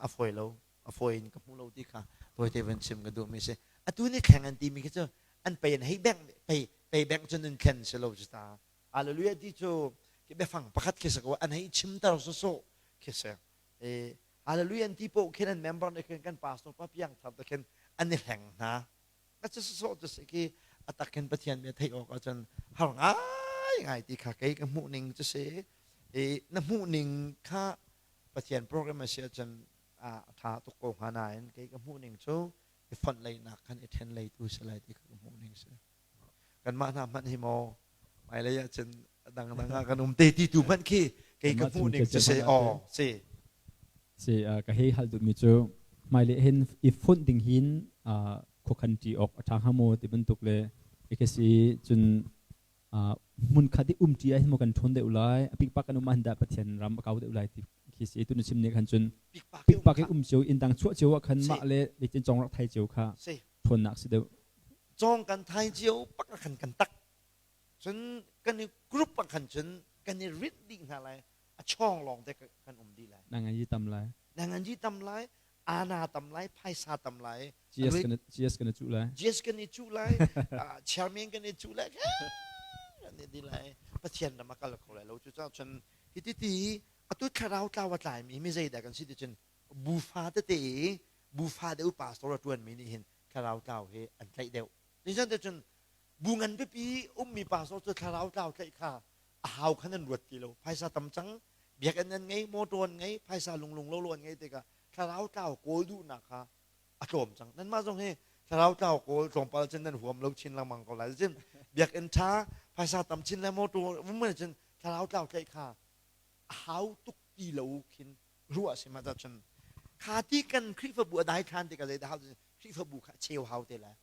a fawi lo a fawi in ka hmu lo ti kha tawite van chim ka duhmi si. Atu ni thleng an timi khi cu an pei an hei bengh pei pei bengh cun an thlen si lo cu ta. Hallelujah ti cu khi biafang pakhat khi si ko an hei chimter sawsawh khi si. E hallelujah an ti poh khin an member nih khin kan pastor pa piang thar te khin an i hleng hna. A cu sawsawh cu si khi a tak khin Pathian bia theih awk ahcun har ngai ngai ti kha kei ka hmuh ning cu si. I na hmuh ning kha Pathian program a si ahcun a ṭha tuk ko hnga nain kei ka hmuh ning cu i fonh leinak khan i ṭhen leitu si lai ti kha ka hmuh ning si. Kanmah hna hmanh hi maw hmailei ahcun dangdang ah kan um te ti tu hmanh khi kei ka hmuh ning cu si aw si. Si ka hei hal duhmi cu hmailei hin i fonh ding hin khuakhan ṭi awk a ṭha hnga maw ti bantuk le i si cun hmunkhat i umṭi ah hin maw kan ṭhawn deuh lai a pikpak kan um ah hin dah Pathian ram a kau deuh lai ti khi si tu na chim nih khan cun pikpak i um cio inn dang chuah cio ah khan mah le zeitin cong rak thai cio kha ṭhawnnak si deuh. Cong kan thai cio pak ah khan kan tak cun kan i group ah khan cun kan i rinh dih hna lai a chawng lawng te kan um dih lai. Na ngan yi tam lai. Na ngan yi tam lai. Ana tam lai, phaisa tam lai. GS kan GS kan i cuh lai. GS kan i cuh lai. Chairman kan i cuh lai. Kan i di lai. Pathian ram a kal kho lai lo. Cucaah cun hi ti atu thlarau tlau a tlaimi mi zeidah kan si ti cun bufa tete bufa deuh pastor a ṭuanmi nih hin thlarau tlau hi an tlaih deuh. Nisan te cun bu ngan pipi ummi pastor cu thlarau tlau tlaih kha a hau khan an ruat ti lo. Phaisa tam cang, biakinn an ngei, motor an ngei, phaisa lunglung lo lo an ngei tikah thlarau tlau kawl duhnak kha a tlawm cang. Nanmah zong hi thlarau tlau kawl tlawmpal cun nan huam lo chin lengmang ko lai. Cun biakinn ṭha, phaisa tam chin le motor um cun thlarau tlau tlaih kha a hau tuk ti lo khin ruah a si ma cun kha ti kan Khrihfabu a dai ṭhan tikah zeidah hau Khrihfabu kha a cheu hau te lai.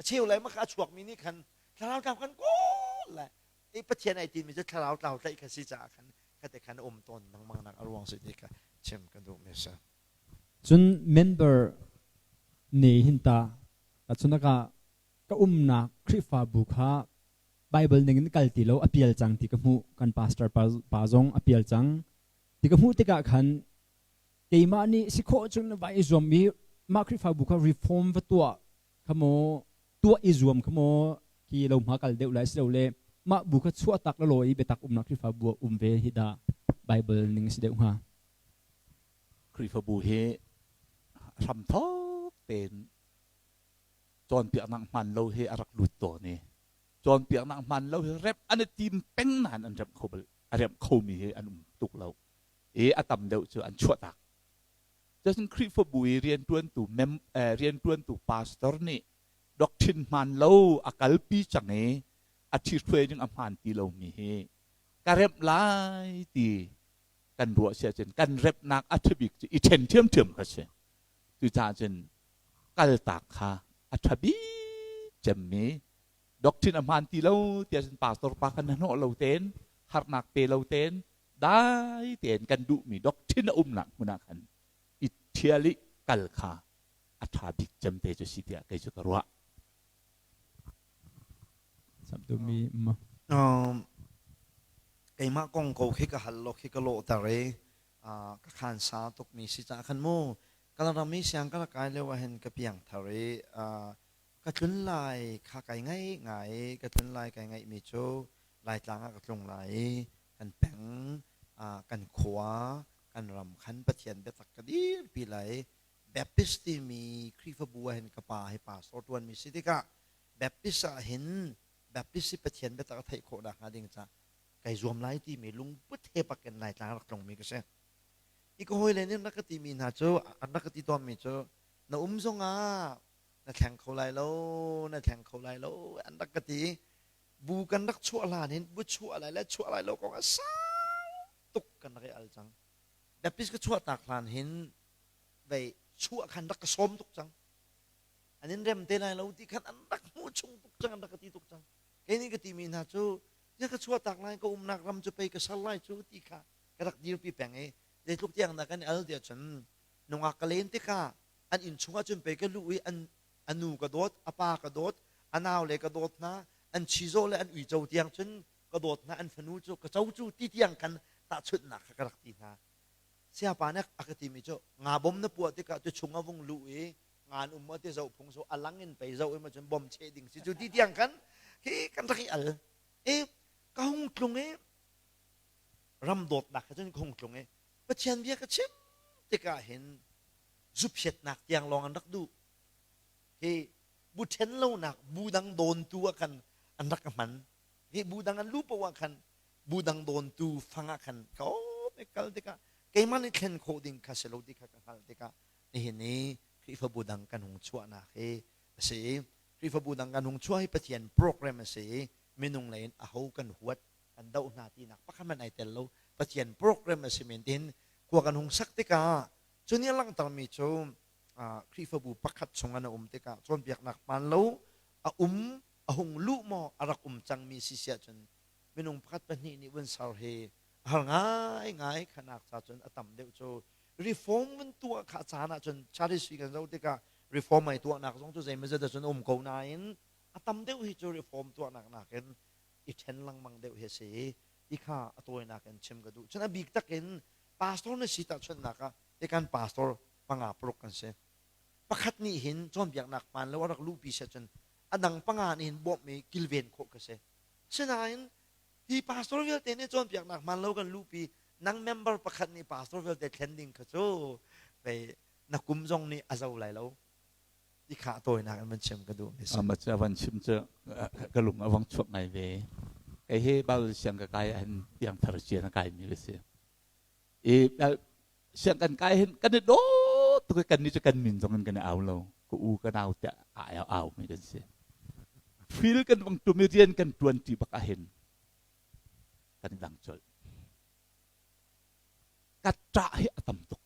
A cheu lai ma kha a chuakmi nih khan thlarau tlau kan kawl lai. I Pathian ai timi cu thlarau tlau tlaih kha si caah khan khate khan a um tawn lengmang nak a ruang si ti kha chim ka duh mi si. Cun member ne hin ta cunaka ka umnak Khrihfabu kha Bible ning in kal ti lo a pial cang ti ka hmuh kan pastor pa, pa zong a pial cang ti ka hmuh tikah khan keimah nih si khawh cun vai i zuam i mah Khrihfabu kha reform va tuah kha maw tuah i zuam kha maw ki lo hma kal deuh lai si lo le mah bu kha chuah tak la i biatak umnak Khrihfabu ah um ve hi dah Bible ning si deuh hnga. Khrihfabu hi hramthok tein cawnpiaknak hmaan lo hi a rak lut tawn i cawnpiaknak hmaan lo hi rep an i tim peng nain an remh kho bal a remh khomi hi an um tuk lo i a tam deuh cu an chuahtak. Cun Khrihfabu i rianṭuantu mem rianṭuantu pastor nih doctrine hmaan lo a kalpi cang i a ṭhithruai ding a hmaan ti lomi hi ka remh lai ti kan ruah si ahcun kan remhnak a ṭhabik cu i ṭhen ṭhiamṭhiam kha si. Cucaah cun kaltak kha a ṭha bik cemmi doctrine a hmaan ti lo tiah cun pastor pa kha hnahnawh lo tein harnak pe lo tein dai tein kan duhmi doctrine a umnak hmun ah khan i ṭhial i kal kha a ṭha bik cem te cu si tiah kei cu ka ruah. Samtumi ma. Um, keimah kong ko khi ka hal lo khi ka lawhter i ka khan sa tukmi si caah khan mu Kalaram i siang ka rak kai lio ah hin ka piang thar i ka tlun lai kha kai ngaih ngai i ka tlun lai kai ngaihmi cu Laitlang ah ka tlung lai i kan peng kan khua kan ram khan Pathian biatak ka dirpi lai Baptist timi Khrihfabu ah hin ka pa hi pastor ṭuanmi si tikah Baptist ah hin Baptist hi Pathian biatak a theih khawh nakhnga ding caah kai zuam lai timi lungput he bak in Laitlang rak tlungmi ka si. I ka hawile nih an rak ka timi hna cu an rak ka ti tawnmi cu na um zongah na thleng kho lai lo, na thleng kho lai lo an rak ka ti. Bu kan rak chuah hlan hin bu chuah lai le chuah lai lo kong ah sau tuk kan rak i al cang. Baptist ka chuah tak hlan hin vei chuah khan rak ka sawm tuk cang. An in rem te lai lo ti khan an rak hmuh chung tuk cang, an rak ka ti tuk cang. Kei nih ka timi hna cu ya ka chuah tak lai ka umnak ram cu pei ka sal lai cu ti kha ka rak dirpi peng i zeitluk tiang dah kan i al tiah cun nungak ka len tikah an inn chungah cun pei ka luh i an a nu ka dawt a pa ka dawt a nau le ka dawt hna an chizawh le an uico tiang cun ka dawt hna an fanu cu ka co cu ti tiang khan tahchunhnak kha ka rak ti hna siapa nih a ka timi cu nga bom na puah tikah tu chung a vung luh i ngan um ti zoh phung so alang in pei zoh i ma cun bom cheh ding si cu ti tiang khan khi kan rak i al i ka hung tlung i ram dawtnak kha cun ka hung tlung i Pathian bia ka chim tikah hin zuphiatnak tiang lawng an rak duh hi bu ṭhen lonak bu dang dawntu ah khan an rak ka hman hi bu dang an lu paoh ah khan bu dang dawntu fang ah khan ka um i kal tikah keimah nih thlen khawh ding kha si lo ti kha ka hngalh tikah nihin i Khrihfabu dang kan hung chuahnak hi a si i Khrihfabu dang kan hung chuah hi Pathian program a si i minung lei in aho kan huat kan doh hna tinak pakhat hmanh ai tel lo Pathian program a si men tin khua kan hung sak tikah cu nih a langhtermi cu Khrihfabu pakhat chung an um tikah cawnpiaknak hmaan lo a um a hung luh maw a rak um cangmi si siah cun minung pakhat pahnih nih vun ser hi a har ngaingai khanak ca cun a tam deuh cu reform vun tuah kha caan ah cun charity kan zoh tikah reform ai tuahnak zong cu zeimawzat ah cun um ko nain a tam deuh hi cu reform tuahnak nakin i ṭhen lengmang deuh hi a si ti kha a tawinak in chim ka duh. Cun a bik takin pastor na si tahchunhnak ah tikan pastor. Panga paruk kan si. Pakhat nih hin cawnpiaknak hmaan lo a rak luhpi seh cun a dang panga nih hin bawmh i kilven khawh ka si. Sinain hi pastor vialte nih cawnpiaknak hmaan lo kan luhpi nang member pakhat nih pastor vialte thlen ding kha cu pei na kum zong nih a zo lai lo ti kha tawinak in van chim ka duh mi si. Ama cu van chim cu ka lung a vang chuak ngai ve. Kei hi Bible siang ka kai ahhin piangthar cia na kai mi ka si. I siang kan kai hin kan i dawt tuk i kan nih cu kan min zong in kan i au lo. Ka u ka nau tiah a au mi kan si. Fil kan vang tum i rian kan tuan ti bak ahhin kan i dang colh. Ka ṭah hi a tam tuk.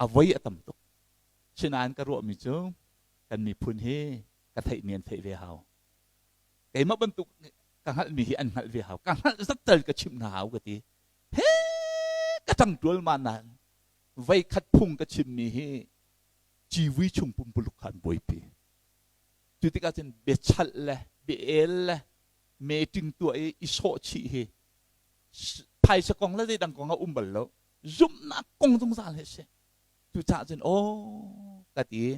A voi a tam tuk. Sinain ka ruahmi cu kan miphun hi ka theihmi an theih ve hau. Keimah bantuk ka hngalhmi hi an hngalh ve hau. Ka hngalh zat tal ka chimh hna hau ka ti. He ka ṭang ṭual ma nain voi khat phung ka chimmi hi civui chung pumpuluk kha an buaipi. Cu tikah cun biachalh le bia-el le meeting tuah i i sawh chih hi phaisa kong le zeidang kong a um bal lo. Zumhnak kong zungzal hi a si. Cucaah cun aw ka ti.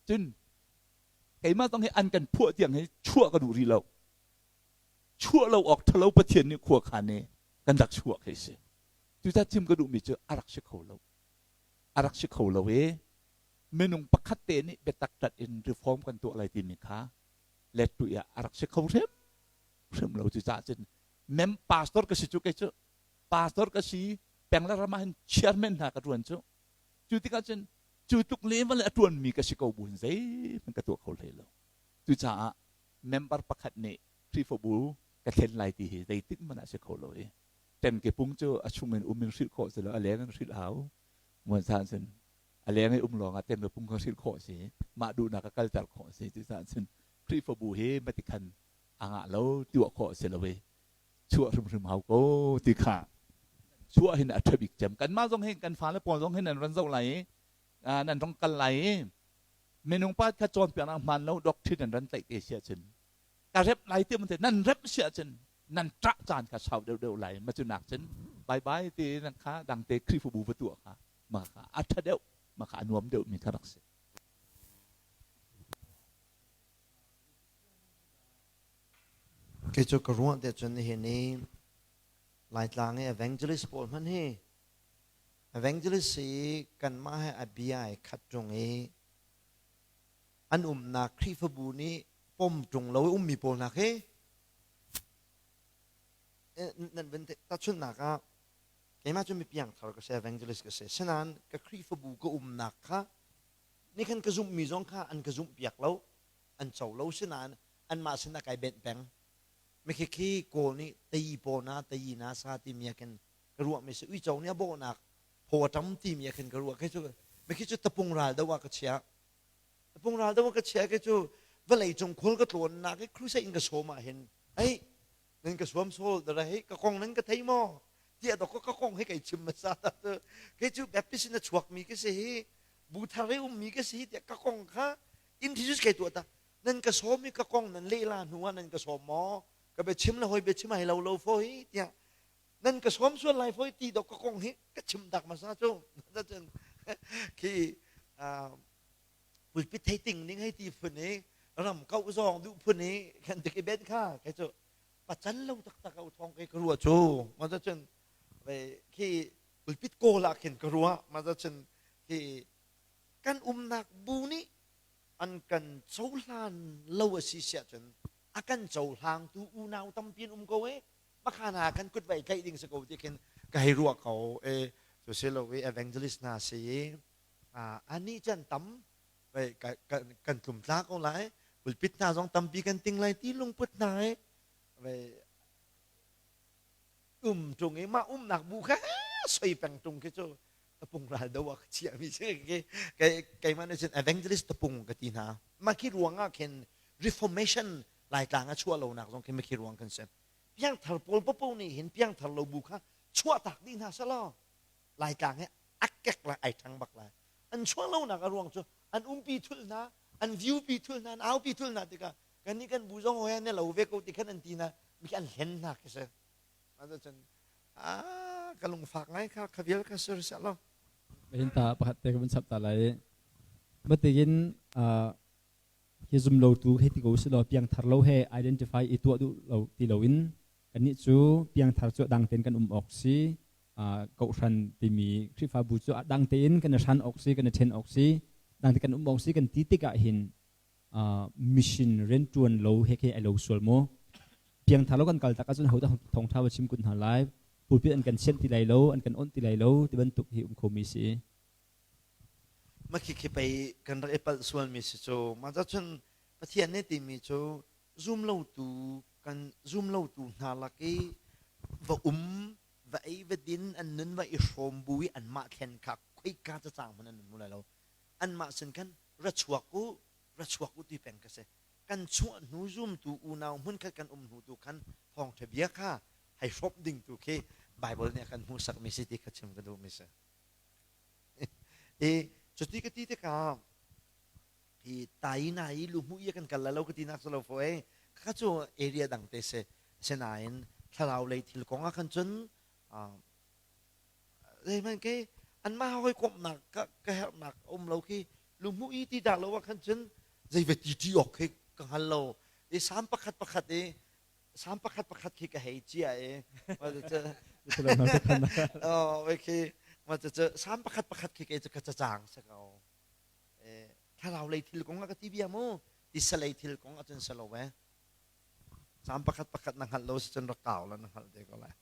Cun keimah zong hi an kan phuah tiang hi chuah ka duh rih lo. Chuah lo awk ṭhalo Pathian nih khua khan i kan rak chuah khi si. Cucaah chim ka duhmi cu a rak si kho lo. A rak si kho lo i minung pakhat te nih biatak ṭat in reform kan tuah lai timi kha let tu ah a rak si kho hrim hrim lo. Cucaah cun mem pastor ka si cu kei cu pastor ka si peng le ram ah hin chairman hna ka ṭuan cu. Cu tikah cun cu tluk level a ṭuanmi ka si ko bu hin zeihmanh ka tuah kho hlei lo. Cucaah member pakhat nih Khrihfabu ka thlen lai ti hi zeitik hmanh ah si kho lo i ṭemke pung cu a chung in um in hrilh khawh si lo a leng in hrilh hau. Muan san cun a leng i um lawng ah ṭemke pung kha hrilh khawh si mah duhnak a kalter khawh si. Cucaah cun Khrihfabu hi matikhan a ngah lo tuah khawh si lo i chuah hrimhrim hau ko ti kha chuah hin a ṭha bik cem. Kanmah zong hin kan fale pawl zong hin nan ran zoh lai i nan rong kal lai i minung pa kha cawnpiaknak hmaan lo doctrine nan ran tlaih te si ahcun ka rep lai ti te nan rep si ahcun nan ṭah caan kha sau deuhdeuh lai ma cu nak cun bye bye ti nan kha dangte Khrihfabu va tuah kha ma kha a ṭha deuh ma kha a nuam deuh mi kha rak si. Kei cu ka ruah te cun nihin i Laitlang i evangelist pawl hmanh hi evangelist hi kanmah he a bia ai khat ṭung i an umnak Khrihfabu nih pom ṭung lo i ummi pawl hna khi nan van tahchunhnak ah keimah cu mi piangthar ka si evangelist ka si sinain ka Khrihfabu ka umnak kha nikhan ka zumhmi zong kha an ka zumhpiak lo an co lo sinain anmah sinah kai benh peng. Mikhi khi Kawl nih tayi paw na tayi na sa timi ah khin ka ruahmi si uico nih a bawhnak phaw a ṭam timi ah khin ka ruah. Khi cu mikhi cu tapung ral do ah ka chiah. Tapung ral do ah ka chiah khi cu vawlei cung khual ka tlawnnak i crusade in ka sawm ah hin ei nan ka suam sawl dara hei ka kong nan ka thei maw tiah dok ka kong hi kai chim hmasa ta cu kei cu Baptist in a chuakmi ka si hi bu thar i ummi ka si tiah ka kong kha introduce kai tuah ta nan ka sawm i ka kong nan lehla hnu ah nan ka sawm maw ka biachim le hoi biachim ai lo lo fawi tiah nan ka sawm sual lai fawi ti dok ka kong hi ka chim tak hmasa cu cun khi pulpit thei ting ning hei ti phun i ram kau zong duh phun i kan tik i ben kha kai cu pacan lo taktak au thong kai ka ruah cu ma cun khi pulpit kawl ah khin ka ruah ma cun khi kan umnak bu nih an kan cohlan lo a si siah cun a kan cohlangtu unau tampi an um ko e makhan ah kan kut vai tlaih ding si ko ti khin ka hei ruah ko e cu si lo i evangelist hna si i ani can tam kan tlumtla ko lai pulpit hna zong tampi kan ting lai ti lungput hna e um tung i mah umnak bu kha soi peng tung khi cu tapung ral do ah ka chiahmi si keimah nih cun evangelist tapung ka ti hna mah khi ruang ah khin reformation laitlang a chuah lonak zong khi khi ruang kan si piangthar pawl popo nih hin piangthar lo bu kha chuah tak dih hna selaw laitlang he a kek lai ai ṭhang bak lai an chuah lonak a ruang cu an umpi thul hna an view pi thul hna an aupi thul hna tikah kan nih kan bu zong hoi ne lo ve ko ti khan an ti na mi an hlen hna khi si cun ah ka lungfak ngai kha kha vial kha sir seh lo. Hin ta pakhat te ka vun chap ta lai. Batigin hi zum lo tu hei ti ko si law piangthar lo he identify i tuah duh lo ti loin kannih cu piangthar cu dang tein kan um awk si kohhran timi Khrihfabu cu dang tein kan i hran awk si kan i ṭhen awk si dang tein kan um awk si kan ti tikah hin mission rianṭuan lo he khi ai lo sual maw piangthar lo kan kal tak ahcun hodah thawngṭha va chim kun hna lai pulpit an kan sianh ti lai lo an kan onh ti lai lo ti bantuk hi um khomi si. Mah khi pei kan rak i palh sualmi si cu. Mah cun Pathian nih timi cu zumlotu kan zumlotu hna lak i va um va ei va din an nun va i hrawm bu i anmah thlen kha khoika cacang hmanh an hmu lai lo. Anmah sin khan ra chuak u ra chuak u ti peng ka si. Kan chuah hnu zumtu unau hmunkhat kan um hnu tu khan thawngṭha bia kha hei hrawmh ding tu khi Baibal nih a kan hmuhsakmi si ti kha chim ka duhmi si. I cuti ka ti tikah hi tai na i luhmuh i kan kal lo ka ti nak lo fo e kha cu area dang te se sinain thlarau lei thil kong ah khan cun zeihmanh ke anmah hoi komhnak ka ka herhnak um lo khi luhmuh i ti dah lo ah khan cun zei ve ti ti awk khi ka hngal lo i sam pakhat pakhat i sam pakhat pakhat khi ka hei cia i khi sam pakhat pakhat khi kei cu ka cacang sa ko thlarau lei thil kong a ka ti bia mu tisa lei thil kong acun sa lo e sam pakhat pakhat na hngalh lo si cun rak kau la na hngalh te ko lai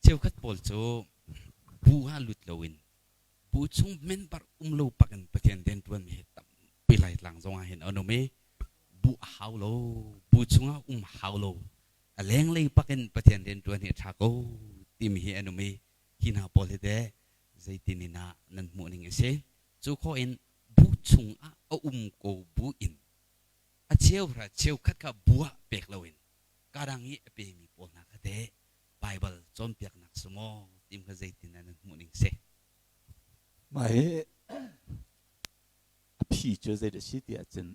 Cheukhat pawl cu bu ah lut loin bu chung member um lo pakin Pathian rianṭuan mi hi tampi Laitlang zong ah hin an um i bu a hau lo, bu chungah um hau lo, a lenglei pakin Pathian rianṭuan hi a ṭha ko timi hi an um i hi hna pawl hi teh zeitin in ah nan hmuh ning a si. Cu khawh in bu chungah a um ko bu in a cheuhra cheukhat kha bu ah pek loin kadang i a pemi pawl hna kha teh Baibal cawnpiaknak si maw tim kha zeitin nan hmuh ning si? Mah hi a phi cu zei dah si ti ahcun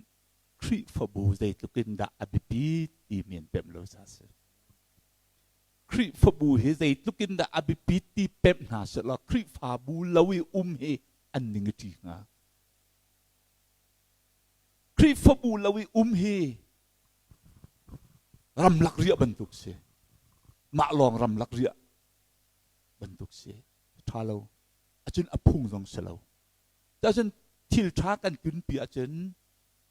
Khrihfabu zeitluk in dah a biapi timi an pemh lo ca si. Khrihfabu hi zeitluk in dah a biapi ti pemh hna sehlaw Khrihfabu lo i um hi an ning a ṭi hnga. Khrihfabu lo i um hi ramlak riah bantuk si mah lawng ramlak riah bantuk si ṭha lo acun a phung zong si lo cun thil ṭha kan tunpi ahcun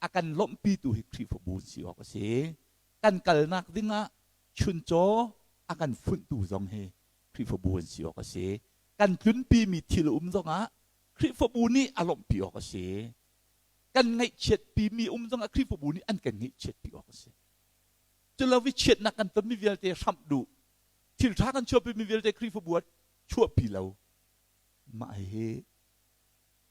a kan lawmhpitu hi Khrihfabu si awk a si kan kalnak dingah chuncaw a kan funhtu zong hi Khrihfabu an si awk a si kan tlunpimi thil um zongah Khrihfabu nih a lawmhpi awk a si kan ngaihchiatpimi um zongah Khrihfabu nih an kan ngaihchiatpi awk a si. Culo i chiatnak kan tonmi vialte hramh duh, thil ṭha kan chuahpimi vialte Khrihfabu ah chuahpi lo. Mah hihi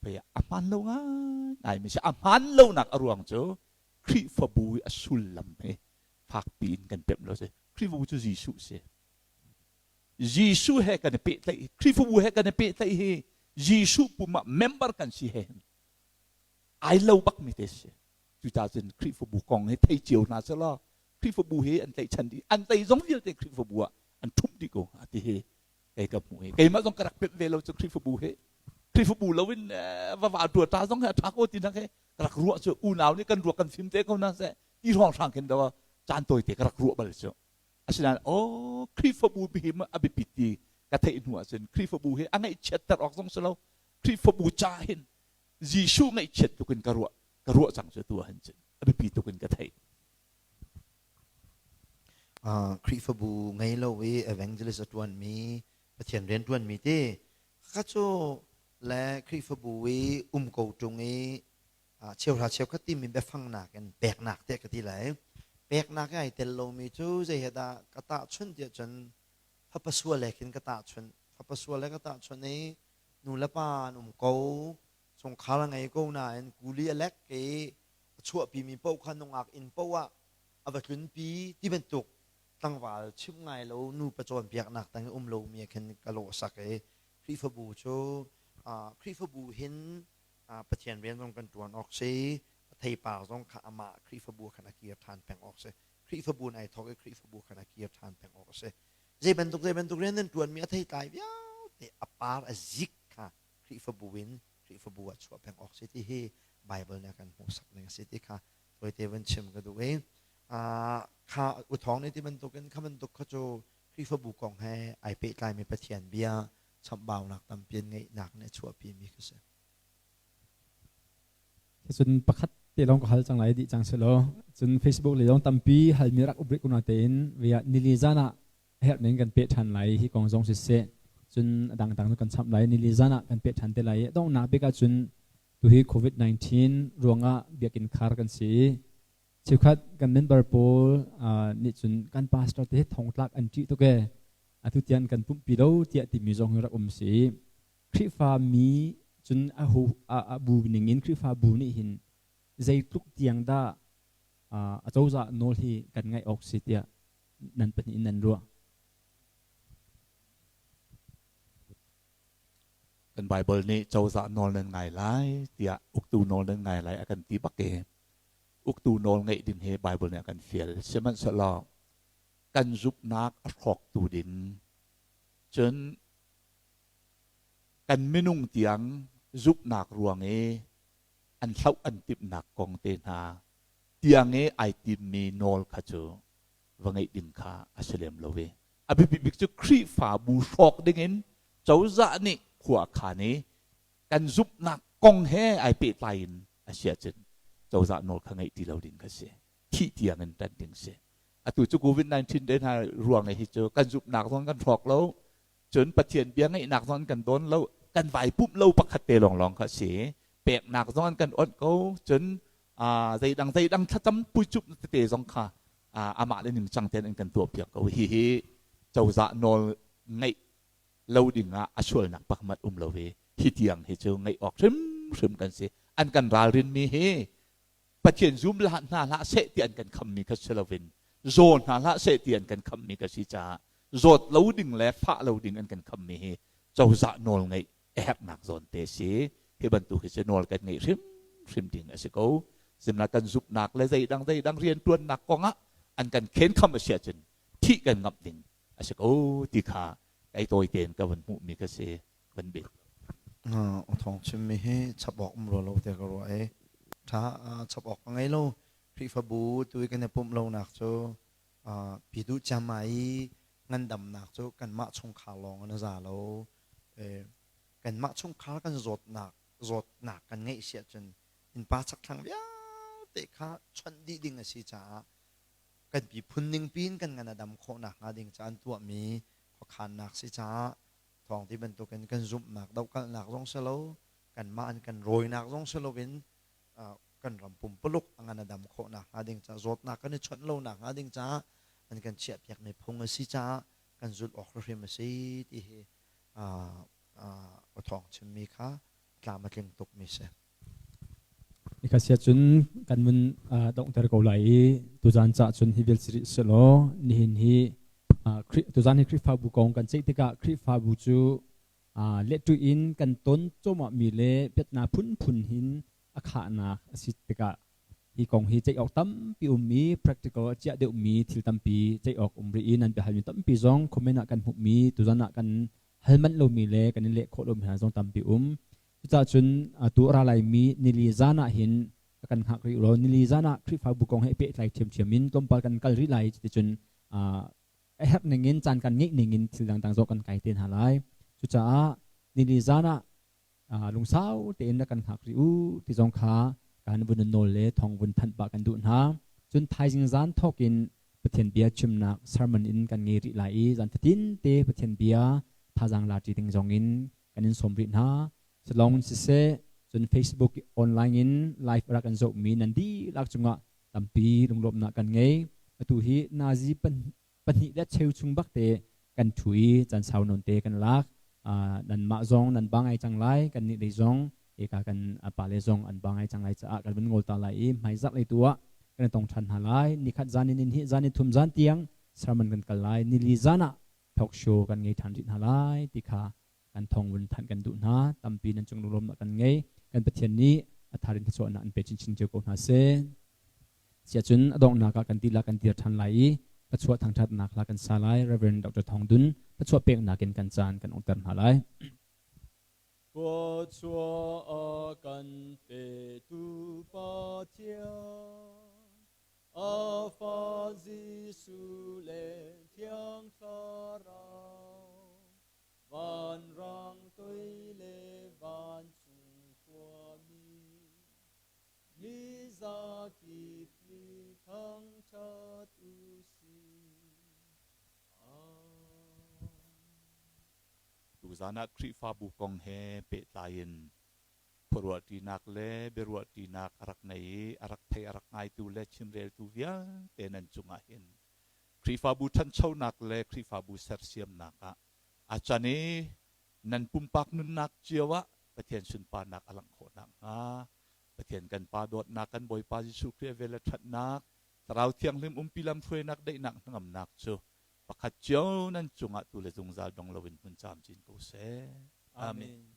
pei a hmaan lo ngaingai mi si. A hmaan lonak a ruang cu Khrihfabu i a sullam hi fakpi in kan pemh lo si. Khrihfabu cu Jesuh si. Jesuh he kan i pehtlaih, Khrihfabu he kan i pehtlaih hi Jesuh pum ah member kan si he ai lo bak mi te si cucaah cun Khrihfabu kong hi thei cio hna selaw Khrihfabu hi an tlaihchan dih an tei zong vialte Khrihfabu ah an ṭhumh dih ko hnga ti hi kei ka hmuh hi keimah zong ka rak pemh ve lo cu Khrihfabu hi Khrihfabu lo in va va tua ta zong hi a ṭha ko ti nak hi ka rak ruah cu unau nih kan ruah kan fim te ko na seh ti hrawng hrang khin do caan tawi te ka rak ruah bal cu asinain aw Khrihfabu hi a biapit ti ka theih hnu ahcun Khrihfabu hi a ngaihchiatter awk zong si lo Khrihfabu ca hin Jesuh ngaihchiat tuk in ka ruah ka ruah cang cu tu ahhin cun a biapi tuk in ka theih. Khrihfabu ngei lo i evangelist a ṭuanmi Pathian rian ṭuanmi ti kha cu le Khrihfabu i um ko ṭung i cheuhra cheukhat timi biafang nakin peknak tiah ka ti lai. Peknak i ai tel lomi cu zei he dah ka tahchunh tiah cun fapa sual he khin ka tahchunh. Fapa sual he ka tahchunh i nu le pa an um ko chungkhar a ngei ko nain kuli a lek i a chuahpimi paoh kha nungak inn paoh ah a va tlunpi ti bantuk tlangval chimh ngai lo nupa cawnpiaknak tang i um lomi ah khin ka lawh sak i Khrihfabu cu Khrihfabu hin Pathian rian zong kan ṭuan awk si a theipar zong kha amah Khrihfabu khan a kir ṭhan peng awk si Khrihfabu in ai thawk i Khrihfabu khan a kir ṭhan peng awk a si zei bantuk zei bantuk rian nan ṭuanmi a theitlai vialte a par a zik kha. Khrihfabu in Khrihfabu ah chuah peng awk si ti hi Bible nih a kan hmuhsak ning a si ti kha tawite van chim ka duh i kha uthawng nih ti bantukin kha bantuk kha cu Khrihfabu kong he ai pehtlaimi Pathian bia chamhbaunak tampi an ngeihnak nih a chuahpimi kha si. Cun pakhat te lawng ka hal cang lai dih cang selaw cun Facebook lei zong tampi halmi rak up rih ko natein via nili zan ah a herh ning kan peh ṭhan lai hi kong zong siseh cun a dangdang cu kan chap lai nili zan ah kan peh ṭhan te lai i donghnak bik ah cun tuhi COVID-19 ruangah biakinn khar kan si i cheukhat kan member pawl nih cun kan pastor te hi thongtlak an ṭih tuk ee atu tiang kan pumhpi lo tiah timi zong hi rak um si i Khrihfa mi cun a hu a bu ning in Khrihfa bu nih hin zeitluk tiang dah a cozah nawl hi kan ngaih awk si tiah nan pahnih in nan ruah? Kan Bible nih cozah nawl nan ngai lai tiah uktu nawl nan ngai lai a kan ti bak i uktu nawl ngeih ding hi Bible nih a kan fial. Sihmanhsehlaw kan zumhnak a hrawktu ding cun kan minung tiang zumhnak ruang i an hloh an timhnak kong te hna tiang i ai timmi nawl kha cu va ngeih ding kha a si lem lo i a biapi bik cu Khrihfabu hrawk dingin cozah nih khua a khan i kan zumhnak kong he ai pehtlai in a si ahcun cozah nawl kha ngeih ti lo ding kha si thih tiang in ṭan ding si atu cu COVID-19 te hna ruang hi cu kan zumhnak zong kan hrawk lo cun Pathian bia ngeihnak zong kan dawn lo kan vai pumh lo pakhat te lawnglawng kha si peknak zong an kan onh ko cun zeidang zeidang thlacam puicup tete zong kha amah le ningcang tein an kan tuahpiak ko hi hi cozah nawl ngeih lo ding ah a sualnak pakmat um lo hi hi tiang hi cu ngeih awk hrimhrim kan si an kan ralrin mi hi Pathian zum hlah hna hlah seh ti an kan khammi kha si loin zaw hna hlah seh ti an kan khammi kha si caah zawt lo ding le fah lo ding an kan khammi hi cozah nawl ngeih a herhnak zawn te si hi bantuk hi cu nawl kan ngeih hrimhrim ding a si ko simla kan zumhnak le zeidang zeidang riantuannak kongah an kan khenkham a si ahcun thih kan ngamh ding a si ko ti kha kai tawi tein ka van hmuhmi ka si van bit Thawng chimmi hi chap awk um rua lo te ka ruah i tha chap awk ka ngei lo Khrihfabu tu i kan i pumh lonak cu pi duh ciammai i ngandamnak cu kanmah chungkhar lawng in a za lo kanmah chungkhar kan zawtnak zawtnak kan ngeih si ahcun innpa chakthlang vialte kha chawnh dih ding a si caah kan miphun ningpi in kan ngan a dam khawh nakhnga ding ca an tuahmi khuakhannak si caah thawng ti bantukin kan zumhnak dohkalhnak zong si lo kanmah an kan rawinak zong si loin kan ram pumpuluk a ngan a dam khawh nakhnga ding caah zawtnak kan i chawnh lo nakhnga ding caah an kan chiahpiakmi phung a si caah kan zulh awk hrim a si ti hi awthawng chimmi kha tlam a tling tukmi si. Ikha sia cun kan mun donghter ko lai i tuzan ca cun hi vial si selaw nihin hi tuzan hi Khrihfabu kong kan ceih tikah Khrihfabu cu lehtu in kan ton cawmahmi le piatna phunphun hin a khahnak a si tikah hi kong hi ceih awk tampi um i practical a ciah deuhmi thil tampi ceih awk um rih i nan biahalmi tampi zong comment ah kan hmuhmi tuzan ah kan hal manh lomi le kan i leh khawh lomi hna zong tampi um. Cucaah cun atu a ra laimi nili zan ah hin kan hngak rih lo nili zan ah Khrihfabu kong he pehtlai ṭhiamṭhiam in tlawmpal kan kal rih lai cuticun a herh ningin caan kan ngeih ningin thil dangdang zong kan kai te hna lai. Cucaah nili zan ah lungsau tein rak kan hngak rih u ti zong kha kan vun nawl le thawng vun thanh pah kan duh hna. Cun thaizing zan thawk in Pathian bia chimnak sermon in kan ngei rih lai i zan fatin te Pathian bia thazaang la ṭi ding zong in kan in sawm rih hna. Salong siseh cun Facebook online in live rak kan zohmi nan dihlak cungah tampi lunglawmhnak kan ngei. Atu hi nazi pahnih le cheu chung bak te kan ṭhu i caan sau nawn te kan lak. Nanmah zong nan ba ngai cang lai, kannih lei zong eka kan pale zong an ba ngai cang lai caah kan vun ngol ta lai i hmaizarh lei tu ah kan i tong ṭhan hna lai. Nikhat zan in hi zan i thum zan tiang sermon kan kal lai. Nili zan ah talk show kan ngei ṭhan rih hna lai ti kha kan thawng vun thanh kan duh hna. Tampi nan cung lunglawmnak kan ngei. Kan Pathian nih a thar in thluachuahnak an pe chinchin cio ko hna seh. Siahcun a donghnak ah kan dihlak kan dir ṭhan lai i thluachuah thangṭhatnak hla kan sa lai. Rev. Dr. Thawng Dun thluachuah peknak in kan caan kan ongter hna lai. Thluachuah a kan petu Pathian, a Fa Jesuh le Thiang Thlarau, vanrang toi le vancung khuami, mi zakip nih thangṭhat u sih. Amen. Tuzan ah Khrihfabu kong he pehtlai in khuaruahṭinak le biaruahṭinak a rak nei i a rak thei a rak ngaitu le chimreltu vialte nan cungah hin Khrihfabu ṭhanchonak le Khrihfabu sersiamnak ah a can i nan pumpak nunnak cio ah Pathian sunparnak a langh khawh nakhnga Pathian kan Pa dawtnak kan Bawipa Jesuh Khrih a vel le ṭhatnak Thlarau Thianghlim umpi lamhruainak daihnak hnangamnak cu pakhat cio nan cungah tu le zungzal dong loin hmun camcin ko seh. Amen. Amen.